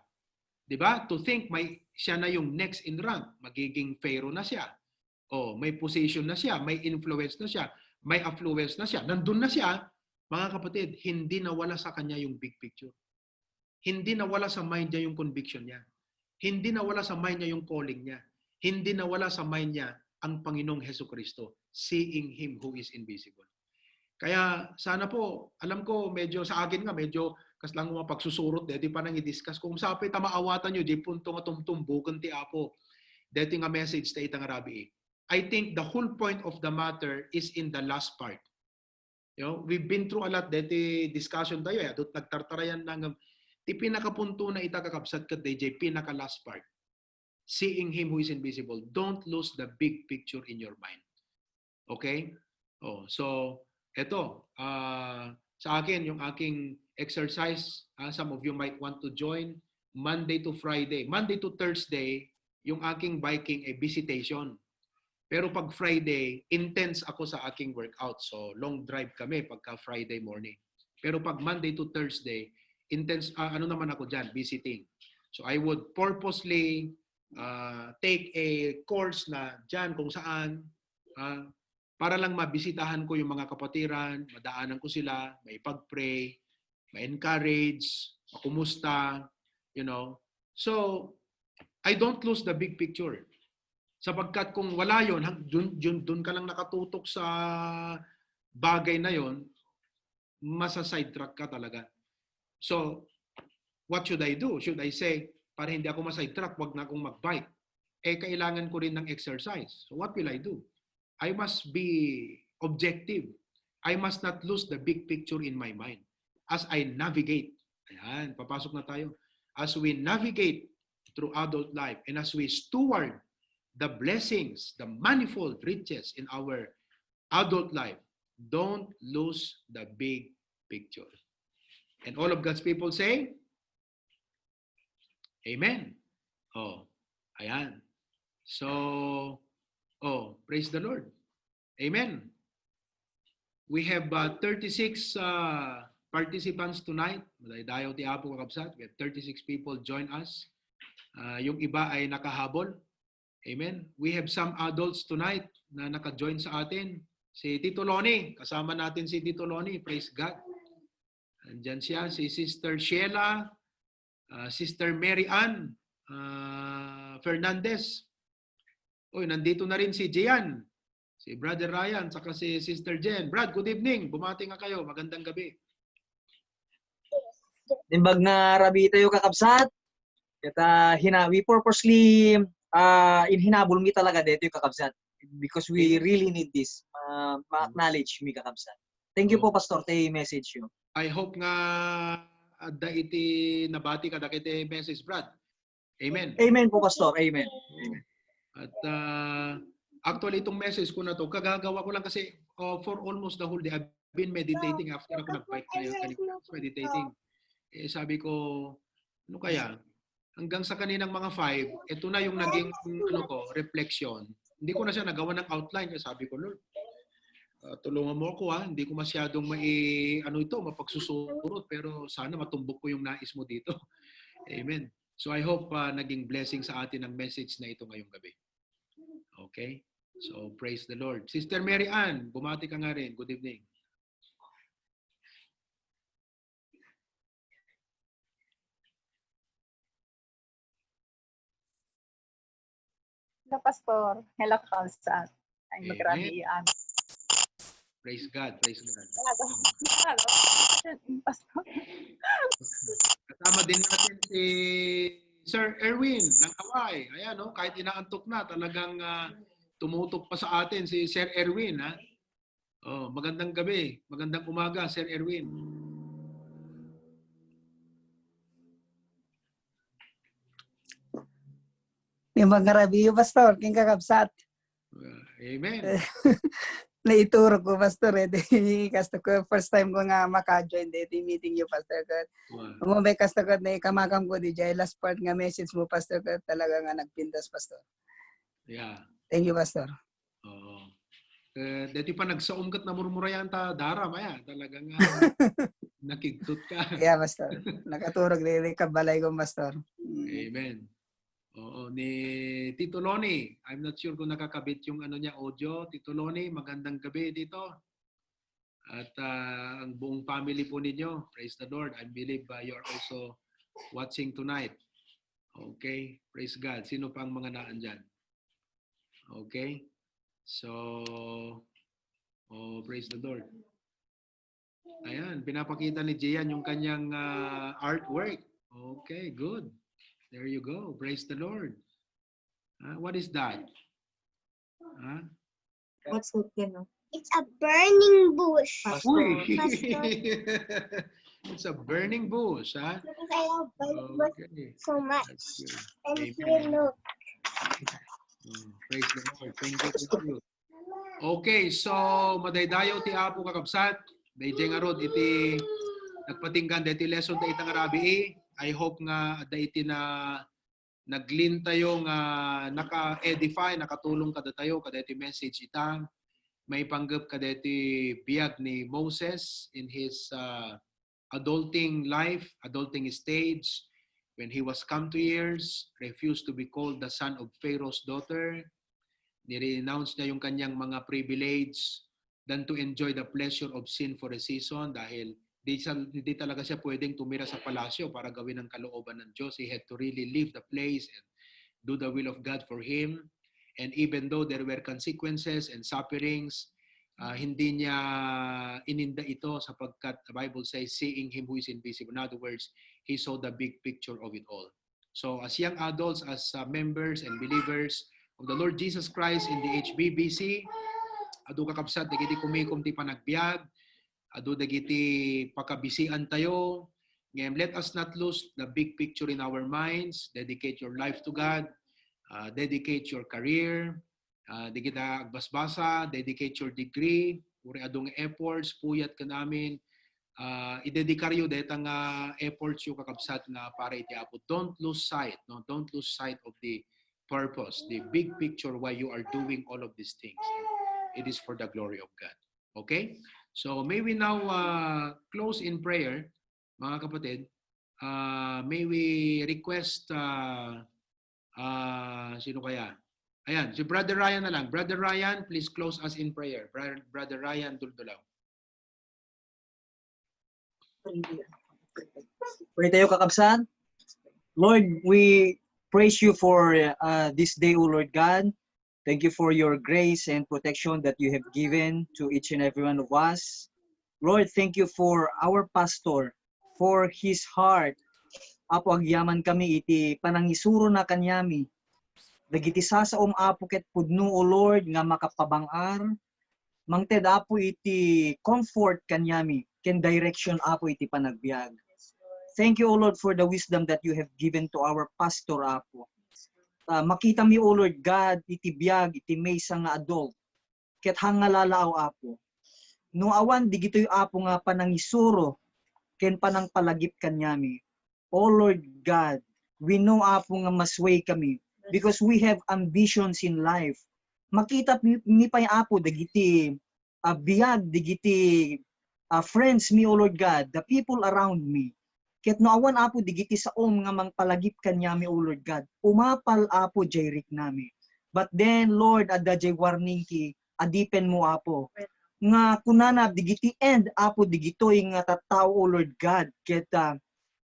di ba? To think may, siya na yung next in rank, magiging Pharaoh na siya. O, may position na siya, may influence na siya, may affluence na siya, nandun na siya, mga kapatid, hindi nawala sa kanya yung big picture. Hindi nawala sa mind niya yung conviction niya. Hindi nawala sa mind niya yung calling niya. Hindi nawala sa mind niya ang Panginoong Hesukristo, seeing Him who is invisible. Kaya sana po, alam ko medyo sa akin nga, medyo kas lang mga pagsusurot, deti pa nang i-discuss. Kung sapay ta maawatan nyo, di punto nga tumtumbukan ti Apo. Deti nga message ta ita nga rabii. I think the whole point of the matter is in the last part. You know, we've been through a lot, deti discussion tayo, eh. Adut nagtartarayan na nga, ti pinakapunto na ita kakabsat ket D J, pinaka last part. Seeing Him who is invisible. Don't lose the big picture in your mind. Okay? Oh, so, eto, ah, sa akin, yung aking exercise, ah, some of you might want to join, Monday to Friday. Monday to Thursday, yung aking biking ay visitation. Pero pag Friday, intense ako sa aking workout. So, long drive kami pagka Friday morning. Pero pag Monday to Thursday, intense, ah, ano naman ako dyan, visiting. So, I would purposely, ah, take a course na dyan kung saan, ah, para lang mabisitahan ko yung mga kapatiran, madaanan ko sila, maipag-pray, ma-encourage, makumusta, you know. So, I don't lose the big picture. Sapagkat kung wala yun, hang-, dun, dun, dun ka lang nakatutok sa bagay na yon, masa-sidetrack ka talaga. So, what should I do? Should I say, "Para hindi ako ma-sidetrack, wag na akong mag-bike"? Eh, kailangan ko rin ng exercise. So, what will I do? I must be objective. I must not lose the big picture in my mind as I navigate. Ayan, papasok na tayo. As we navigate through adult life and as we steward the blessings, the manifold riches in our adult life, don't lose the big picture. And all of God's people say, Amen. Oh, ayan. So, oh, praise the Lord. Amen. We have, uh, thirty-six, uh, participants tonight. Madaydayaw ti Apo, kakabsat. We have thirty-six people join us. Uh, yung iba ay nakahabol. Amen. We have some adults tonight na naka-join sa atin. Si Tito Lonnie, kasama natin si Tito Lonnie. Praise God. Andyan siya, si Sister Sheila, ah, Sister Mary Ann, ah, Fernandez. Uy, nandito na rin si Gian, si Brother Ryan, saka si Sister Jen. Brad, good evening. Bumati nga kayo. Magandang gabi. Imbag nga rabii tayo, kakabsat. Ket, ah, hina-, we purposely, ah, inhinabol mi talaga daytoy, kakabsat. Because we really need this. Ma-, ma-acknowledge mi, kakabsat. Thank you po, Pastor, ti message yo. I hope nga adda iti nabati kadagiti message, Brad. Amen. Amen po, Pastor. Amen. At, ah, actually, itong message ko na to, kagagawa ko lang kasi, uh, for almost the whole day, I've been meditating after ako nag-bike kayo kanina. Meditating. Eh, sabi ko, "Ano kaya?" Hanggang sa kaninang mga five, ito na yung naging, ano ko, reflection. Hindi ko na siya nagawa ng outline kasi sabi ko, "Lord, ah, tulungan mo ako, ah. Hindi ko masyadong mai-, ano ito, mapagsusurot, pero sana matumbok ko yung nais mo dito." Amen. So I hope, ah, naging blessing sa atin ang message na ito ngayong gabi. Okay? So praise the Lord. Sister Mary Ann, bumati ka nga rin. Good evening. Hello, Pastor. Hello, Kabsat. Ay, Amen. Magrabian. Praise God, praise God. Hello, Pastor. Kasama din natin si Sir Erwin ng Hawaii. Ayan, no? Kahit inaantok na, talagang ah, tumutok pa sa atin si Sir Erwin, ha? Oh, magandang gabi, magandang umaga, Sir Erwin. Ni mangarabiyo, Pastor, ken kakabsat. Ah, amen. Naiturog ko, Pastor, eh. Di, kasto ko, first time ko nga maka-join dito meeting you, Pastor. Kat, Wow. Mo may kasto kat na ikamakam ko di jay last part nga message mo, Pastor, kat talaga nga nagpintas, Pastor. Yeah. Thank you, Pastor. Oo. Eh, dati pa nagsaom kat namurmurayan ta, Dara, maya. Talagang ah, nakigtot ka. Yeah, Pastor. Nakaturog di, di kabalay ko, Pastor. Mm. Amen. Oo, ni Tito Loni. I'm not sure kung nakakabit yung ano niya, audio. Tito Loni, magandang gabi, Tito. At ah, ang buong family po ninyo, praise the Lord. I believe ah, you are also watching tonight. Okay, praise God. Sino pa ang mga naan dyan? Okay. So, oh, praise the Lord. Ayan, pinapakita ni Gian yung kanyang ah, artwork. Okay, good. There you go. Praise the Lord. Ah, what is that? Ah? What's that, you know? It's a burning bush. Uy! Pastor. It's a burning bush, ha? Because I love burning bush Okay. so much. That's good. And Amen. here, look. Mm, praise the Lord. Thank you, thank you. Okay, so madaydayaw ti Apo, kakabsat. Dayjay ngarud iti nagpatinggan daytoy lesson ta ita nga rabii. I hope nga adda iti na naglintayo nga naka-edify, nakatulong kadatayo kadaytoy message ita maipanggep kadaytoy biag ni Moses in his uh, adulting life, adulting stage, when he was come to years, refused to be called the son of Pharaoh's daughter. Ni-renounce niya yung kanyang mga privilege than to enjoy the pleasure of sin for a season dahil di, siya, di talaga siya pwedeng tumira sa palasyo para gawin ang kalooban ng Diyos. He had to really leave the place and do the will of God for him. And even though there were consequences and sufferings, uh, hindi niya ininda ito sapagkat the Bible says, "Seeing him who is invisible." In other words, he saw the big picture of it all. So as young adults, as uh, members and believers of the Lord Jesus Christ in the H B B C, adu kakabsat, dagiti kumikom ti panagbiag, adu dagiti pakabisian tayo. Ngem, let us not lose the big picture in our minds. Dedicate your life to God. Uh, dedicate your career. Uh, dagita agbasbasa, dedicate your degree. Uri adu nga efforts, puyat ken amin. Uh, idedekaryo dayta nga efforts yo, kakabsat, nga para iti Apo. Don't lose sight, no? Don't lose sight of the purpose, the big picture why you are doing all of these things. It is for the glory of God. Okay? So may we now uh, close in prayer, mga kapatid. Uh, may we request, uh, uh, sino kaya? Ayan, si Brother Ryan na lang. Brother Ryan, please close us in prayer. Brother, Brother Ryan Duldulaw. Pray tayo, kakabsat. Lord, we praise you for uh, this day, O Lord God. Thank you for your grace and protection that you have given to each and every one of us. Lord, thank you for our pastor, for his heart. Apo, agyaman kami iti panangisuro na kanyami. Dagiti sasaom, Apo, ket pudno, O Lord, nga makapabang-ar. Mangted, Apo, iti comfort kaniami ken direction, Apo, iti panagbiag. Thank you, O Lord, for the wisdom that you have given to our pastor, Apo. Ah, makitami, O Lord God, iti biag iti maysa nga adult ket hangnalalaw, Apo. No awan digitoy, Apo, nga panangisuro, ken panangpalagip kaniami. O Lord God, we know, Apo, nga masway kami because we have ambitions in life. Makita mi, mi pay, Apo, dagiti a biag dagiti, ah, friends mi, O Lord God, the people around me. Ket no awan, Apo, dagiti saom nga mangpalagip kaniami, O Lord God, umapal, Apo, jay riknami. But then, Lord, adda jay warningki, adipenmo, Apo, nga kunana, dagiti end, Apo, dagitoy nga tattao, O Lord God, ket, ah,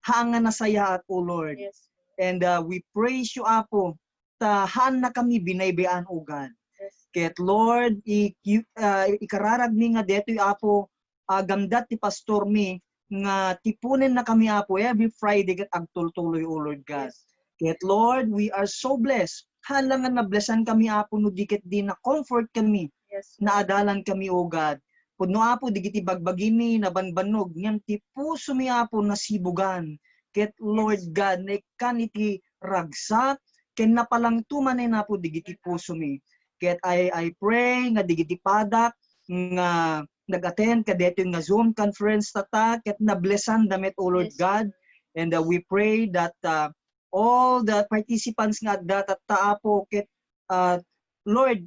haan nga nasayaat, O Lord. Yes. And, ah, we praise you, Apo, ta haannakami binaybay-an, O God. Yes. Ket Lord, i-, i-, ah, ikararagmi nga detoy, Apo, ah, gamdat ti pastormi nga tipunennakami, Apo, every Friday ket agtultuloy, O Lord God. Yes. Ket Lord, we are so blessed. Haan la nga nablesankami, Apo, no di ket di na-comfort kami, yes, naadalan kami, O God. Pudno, Apo, dagiti bagbagimi nabanbannog, ngem ti pusomi, Apo, nasibugan. Ket Lord, yes, God, naikkan iti ragsak, ken napalangto manen, Apo, dagiti pusomi. Ket I, I pray nga dagiti padak nga nag-attend kadetoy nga Zoom conference tatta, ket nablesanda met, O Lord, yes, God. And, uh, we pray that, uh, all the participants nga adda tatta, Apo, ket, uh, Lord,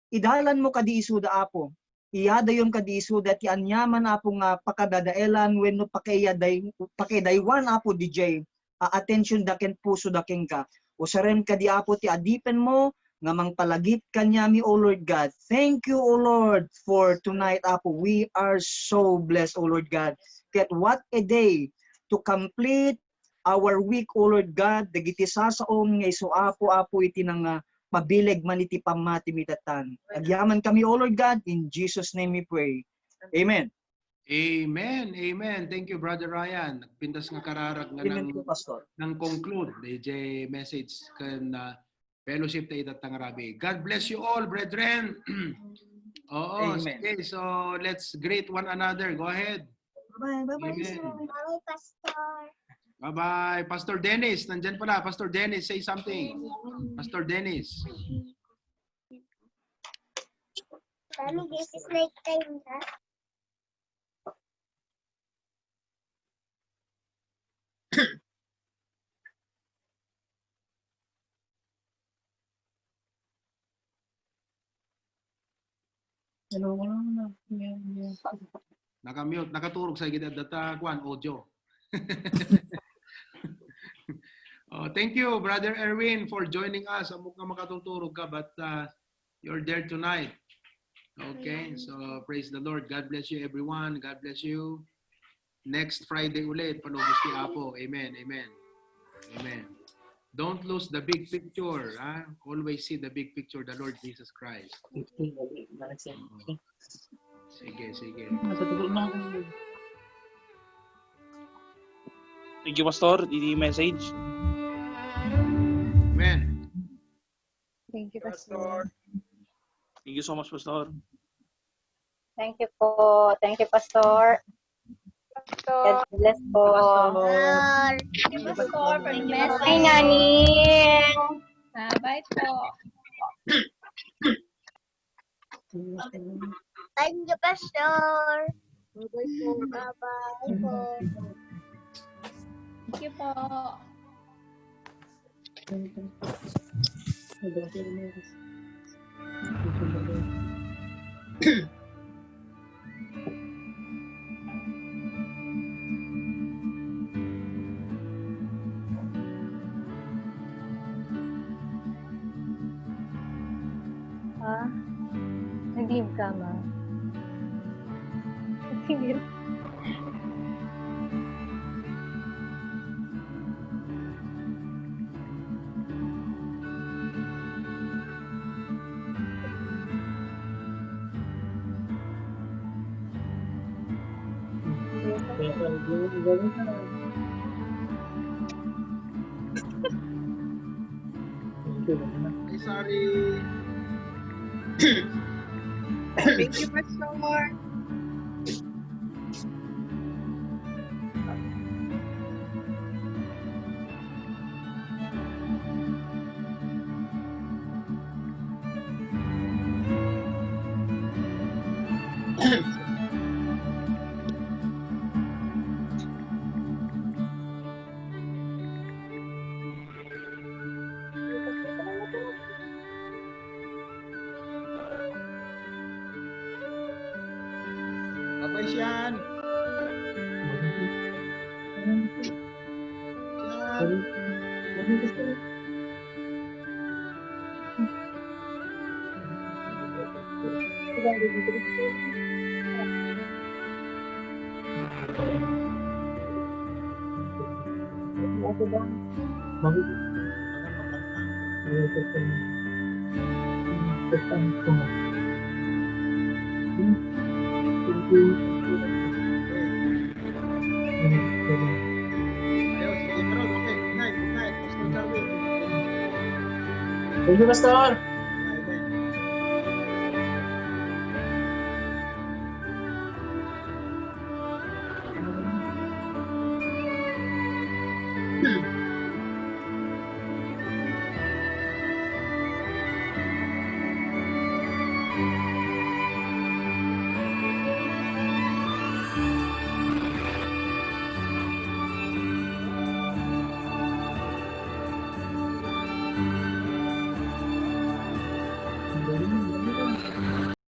idalanmo kadi isuda, Apo. Iyadayon kadi isuda ti aniaman, Apo, nga pakadadaelan wenno pakaiyaday-, pakaidaywan, Apo, didiay, ah, attention da ken puso da kenka. Usarem kadi, Apo, ti adipenmo nga mangpalagip kaniami, O Lord God. Thank you, O Lord, for tonight, Apo. We are so blessed, O Lord God. Ket what a day to complete our week, O Lord God, dagiti sasaom nga isu, Apo, Apo, iti nang, ah, mabileg man iti pammatimi tatta. Agyamankami, O Lord God, in Jesus' name we pray. Amen. Amen. Amen. Thank you, Brother Ryan. Nagpintas nga kararag nga nang, Pastor, nang conclude diay message ken, ah, fellowship ta itatta nga rabii. God bless you all, brethren. Oo, amen. Sige, so let's greet one another. Go ahead. Bye-bye, bye-bye, amen, sir. Bye, Pastor. Bye-bye. Pastor Dennis, nandyan pala. Pastor Dennis, say something. Pastor Dennis. Mommy, this is night time na. Hello, hello, hello. Yeah, yeah. Naka-mute, nakaturog sa gid data, kuan, audio. Oh, thank you, Brother Erwin, for joining us. Ammok nga makaturturog ka, but, uh, you're there tonight. Okay, amen. So praise the Lord. God bless you, everyone. God bless you. Next Friday ulit, palubos ti Apo. Amen, amen. Amen. Don't lose the big picture, ha? Always see the big picture, the Lord Jesus Christ. Sige, sige. Thank you, Pastor, iti message. Amen. Thank you, Pastor. Thank you so much, Pastor. Thank you po. Thank you, Pastor. God bless po. Pastor. Thank you, Pastor, for the message. Bye, Nani. Ah, bye po. Thank you, Pastor. Bye-bye po. Bye-bye po. Thank you po. Ah, nag-leave ka, ma? Sige. Ay, sorry. Thank you, Pastor. Sian. Sian. Ayos, sige, bro. Okay, good night, good night. Pastor Charlie. Thank you, Pastor.